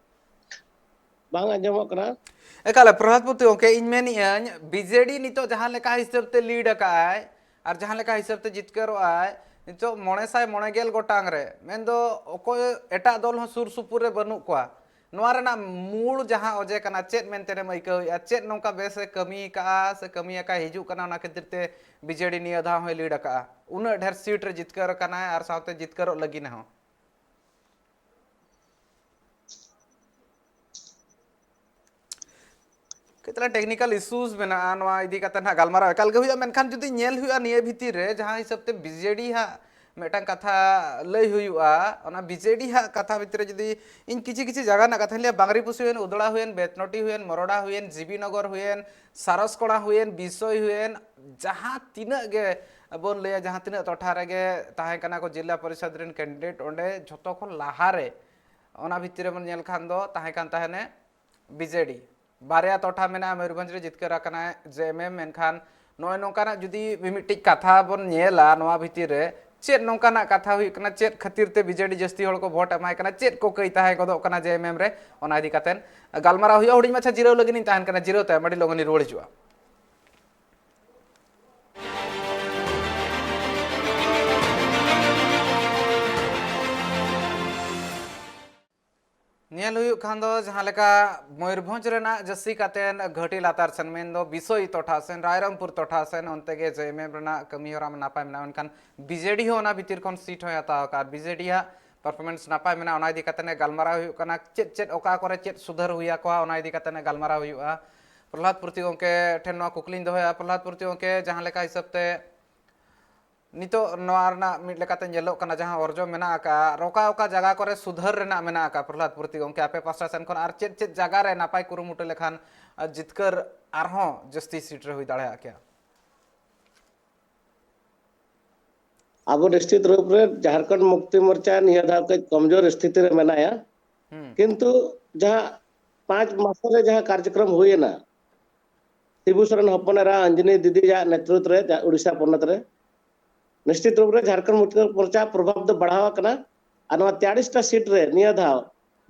ᱵᱟᱝ ᱟᱸᱡᱚᱢᱚᱜ ᱠᱟᱱᱟ᱾ ᱮᱠᱟᱞ, ᱯᱨᱚᱦᱞᱟᱫ ᱯᱩᱛᱷᱤ ᱜᱚᱢᱠᱮ, ᱤᱧ ᱢᱮᱱᱮᱫᱼᱟᱹᱧ, ᱵᱤᱡᱮᱰᱤ ᱱᱤᱛᱚᱜ ᱡᱟᱦᱟᱸ ᱞᱮᱠᱟ ᱦᱤᱥᱟᱹᱵ ᱛᱮ lead ᱟᱠᱟᱫᱼᱟᱭ ᱟᱨ ᱡᱟᱦᱟᱸ ᱞᱮᱠᱟ ᱦᱤᱥᱟᱹᱵ ᱛᱮ ᱡᱤᱛᱠᱟᱹᱨᱚᱜ ᱟᱭ, ᱱᱤᱛᱚᱜ ᱢᱚᱬᱮ ᱥᱟᱭ ᱢᱚᱬᱮ ᱜᱮᱞ ᱜᱚᱴᱟᱝ ᱨᱮ, ᱢᱮᱱᱫᱚ ᱚᱠᱚᱭ ᱮᱴᱟᱜ ᱫᱚᱞ ᱦᱚᱸ ᱥᱩᱨ ᱥᱩᱯᱩᱨ ᱨᱮ ᱵᱟᱹᱱᱩᱜ ᱠᱚᱣᱟ᱾ ᱱᱚᱣᱟ ᱨᱮᱱᱟᱜ ᱢᱩᱞ ᱡᱟᱦᱟᱸ ᱚᱡᱮ ᱠᱟᱱᱟ, ᱪᱮᱫ ᱢᱮᱱᱛᱮᱢ ᱟᱹᱭᱠᱟᱹᱣᱮᱫᱼᱟ? ᱪᱮᱫ ᱱᱚᱝᱠᱟ ᱵᱮᱥ ᱮ ᱠᱟᱹᱢᱤ ᱠᱟᱜᱼᱟ ᱥᱮ ᱠᱟᱹᱢᱤ ᱟᱠᱟᱭ ᱦᱤᱡᱩᱜ ᱠᱟᱱᱟ, ᱚᱱᱟ ᱠᱷᱟᱹᱛᱤᱨ ᱛᱮ ᱵᱤᱡᱮᱰᱤ ᱱᱤᱭᱟᱹ ᱫᱷᱟᱣ ᱦᱚᱸᱭ lead ᱟᱠᱟᱜᱼᱟ? ᱩᱱᱟᱹᱜ ᱰᱷᱮᱨ seat ᱨᱮ ᱡᱤᱛᱠᱟᱹᱨ ᱟᱠᱟᱱᱟᱭ ᱟᱨ ᱥᱟᱶᱛᱮ ᱡᱤᱛᱠᱟᱹᱨᱚᱜ ᱞᱟᱹᱜᱤᱫ ᱦᱚᱸ᱾ ᱠᱟᱹᱡ ᱛᱟᱞᱟᱝ technical issues ᱢᱮᱱᱟᱜᱼᱟ, ᱱᱚᱣᱟ ᱤᱫᱤ ᱠᱟᱛᱮ ᱱᱟᱦᱟᱜ ᱜᱟᱞᱢᱟᱨᱟᱣ ᱮᱠᱟᱞ ᱜᱮ ᱦᱩᱭᱩᱜᱼᱟ, ᱢᱮᱱᱠᱷᱟᱱ ᱡᱩᱫᱤ ᱧᱮᱞ ᱦᱩᱭᱩᱜᱼᱟ ᱱᱤᱭᱟᱹ ᱵᱷᱤᱛᱤᱨ ᱨᱮ ᱡᱟᱦᱟᱸ ᱦᱤᱥᱟᱹᱵ ᱛᱮ ᱵᱤᱡᱮᱰᱤ ᱦᱟᱸᱜ ᱢᱤᱫᱴᱟᱝ ᱠᱟᱛᱷᱟ ᱞᱟᱹᱭ ᱦᱩᱭᱩᱜᱼᱟ, ᱚᱱᱟ ᱵᱤᱡᱮᱰᱤ ᱦᱟᱸᱜ ᱠᱟᱛᱷᱟ ᱵᱷᱤᱛᱤᱨ ᱨᱮ ᱡᱩᱫᱤ ᱤᱧ ᱠᱤᱪᱷᱩ ᱠᱤᱪᱷᱩ ᱡᱟᱭᱜᱟ ᱨᱮᱱᱟᱜ ᱠᱟᱛᱷᱟᱧ ᱞᱟᱹᱭᱟ, ᱵᱟᱝᱨᱤᱯᱩᱥᱤ ᱦᱩᱭᱮᱱ, ᱩᱫᱽᱲᱟ ᱦᱩᱭᱮᱱ, ᱵᱮᱛᱱᱚᱴᱤ ᱦᱩᱭᱮᱱ, ᱢᱚᱨᱚᱰᱟ ᱦᱩᱭᱮᱱ, ᱡᱤᱵᱤ ᱱᱚᱜᱚᱨ ᱦᱩᱭᱮᱱ, ᱥᱟᱨᱚᱥᱠᱚᱲᱟ ᱦᱩᱭᱮᱱ, ᱵᱤᱥᱚᱭ ᱦᱩᱭᱮᱱ, ᱡᱟᱦᱟᱸ ᱛᱤᱱᱟᱹᱜ ᱜᱮ ᱵᱚᱱ ᱞᱟᱹᱭᱟ, ᱡᱟᱦᱟᱸ ᱛᱤᱱᱟᱹᱜ ᱴᱚᱴᱷᱟ ᱨᱮᱜᱮ ᱛᱟᱦᱮᱸ ᱠᱟᱱᱟ ᱠᱚ ᱡᱤᱞᱟ ᱯᱚᱨᱤᱥᱚᱫᱽ ᱨᱮᱱ candidate, ᱚᱸᱰᱮ ᱡᱷᱚᱛᱚ ᱠᱷᱚᱱ ᱞᱟᱦᱟᱨᱮ ᱚᱱᱟ ᱵᱷᱤᱛᱤᱨ ᱨᱮᱵᱚᱱ ᱧᱮᱞ ᱠᱷᱟᱱ ᱫᱚ ᱛᱟᱦᱮᱸ ᱠᱟᱱ ᱛᱟᱦᱮᱱᱮ ᱵᱤᱡᱮᱰᱤ᱾ ᱵᱟᱨᱭᱟ ᱴᱚᱴᱷᱟ ᱢᱮᱱᱟᱜᱼᱟ, ᱢᱚᱭᱩᱨᱵᱷᱚᱸᱡᱽ ᱨᱮ ᱡᱤᱛᱠᱟᱹᱨ ᱟᱠᱟᱱᱟᱭ ᱡᱮ ᱮᱢ ᱮᱢ, ᱢᱮᱱᱠᱷᱟᱱ ᱱᱚᱜᱼᱚᱭ ᱱᱚᱝᱠᱟᱱᱟᱜ ᱡᱩᱫᱤ ᱢᱤᱢᱤᱫᱴᱤᱡ ᱠᱟᱛᱷᱟ ᱵᱚᱱ ᱧᱮᱞᱟ ᱱᱚᱣᱟ ᱵᱷᱤᱛᱤᱨ ᱨᱮ, ᱪᱮᱫ ᱱᱚᱝᱠᱟᱱᱟᱜ ᱠᱟᱛᱷᱟ ᱦᱩᱭᱩᱜ ᱠᱟᱱᱟ, ᱪᱮᱫ ᱠᱷᱟᱹᱛᱤᱨ ᱛᱮ ᱵᱤᱡᱮᱰᱤ ᱡᱟᱹᱥᱛᱤ ᱦᱚᱲ ᱠᱚ ᱵᱷᱳᱴ ᱮᱢᱟᱭ ᱠᱟᱱᱟ, ᱪᱮᱫ ᱠᱚ ᱠᱟᱹᱭ ᱛᱟᱦᱮᱸ ᱜᱚᱫᱚᱜ ᱠᱟᱱᱟ ᱡᱮ ᱮᱢ ᱮᱢ ᱨᱮ, ᱚᱱᱟ ᱤᱫᱤ ᱠᱟᱛᱮ ᱜᱟᱞᱢᱟᱨᱟᱣ ᱦᱩᱭᱩᱜᱼᱟ᱾ ᱦᱩᱰᱤᱧ ᱢᱟᱪᱷᱟ ᱡᱤᱨᱟᱹᱣ ᱞᱟᱹᱜᱤᱫ ᱤᱧ ᱛᱟᱦᱮᱱ ᱠᱟᱱᱟ, ᱡᱤᱨᱟᱹᱣ ᱛᱟᱭᱚᱢ ᱟᱹᱰᱤ ᱞᱚᱜᱚᱱ ᱤᱧ ᱨᱩᱣᱟᱹᱲ ᱦᱤᱡᱩᱜᱼᱟ᱾ ᱧᱮᱞ ᱦᱩᱭᱩᱜ ᱠᱷᱟᱱ ᱫᱚ ᱡᱟᱦᱟᱸ ᱞᱮᱠᱟ ᱢᱚᱭᱩᱨᱵᱷᱚᱸᱡᱽ ᱨᱮᱱᱟᱜ ᱡᱟᱹᱥᱛᱤ ᱠᱟᱛᱮ ᱜᱷᱟᱹᱴᱤ ᱞᱟᱛᱟᱨ ᱥᱮᱱ, ᱢᱮᱱᱫᱚ ᱵᱤᱥᱚᱭ ᱴᱚᱴᱷᱟ ᱥᱮᱱ, ᱨᱟᱭᱨᱚᱝᱯᱩᱨ ᱴᱚᱴᱷᱟ ᱥᱮᱱ, ᱚᱱᱛᱮ ᱜᱮ ᱡᱮ ᱮᱢ ᱮᱢ ᱨᱮᱱᱟᱜ ᱠᱟᱹᱢᱤ ᱦᱚᱨᱟ ᱱᱟᱯᱟᱭ ᱢᱮᱱᱟᱜᱼᱟ, ᱢᱮᱱᱠᱷᱟᱱ ᱵᱤᱡᱮᱰᱤ ᱦᱚᱸ ᱚᱱᱟ ᱵᱷᱤᱛᱤᱨ ᱠᱷᱚᱱ ᱥᱤᱴ ᱦᱚᱸᱭ ᱦᱟᱛᱟᱣ ᱟᱠᱟᱫᱼᱟ᱾ ᱵᱤᱡᱮᱰᱤ ᱟᱜ performance ᱱᱟᱯᱟᱭ ᱢᱮᱱᱟᱜᱼᱟ, ᱚᱱᱟ ᱤᱫᱤ ᱠᱟᱛᱮ ᱜᱟᱞᱢᱟᱨᱟᱣ ᱦᱩᱭᱩᱜ ᱠᱟᱱᱟ᱾ ᱪᱮᱫ ᱪᱮᱫ ᱚᱠᱟ ᱠᱚᱨᱮ ᱪᱮᱫ ᱥᱩᱫᱷᱟᱹᱨ ᱦᱩᱭ ᱟᱠᱚᱣᱟ, ᱚᱱᱟ ᱤᱫᱤ ᱠᱟᱛᱮ ᱜᱟᱞᱢᱟᱨᱟᱣ ᱦᱩᱭᱩᱜᱼᱟ᱾ ᱯᱨᱚᱦᱞᱟᱫ ᱯᱩᱨᱛᱤ ᱜᱚᱢᱠᱮ ᱴᱷᱮᱱ ᱱᱚᱣᱟ ᱠᱩᱠᱞᱤᱧ ᱫᱚᱦᱚᱭᱟ᱾ ᱯᱨᱚᱦᱞᱟᱫ ᱯᱩᱨᱛᱤ ᱜᱚᱢᱠᱮ, ᱡᱟᱦᱟᱸ ᱞᱮᱠᱟ ᱦᱤᱥᱟᱹᱵ ᱛᱮ ᱱᱤᱛᱚᱜ ᱱᱚᱣᱟ ᱨᱮᱱᱟᱜ ᱢᱤᱫ ᱞᱮᱠᱟᱛᱮ ᱧᱮᱞᱚᱜ ᱠᱟᱱᱟ, ᱡᱟᱦᱟᱸ ᱚᱨᱡᱚ ᱢᱮᱱᱟᱜ ᱟᱠᱟᱫᱼᱟ, ᱚᱠᱟ ᱚᱠᱟ ᱡᱟᱭᱜᱟ ᱠᱚᱨᱮ ᱥᱩᱫᱷᱟᱹᱨ ᱨᱮᱱᱟᱜ ᱢᱮᱱᱟᱜ ᱟᱠᱟᱫᱼᱟ, ᱯᱨᱚᱦᱞᱟᱫ ᱯᱩᱨᱛᱤ ᱜᱚᱢᱠᱮ, ᱟᱯᱮ ᱯᱟᱥᱴᱟ ᱥᱮᱱ ᱠᱷᱚᱱ ᱟᱨ ᱪᱮᱫ ᱪᱮᱫ ᱡᱟᱭᱜᱟ ᱨᱮ ᱱᱟᱯᱟᱭ ᱠᱩᱨᱩᱢᱩᱴᱩ ᱞᱮᱠᱷᱟᱱ, ᱟ, ᱡᱤᱛᱠᱟᱹᱨ ᱟᱨᱦᱚᱸ ᱡᱟᱹᱥᱛᱤ ᱥᱤᱴ ᱨᱮ ᱦᱩᱭ ᱫᱟᱲᱮᱭᱟᱜ ᱠᱮᱭᱟ? ᱟᱵᱚ ᱱᱤᱥᱪᱤᱛ ᱨᱩᱯ ᱨᱮ ᱡᱷᱟᱲᱠᱷᱚᱸᱰ ᱢᱩᱠᱛᱤ ᱢᱳᱨᱪᱟ ᱱᱤᱭᱟᱹ ᱫᱷᱟᱣ ᱠᱟᱹᱡ ᱠᱚᱢᱡᱳᱨ ᱥᱛᱷᱤᱛᱤ ᱨᱮ ᱢᱮᱱᱟᱭᱟ, ᱦᱩᱸ᱾ ᱠᱤᱱᱛᱩ ᱡᱟᱦᱟᱸ ᱯᱟᱸᱪ ᱢᱟᱥ ᱨᱮ ᱡᱟᱦᱟᱸ ᱠᱟᱨᱡᱚᱠᱨᱚᱢ ᱦᱩᱭᱮᱱᱟ, ᱥᱤᱵᱩ ᱥᱚᱨᱮᱱ ᱦᱚᱯᱚᱱ ᱮᱨᱟ ᱟᱧᱡᱟᱱᱤ ᱫᱤᱫᱤᱭᱟᱜ ᱱᱮᱛᱨᱤᱛᱵ ᱨᱮ ᱡᱟ-, ᱩᱲᱤᱥᱥᱟ ᱯᱚᱱᱚᱛ ᱨᱮ ᱱᱤᱥᱪᱤᱛ ᱨᱩᱯ ᱨᱮ ᱡᱷᱟᱲᱠᱷᱚᱸᱰ ᱢᱩᱠᱛᱤ ᱢᱳᱨᱪᱟ ᱯᱨᱚᱵᱷᱟᱵ ᱫᱚ ᱵᱟᱲᱦᱟᱣ ᱟᱠᱟᱱᱟ᱾ ᱟᱨ ᱱᱚᱣᱟ ᱛᱮᱭᱟᱞᱤᱥ ᱴᱟ ᱥᱤᱴ ᱨᱮ ᱱᱤᱭᱟᱹ ᱫᱷᱟᱣ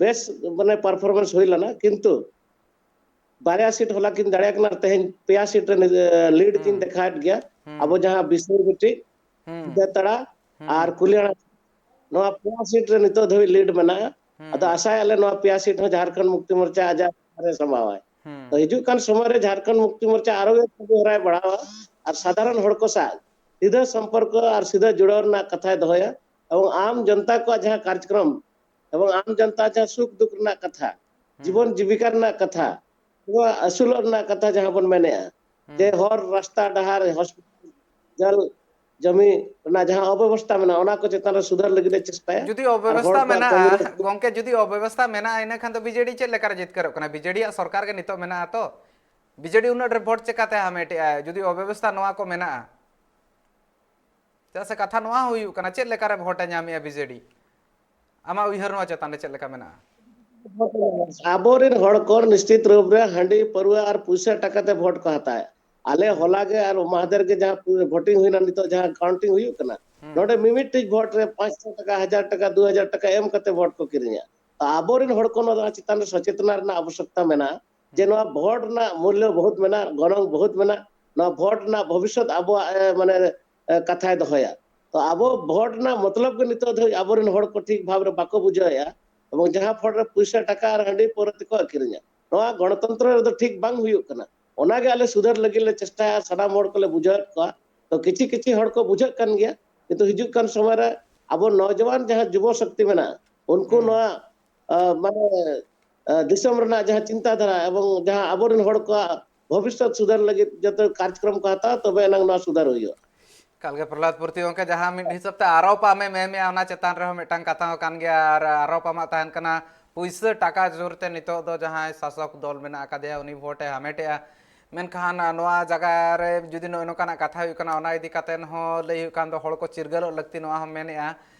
ᱵᱮᱥ ᱢᱟᱱᱮ ᱯᱟᱨᱯᱷᱚᱨᱢᱮᱱᱥ ᱦᱩᱭ ᱞᱮᱱᱟ, ᱠᱤᱱᱛᱩ ᱵᱟᱨᱭᱟ ᱥᱤᱴ ᱦᱚᱞᱟ ᱠᱤᱱ ᱫᱟᱲᱮᱭᱟᱜ ᱠᱟᱱᱟ, ᱛᱮᱦᱮᱧ ᱯᱮᱭᱟ ᱥᱤᱴ ᱨᱮ ᱞᱤᱰ ᱠᱤᱱ ᱦᱩᱸ᱾ ᱫᱮᱠᱷᱟᱣᱮᱫ ᱜᱮᱭᱟ᱾ ᱦᱩᱸ᱾ ᱟᱵᱚ ᱡᱟᱦᱟᱸ ᱵᱤᱥᱱᱩᱨ ᱵᱤᱴᱤ, ᱦᱩᱸ᱾ ᱥᱤᱫᱟᱹᱛᱟᱲᱟ ᱦᱩᱸ᱾ ᱟᱨ ᱠᱩᱞᱤᱭᱟᱱᱟ, ᱱᱚᱣᱟ ᱯᱮᱭᱟ ᱥᱤᱴ ᱨᱮ ᱱᱤᱛᱚᱜ ᱫᱷᱟᱹᱵᱤᱡ ᱞᱤᱰ ᱢᱮᱱᱟᱜᱼᱟ᱾ ᱦᱩᱸ᱾ ᱟᱫᱚ ᱟᱥᱟᱭᱟᱞᱮ ᱱᱚᱣᱟ ᱯᱮᱭᱟ ᱥᱤᱴ ᱦᱚᱸ ᱡᱷᱟᱲᱠᱷᱚᱸᱰ ᱢᱩᱠᱛᱤ ᱢᱳᱨᱪᱟ ᱟᱡᱟᱜ ᱨᱮ ᱥᱟᱢᱵᱟᱣᱟᱭ᱾ ᱦᱩᱸ᱾ ᱛᱚ ᱦᱤᱡᱩᱜ ᱠᱟᱱ ᱥᱚᱢᱚᱭ ᱨᱮ ᱡᱷᱟᱲᱠᱷᱚᱸᱰ ᱢᱩᱠᱛᱤ ᱢᱳᱨᱪᱟ ᱟᱨᱚ ᱠᱟᱹᱢᱤ ᱦᱚᱨᱟᱭ ᱵᱟᱲᱦᱟᱣᱟ ᱟᱨ ᱥᱟᱫᱷᱟᱨᱚᱱ ᱦᱚᱲ ᱠᱚ ᱥᱟᱶ ᱥᱤᱫᱷᱟᱹ ᱥᱚᱢᱯᱚᱨᱠᱚ ᱟᱨ ᱥᱤᱫᱷᱟᱹ ᱡᱩᱲᱟᱹᱣ ᱨᱮᱱᱟᱜ ᱠᱟᱛᱷᱟᱭ ᱫᱚᱦᱚᱭᱟ᱾ ᱮᱵᱚᱝ ᱟᱢ ᱡᱚᱱᱛᱟ ᱠᱚᱣᱟᱜ ᱡᱟᱦᱟᱸ ᱠᱟᱨᱡᱚᱠᱨᱚᱢ ᱮᱵᱚᱝ ᱟᱢ ᱡᱚᱱᱛᱟ ᱡᱟᱦᱟᱸ ᱥᱩᱠ ᱫᱩᱠ ᱨᱮᱱᱟᱜ ᱠᱟᱛᱷᱟ, ᱦᱩᱸ᱾ ᱡᱤᱵᱚᱱ ᱡᱤᱵᱤᱠᱟ ᱨᱮᱱᱟᱜ ᱠᱟᱛᱷᱟ, ᱱᱚᱣᱟ ᱟᱹᱥᱩᱞᱚᱜ ᱨᱮᱱᱟᱜ ᱠᱟᱛᱷᱟ ᱡᱟᱦᱟᱸ ᱵᱚᱱ ᱢᱮᱱᱮᱜᱼᱟ, ᱦᱩᱸ᱾ ᱡᱮ ᱦᱚᱨ, ᱨᱟᱥᱛᱟ, ᱰᱟᱦᱟᱨ, ᱦᱚᱥᱯᱤᱴᱟᱞ, ᱡᱚᱞ, ᱡᱚᱢᱤ ᱨᱮᱱᱟᱜ ᱡᱟᱦᱟᱸ ᱚᱵᱮᱵᱚᱥᱛᱟ ᱢᱮᱱᱟᱜᱼᱟ, ᱚᱱᱟ ᱠᱚ ᱪᱮᱛᱟᱱ ᱨᱮ ᱥᱩᱫᱷᱟᱹᱨ ᱞᱟᱹᱜᱤᱫ ᱮ ᱪᱮᱥᱴᱟᱭᱟ᱾ ᱡᱩᱫᱤ ᱟᱨ ᱦᱚᱲ ᱚᱵᱮᱵᱚᱥᱛᱟ ᱠᱚᱣᱟᱜ ᱠᱟᱹᱢᱤ ᱢᱮᱱᱟᱜᱼᱟ, ᱨᱮ ᱜᱚᱝᱠᱮ, ᱡᱩᱫᱤ ᱚᱵᱮᱵᱚᱥᱛᱟ ᱢᱮᱱᱟᱜᱼᱟ, ᱤᱱᱟᱹ ᱠᱷᱟᱱ ᱫᱚ ᱵᱤᱡᱮᱰᱤ ᱪᱮᱫ ᱞᱮᱠᱟᱨᱮ ᱡᱤᱛᱠᱟᱹᱨᱚᱜ ᱠᱟᱱᱟ? ᱵᱤᱡᱮᱰᱤᱭᱟᱜ ᱥᱚᱨᱠᱟᱨ ᱜᱮ ᱱᱤᱛᱚᱜ ᱢᱮᱱᱟᱜᱼᱟ ᱛᱚ᱾ ᱵᱤᱡᱮᱰᱤ ᱩᱱᱟᱹᱜ ᱰᱷᱮᱨ ᱵᱷᱳᱴ ᱪᱮᱠᱟᱛᱮ ᱦᱟᱢᱮᱴᱮᱜᱼᱟᱭ, ᱡᱩᱫᱤ ᱚᱵᱮᱵᱚᱥᱛᱟ ᱱᱚᱣᱟ ᱠᱚ ᱢᱮᱱᱟᱜᱼᱟ? ᱪᱮᱫᱟᱜ ᱥᱮ ᱠᱟᱛᱷᱟ ᱱᱚᱣᱟ ᱦᱚᱸ ᱦᱩᱭᱩᱜ ᱠᱟᱱᱟ, ᱪᱮᱫ ᱞᱮᱠᱟᱨᱮ ᱵᱷᱳᱴ ᱮ ᱧᱟᱢᱮᱜᱼᱟ ᱵᱤᱡᱮᱰᱤ? ᱟᱢᱟᱜ ᱩᱭᱦᱟᱹᱨ ᱱᱚᱣᱟ ᱪᱮᱛᱟᱱ ᱨᱮ ᱪᱮᱫ ᱞᱮᱠᱟ ᱢᱮᱱᱟᱜᱼᱟ? ᱟᱵᱚᱨᱮᱱ ᱦᱚᱲ ᱠᱚ ᱱᱤᱥᱪᱤᱛ ᱨᱩᱯ ᱨᱮ ᱦᱟᱺᱰᱤ, ᱯᱟᱹᱨᱣᱟᱹ ᱟᱨ ᱯᱩᱭᱥᱟᱹ ᱴᱟᱠᱟ ᱛᱮ ᱵᱷᱳᱴ ᱠᱚ ᱦᱟᱛᱟᱣᱟ᱾ ᱟᱞᱮ ᱦᱩᱸ᱾ ᱦᱚᱞᱟ ᱜᱮ ᱟᱨ ᱢᱟᱦᱫᱮᱨ ᱜᱮ ᱡᱟᱦᱟᱸ ᱯᱩ-, ᱵᱷᱳᱴᱤᱝ ᱦᱩᱭᱱᱟ, ᱱᱤᱛᱚᱜ ᱡᱟᱦᱟᱸ ᱠᱟᱣᱩᱱᱴᱤᱝ ᱦᱩᱭᱩᱜ ᱠᱟᱱᱟ, ᱦᱩᱸ᱾ ᱱᱚᱰᱮ ᱢᱤᱢᱤᱫᱴᱤᱡ ᱵᱷᱳᱴ ᱨᱮ ᱯᱟᱸᱪᱥᱚ ᱴᱟᱠᱟ, ᱦᱟᱡᱟᱨ ᱴᱟᱠᱟ, ᱫᱩ ᱦᱟᱡᱟᱨ ᱴᱟᱠᱟ ᱮᱢ ᱠᱟᱛᱮ ᱵᱷᱳᱴ ᱠᱚ ᱠᱤᱨᱤᱧᱟ᱾ ᱛᱚ ᱟᱵᱚᱨᱮᱱ ᱦᱚᱲ ᱠᱚ ᱱᱚᱣᱟ ᱪᱮᱛᱟᱱ ᱨᱮ ᱥᱚᱪᱮᱛᱚᱱᱟ ᱨᱮᱱᱟᱜ ᱟᱵᱚᱥᱭᱚᱠᱛᱟ ᱢᱮᱱᱟᱜᱼᱟ, ᱡᱮ ᱦᱩᱸ᱾ ᱱᱚᱣᱟ ᱵᱷᱳᱴ ᱨᱮᱱᱟᱜ ᱢᱩᱞᱞᱚ ᱵᱚᱦᱩᱛ ᱢᱮᱱᱟᱜᱼᱟ, ᱜᱚᱱᱚᱝ ᱵᱚᱦᱩᱛ ᱢᱮᱱᱟᱜᱼᱟ᱾ ᱱᱚᱣᱟ ᱵᱷᱳᱴ ᱨᱮᱱᱟᱜ ᱵᱷᱚᱵᱤᱥᱥᱚᱛ ᱟᱵᱚᱣᱟᱜ, ᱮ, ᱢᱟᱱᱮ, ᱮ, ᱠᱟᱛᱷᱟᱭ ᱫᱚᱦᱚᱭᱟ᱾ ᱛᱚ ᱟᱵᱚ ᱦᱩᱸ᱾ ᱵᱷᱳᱴ ᱨᱮᱱᱟᱜ ᱢᱚᱛᱞᱚᱵ ᱜᱮ ᱱᱤᱛᱚᱜ ᱫᱷᱟᱹᱵᱤᱡ ᱟᱵᱚᱨᱮᱱ ᱦᱚᱲ ᱠᱚ ᱴᱷᱤᱠ ᱵᱷᱟᱵᱽ ᱨᱮ ᱵᱟᱠᱚ ᱵᱩᱡᱷᱟᱹᱣᱮᱫᱼᱟ᱾ ᱮᱵᱚᱝ ᱡᱟᱦᱟᱸ ᱵᱷᱳᱴ ᱨᱮ ᱯᱩᱭᱥᱟᱹ ᱴᱟᱠᱟ ᱟᱨ ᱦᱟᱺᱰᱤ ᱯᱟᱹᱣᱨᱟᱹ ᱛᱮᱠᱚ ᱟᱹᱠᱷᱨᱤᱧᱟ, ᱱᱚᱣᱟ ᱜᱚᱱᱚᱛᱚᱱᱛᱨᱚ ᱨᱮᱫᱚ ᱴᱷᱤᱠ ᱵᱟᱝ ᱦᱩᱭᱩᱜ ᱠᱟᱱᱟ᱾ ᱚᱱᱟᱜᱮ ᱟᱞᱮ ᱥᱩᱫᱷᱟᱹᱨ ᱞᱟᱹᱜᱤᱫ ᱞᱮ ᱪᱮᱥᱴᱟᱭᱟ, ᱥᱟᱱᱟᱢ ᱦᱚᱲ ᱠᱚᱞᱮ ᱵᱩᱡᱷᱟᱹᱣᱮᱫ ᱠᱚᱣᱟ᱾ ᱛᱚ ᱠᱤᱪᱷᱤ ᱠᱤᱪᱷᱤ ᱦᱚᱲ ᱠᱚ ᱵᱩᱡᱷᱟᱹᱜ ᱠᱟᱱ ᱜᱮᱭᱟ, ᱠᱤᱱᱛᱩ ᱦᱤᱡᱩᱜ ᱠᱟᱱ ᱥᱚᱢᱚᱭ ᱨᱮ ᱟᱵᱚ ᱱᱚᱣᱡᱚᱣᱟᱱ ᱡᱟᱦᱟᱸ ᱡᱩᱵᱚ ᱥᱚᱠᱛᱤ ᱢᱮᱱᱟᱜᱼᱟ, ᱩᱱᱠᱩ ᱦᱩᱸ᱾ ᱱᱚᱣᱟ, ᱟ, ᱢᱟᱱᱮ, ᱟ, ᱫᱤᱥᱚᱢ ᱨᱮᱱᱟᱜ ᱡᱟᱦᱟᱸ ᱪᱤᱱᱛᱟ ᱫᱷᱟᱨᱟ ᱮᱵᱚᱝ ᱡᱟᱦᱟᱸ ᱟᱵᱚᱨᱮᱱ ᱦᱚᱲ ᱠᱚᱣᱟᱜ ᱵᱷᱚᱵᱤᱥᱥᱚᱛ ᱥᱩᱫᱷᱟᱹᱨ ᱞᱟᱹᱜᱤᱫ ᱡᱚᱛᱚ ᱠᱟᱨᱡᱚᱠᱨᱚᱢ ᱠᱚ ᱦᱟᱛᱟᱣᱟ, ᱛᱚᱵᱮ ᱮᱱᱟᱝ ᱱᱚᱣᱟ ᱥᱩᱫᱷᱟᱹᱨ ᱦᱩᱭᱩᱜᱼᱟ᱾ ᱮᱠᱟᱞ ᱜᱮ ᱯᱨᱚᱦᱞᱟᱫ ᱯᱩᱨᱛᱤ ᱜᱚᱢᱠᱮ, ᱡᱟᱦᱟᱸ ᱢᱤᱫ ᱦᱤᱥᱟᱹᱵ ᱛᱮ ᱟᱨᱚᱯ ᱟᱢᱮ ᱢᱮᱱᱮᱜᱼᱟ, ᱚᱱᱟ ᱪᱮᱛᱟᱱ ᱨᱮᱦᱚᱸ ᱢᱤᱫᱴᱟᱝ ᱠᱟᱛᱷᱟ ᱦᱚᱸ ᱠᱟᱱ ᱜᱮᱭᱟ᱾ ᱟᱨ ᱟᱨᱚᱯ ᱟᱢᱟᱜ ᱛᱟᱦᱮᱱ ᱠᱟᱱᱟ ᱯᱩᱭᱥᱟᱹ ᱴᱟᱠᱟ ᱡᱳᱨ ᱛᱮ ᱱᱤᱛᱚᱜ ᱫᱚ ᱡᱟᱦᱟᱸᱭ ᱥᱟᱥᱚᱠ ᱫᱚᱞ ᱢᱮᱱᱟᱜ ᱟᱠᱟᱫᱮᱭᱟ, ᱩᱱᱤ ᱵᱷᱳᱴ ᱮ ᱦᱟᱢᱮᱴᱮᱜᱼᱟ᱾ ᱢᱮᱱᱠᱷᱟᱱ ᱱᱚᱣᱟ ᱡᱟᱭᱜᱟ ᱨᱮ ᱡᱩᱫᱤ ᱱᱚᱜᱼᱚᱭ ᱱᱚᱝᱠᱟᱱᱟᱜ ᱠᱟᱛᱷᱟ ᱦᱩᱭᱩᱜ ᱠᱟᱱᱟ, ᱚᱱᱟ ᱤᱫᱤ ᱠᱟᱛᱮ ᱦᱚᱸ ᱞᱟᱹᱭ ᱦᱩᱭᱩᱜ ᱠᱷᱟᱱ ᱫᱚ ᱦᱚᱲ ᱠᱚ ᱪᱤᱨᱜᱟᱹᱞᱚᱜ ᱞᱟᱹᱠᱛᱤ, ᱱᱚᱣᱟ ᱦᱚᱸ ᱢᱮᱱᱮᱜᱼᱟ᱾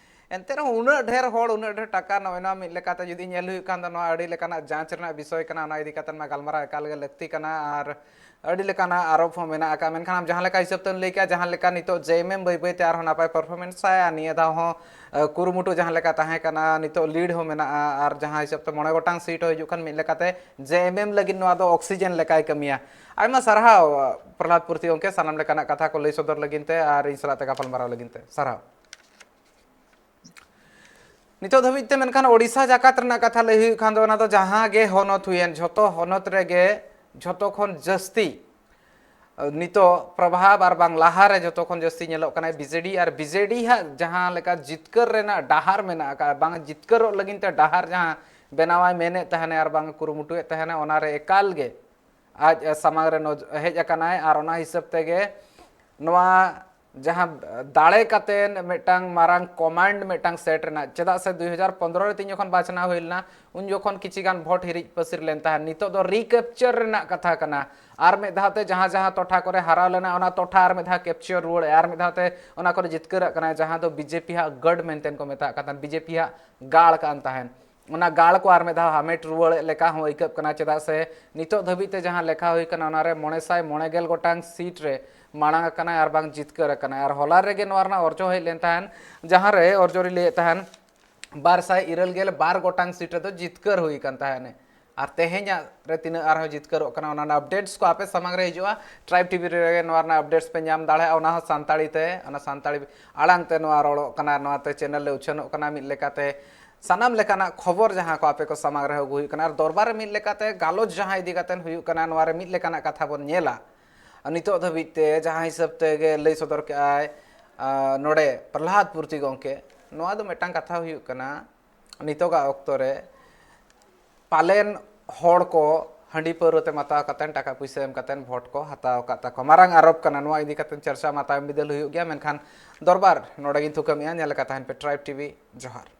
ᱮᱱᱛᱮ ᱨᱮᱦᱚᱸ ᱩᱱᱟᱹᱜ ᱰᱷᱮᱨ ᱦᱚᱲ, ᱩᱱᱟᱹᱜ ᱰᱷᱮᱨ ᱴᱟᱠᱟ, ᱱᱚᱜᱼᱚᱭ ᱱᱚᱣᱟ ᱢᱤᱫ ᱞᱮᱠᱟᱛᱮ ᱡᱩᱫᱤ ᱧᱮᱞ ᱦᱩᱭᱩᱜ ᱠᱷᱟᱱ ᱫᱚ ᱱᱚᱣᱟ ᱟᱹᱰᱤ ᱞᱮᱠᱟᱱᱟᱜ ᱡᱟᱸᱪ ᱨᱮᱱᱟᱜ ᱵᱤᱥᱚᱭ ᱠᱟᱱᱟ, ᱚᱱᱟ ᱤᱫᱤ ᱠᱟᱛᱮ ᱢᱟ ᱜᱟᱞᱢᱟᱨᱟᱣ ᱮᱠᱟᱞ ᱜᱮ ᱞᱟᱹᱠᱛᱤ ᱠᱟᱱᱟ᱾ ᱟᱨ ᱟᱹᱰᱤ ᱞᱮᱠᱟᱱᱟᱜ ᱟᱨᱳᱯ ᱦᱚᱸ ᱢᱮᱱᱟᱜ ᱟᱠᱟᱫ, ᱢᱮᱱᱠᱷᱟᱱ ᱟᱢ ᱡᱟᱦᱟᱸ ᱞᱮᱠᱟ ᱦᱤᱥᱟᱹᱵ ᱛᱮᱢ ᱞᱟᱹᱭ ᱠᱮᱜᱼᱟ, ᱡᱟᱦᱟᱸ ᱞᱮᱠᱟ ᱱᱤᱛᱚᱜ ᱡᱮ ᱮᱢ ᱮᱢ ᱵᱟᱹᱭ ᱵᱟᱹᱭ ᱛᱮ ᱟᱨᱦᱚᱸ ᱱᱟᱯᱟᱭ performance ᱟᱭ, ᱟᱨ ᱱᱤᱭᱟᱹ ᱫᱷᱟᱣ ᱦᱚᱸ, ᱟᱹ, ᱠᱩᱨᱩᱢᱩᱴᱩ ᱡᱟᱦᱟᱸ ᱞᱮᱠᱟ ᱛᱟᱦᱮᱸ ᱠᱟᱱᱟ, ᱱᱤᱛᱚᱜ lead ᱦᱚᱸ ᱢᱮᱱᱟᱜᱼᱟ, ᱟᱨ ᱡᱟᱦᱟᱸ ᱦᱤᱥᱟᱹᱵ ᱛᱮ ᱢᱚᱬᱮ ᱜᱚᱴᱟᱝ seat ᱦᱚᱸ ᱦᱤᱡᱩᱜ ᱠᱷᱟᱱ, ᱢᱤᱫ ᱞᱮᱠᱟᱛᱮ ᱡᱮ ᱮᱢ ᱮᱢ ᱞᱟᱹᱜᱤᱫ ᱱᱚᱣᱟ ᱫᱚ oxygen ᱞᱮᱠᱟᱭ ᱠᱟᱹᱢᱤᱭᱟ᱾ ᱟᱭᱢᱟ ᱥᱟᱨᱦᱟᱣ, ᱟᱹ, ᱯᱨᱚᱦᱞᱟᱫ ᱯᱩᱨᱛᱤ ᱜᱚᱢᱠᱮ, ᱥᱟᱱᱟᱢ ᱞᱮᱠᱟᱱᱟᱜ ᱠᱟᱛᱷᱟ ᱠᱚ ᱞᱟᱹᱭ ᱥᱚᱫᱚᱨ ᱞᱟᱹᱜᱤᱫ ᱛᱮ ᱟᱨ ᱤᱧ ᱥᱟᱞᱟᱜ ᱛᱮ ᱜᱟᱯᱟᱞᱢᱟᱨᱟᱣ ᱞᱟᱹᱜᱤᱫ ᱛᱮ᱾ ᱥᱟᱨᱦᱟᱣ᱾ ᱱᱤᱛᱚᱜ ᱫᱷᱟᱹᱵᱤᱡ ᱛᱮ ᱢᱮᱱᱠᱷᱟᱱ ᱳᱰᱤᱥᱟ ᱡᱟᱠᱟᱛ ᱨᱮᱱᱟᱜ ᱠᱟᱛᱷᱟ ᱞᱟᱹᱭ ᱦᱩᱭᱩᱜ ᱠᱷᱟᱱ ᱫᱚ, ᱚᱱᱟ ᱫᱚ ᱡᱟᱦᱟᱸ ᱜᱮ ᱦᱚᱱᱚᱛ ᱦᱩᱭᱮᱱ, ᱡᱷᱚᱛᱚ ᱦᱚᱱᱚᱛ ᱨᱮᱜᱮ ᱡᱷᱚᱛᱚ ᱠᱷᱚᱱ ᱡᱟᱹᱥᱛᱤ, ᱟᱹ, ᱱᱤᱛᱚᱜ ᱯᱨᱚᱵᱷᱟᱵᱽ ᱟᱨ ᱵᱟᱝ ᱞᱟᱦᱟᱨᱮ ᱡᱷᱚᱛᱚ ᱠᱷᱚᱱ ᱡᱟᱹᱥᱛᱤ ᱧᱮᱞᱚᱜ ᱠᱟᱱᱟ ᱵᱤᱡᱮᱰᱤ, ᱟᱨ ᱵᱤᱡᱮᱰᱤ ᱦᱟᱸᱜ ᱡᱟᱦᱟᱸ ᱞᱮᱠᱟ ᱡᱤᱛᱠᱟᱹᱨ ᱨᱮᱱᱟᱜ ᱰᱟᱦᱟᱨ ᱢᱮᱱᱟᱜ ᱟᱠᱟᱫᱼᱟ, ᱵᱟᱝ ᱡᱤᱛᱠᱟᱹᱨᱚᱜ ᱞᱟᱹᱜᱤᱫ ᱛᱮ ᱰᱟᱦᱟᱨ ᱡᱟᱦᱟᱸ ᱵᱮᱱᱟᱣᱟᱭ ᱢᱮᱱᱮᱫ ᱛᱟᱦᱮᱱᱟᱭ ᱟᱨ ᱵᱟᱝ ᱠᱩᱨᱩᱢᱩᱴᱩᱭᱮᱫ ᱛᱟᱦᱮᱱᱟᱭ, ᱚᱱᱟᱨᱮ ᱮᱠᱟᱞ ᱜᱮ ᱟᱡ ᱥᱟᱢᱟᱝ ᱨᱮ ᱱᱚᱡ-, ᱦᱮᱡ ᱟᱠᱟᱱᱟᱭ᱾ ᱟᱨ ᱚᱱᱟ ᱦᱤᱥᱟᱹᱵ ᱛᱮᱜᱮ ᱱᱚᱣᱟ ᱡᱟᱦᱟᱸ ᱫᱟᱲᱮ ᱠᱟᱛᱮ ᱢᱤᱫᱴᱟᱝ ᱢᱟᱨᱟᱝ command ᱢᱤᱫᱴᱟᱝ set ᱨᱮᱱᱟᱜ, ᱪᱮᱫᱟᱜ ᱥᱮ ᱫᱩ ᱦᱟᱡᱟᱨ ᱯᱚᱱᱫᱽᱨᱚ ᱨᱮ ᱛᱤᱧ ᱡᱚᱠᱷᱚᱱ ᱵᱟᱪᱷᱱᱟᱣ ᱦᱩᱭ ᱞᱮᱱᱟ, ᱩᱱ ᱡᱚᱠᱷᱚᱱ ᱠᱤᱪᱷᱤ ᱜᱟᱱ vote ᱦᱤᱨᱤᱡ ᱯᱟᱹᱥᱤᱨ ᱞᱮᱱ ᱛᱟᱦᱮᱸᱫ᱾ ᱱᱤᱛᱚᱜ ᱫᱚ recapture ᱨᱮᱱᱟᱜ ᱠᱟᱛᱷᱟ ᱠᱟᱱᱟ᱾ ᱟᱨ ᱢᱤᱫ ᱫᱷᱟᱣ ᱛᱮ ᱡᱟᱦᱟᱸ ᱡᱟᱦᱟᱸ ᱴᱚᱴᱷᱟ ᱠᱚᱨᱮ ᱦᱟᱨᱟᱣ ᱞᱮᱱᱟ, ᱚᱱᱟ ᱴᱚᱴᱷᱟ ᱟᱨ ᱢᱤᱫ ᱫᱷᱟᱣ capture ᱨᱩᱣᱟᱹᱲᱮᱜᱼᱟ, ᱟᱨ ᱢᱤᱫ ᱫᱷᱟᱣ ᱛᱮ ᱚᱱᱟ ᱠᱚᱨᱮ ᱡᱤᱛᱠᱟᱹᱨᱟᱜ ᱠᱟᱱᱟᱭ, ᱡᱟᱦᱟᱸ ᱫᱚ ᱵᱤᱡᱮᱯᱤ ᱦᱟᱜ ᱜᱟᱲ ᱢᱮᱱᱛᱮ ᱠᱚ ᱢᱮᱛᱟᱜ ᱠᱟᱱ ᱛᱟᱦᱮᱸᱫ, ᱵᱤᱡᱮᱯᱤ ᱦᱟᱜ ᱜᱟᱲ ᱠᱟᱱ ᱛᱟᱦᱮᱸᱫ᱾ ᱚᱱᱟ ᱜᱟᱲ ᱠᱚ ᱟᱨ ᱢᱤᱫ ᱫᱷᱟᱣ ᱦᱟᱢᱮᱴ ᱨᱩᱣᱟᱹᱲᱮᱫ ᱞᱮᱠᱟ ᱦᱚᱸ ᱟᱹᱭᱠᱟᱹᱜ ᱠᱟᱱᱟ, ᱪᱮᱫᱟᱜ ᱥᱮ ᱱᱤᱛᱚᱜ ᱫᱷᱟᱹᱵᱤᱡ ᱛᱮ ᱡᱟᱦᱟᱸ ᱞᱮᱠᱷᱟ ᱦᱩᱭ ᱠᱟᱱᱟ, ᱚᱱᱟᱨᱮ ᱢᱚᱬᱮ ᱥᱟᱭ ᱢᱚᱬᱮ ᱜᱮᱞ ᱜᱚᱴᱟᱝ seat ᱨᱮ ᱢᱟᱲᱟᱝ ᱟᱠᱟᱱᱟᱭ ᱟᱨ ᱵᱟᱝ ᱡᱤᱛᱠᱟᱹᱨ ᱟᱠᱟᱱᱟᱭ᱾ ᱟᱨ ᱦᱚᱞᱟ ᱨᱮᱜᱮ ᱱᱚᱣᱟ ᱨᱮᱱᱟᱜ ᱚᱨᱡᱚ ᱦᱮᱡ ᱞᱮᱱ ᱛᱟᱦᱮᱸᱱ, ᱡᱟᱦᱟᱸ ᱨᱮ ᱚᱨᱡᱚ ᱨᱮ ᱞᱟᱹᱭᱮᱫ ᱛᱟᱦᱮᱸᱱ ᱵᱟᱨ ᱥᱟᱭ ᱤᱨᱟᱹᱞ ᱜᱮᱞ ᱵᱟᱨ ᱜᱚᱴᱟᱝ seat ᱨᱮᱫᱚ ᱡᱤᱛᱠᱟᱹᱨ ᱦᱩᱭ ᱟᱠᱟᱱ ᱛᱟᱦᱮᱸᱱ᱾ ᱟᱨ ᱛᱮᱦᱮᱧᱟᱜ ᱨᱮ ᱛᱤᱱᱟᱹᱜ ᱟᱨᱦᱚᱸ ᱡᱤᱛᱠᱟᱹᱨᱚᱜ ᱠᱟᱱᱟ, ᱚᱱᱟ ᱨᱮᱱᱟᱜ updates ᱠᱚ ᱟᱯᱮ ᱥᱟᱢᱟᱝ ᱨᱮ ᱦᱤᱡᱩᱜᱼᱟ᱾ Tribe TV ᱨᱮᱜᱮ ᱱᱚᱣᱟ ᱨᱮᱱᱟᱜ updates ᱯᱮ ᱧᱟᱢ ᱫᱟᱲᱮᱭᱟᱜᱼᱟ, ᱚᱱᱟ ᱦᱚᱸ ᱥᱟᱱᱛᱟᱲᱤ ᱛᱮ, ᱚᱱᱟ ᱥᱟᱱᱛᱟᱲᱤ ᱟᱲᱟᱝ ᱛᱮ ᱱᱚᱣᱟ ᱨᱚᱲᱚᱜ ᱠᱟᱱᱟ, ᱱᱚᱣᱟ ᱛᱮ channel ᱞᱮ ᱩᱪᱷᱟᱹᱱᱚᱜ ᱠᱟᱱᱟ᱾ ᱢᱤᱫ ᱞᱮᱠᱟᱛᱮ ᱥᱟᱱᱟᱢ ᱞᱮᱠᱟᱱᱟᱜ ᱠᱷᱚᱵᱚᱨ ᱡᱟᱦᱟᱸ ᱠᱚ ᱟᱯᱮ ᱠᱚ ᱥᱟᱢᱟᱝ ᱨᱮ ᱟᱹᱜᱩ ᱦᱩᱭᱩᱜ ᱠᱟᱱᱟ, ᱟᱨ ᱫᱚᱨᱵᱟᱨ ᱨᱮ ᱢᱤᱫ ᱞᱮᱠᱟᱛᱮ ᱜᱟᱞᱚᱪ ᱡᱟᱦᱟᱸ ᱤᱫᱤ ᱠᱟᱛᱮ ᱦᱩᱭᱩᱜ ᱠᱟᱱᱟ, ᱱᱚᱣᱟ ᱨᱮ ᱢᱤᱫ ᱞᱮᱠᱟᱱᱟᱜ ᱠᱟᱛᱷᱟ ᱵᱚᱱ ᱧᱮᱞᱟ᱾ ᱟᱨ ᱱᱤᱛᱚᱜ ᱫᱷᱟᱹᱵᱤᱡ ᱛᱮ ᱡᱟᱦᱟᱸ ᱦᱤᱥᱟᱹᱵ ᱛᱮᱜᱮ ᱞᱟᱹᱭ ᱥᱚᱫᱚᱨ ᱠᱮᱜᱼᱟᱭ, ᱟᱸ, ᱱᱚᱰᱮ ᱯᱨᱚᱦᱞᱟᱫ ᱯᱩᱨᱛᱤ ᱜᱚᱢᱠᱮ, ᱱᱚᱣᱟ ᱫᱚ ᱢᱤᱫᱴᱟᱝ ᱠᱟᱛᱷᱟ ᱦᱩᱭᱩᱜ ᱠᱟᱱᱟ, ᱱᱤᱛᱚᱜᱟᱜ ᱚᱠᱛᱚ ᱨᱮ ᱯᱟᱞᱮᱱ ᱦᱚᱲ ᱠᱚ ᱦᱟᱺᱰᱤ ᱯᱟᱹᱣᱨᱟᱹ ᱛᱮ ᱢᱟᱛᱟᱣ ᱠᱟᱛᱮᱱ, ᱴᱟᱠᱟ ᱯᱩᱭᱥᱟᱹ ᱮᱢ ᱠᱟᱛᱮᱱ vote ᱠᱚ ᱦᱟᱛᱟᱣ ᱟᱠᱟᱫ ᱛᱟᱠᱚᱣᱟ, ᱢᱟᱨᱟᱝ ᱟᱨᱳᱯ ᱠᱟᱱᱟ᱾ ᱱᱚᱣᱟ ᱤᱫᱤ ᱠᱟᱛᱮ ᱪᱟᱨᱪᱟ ᱢᱟ ᱛᱟᱭᱚᱢ ᱵᱤᱫᱟᱹᱞ ᱦᱩᱭᱩᱜ ᱜᱮᱭᱟ, ᱢᱮᱱᱠᱷᱟᱱ ᱫᱚᱨᱵᱟᱨ ᱱᱚᱰᱮ ᱜᱤᱧ ᱛᱷᱩᱠᱟᱹᱢᱮᱜᱼᱟ᱾ ᱧᱮᱞ ᱟᱠᱟᱫ ᱛᱟᱦᱮᱱ ᱯᱮ Tribe TV᱾ ᱡᱚᱦᱟᱨ᱾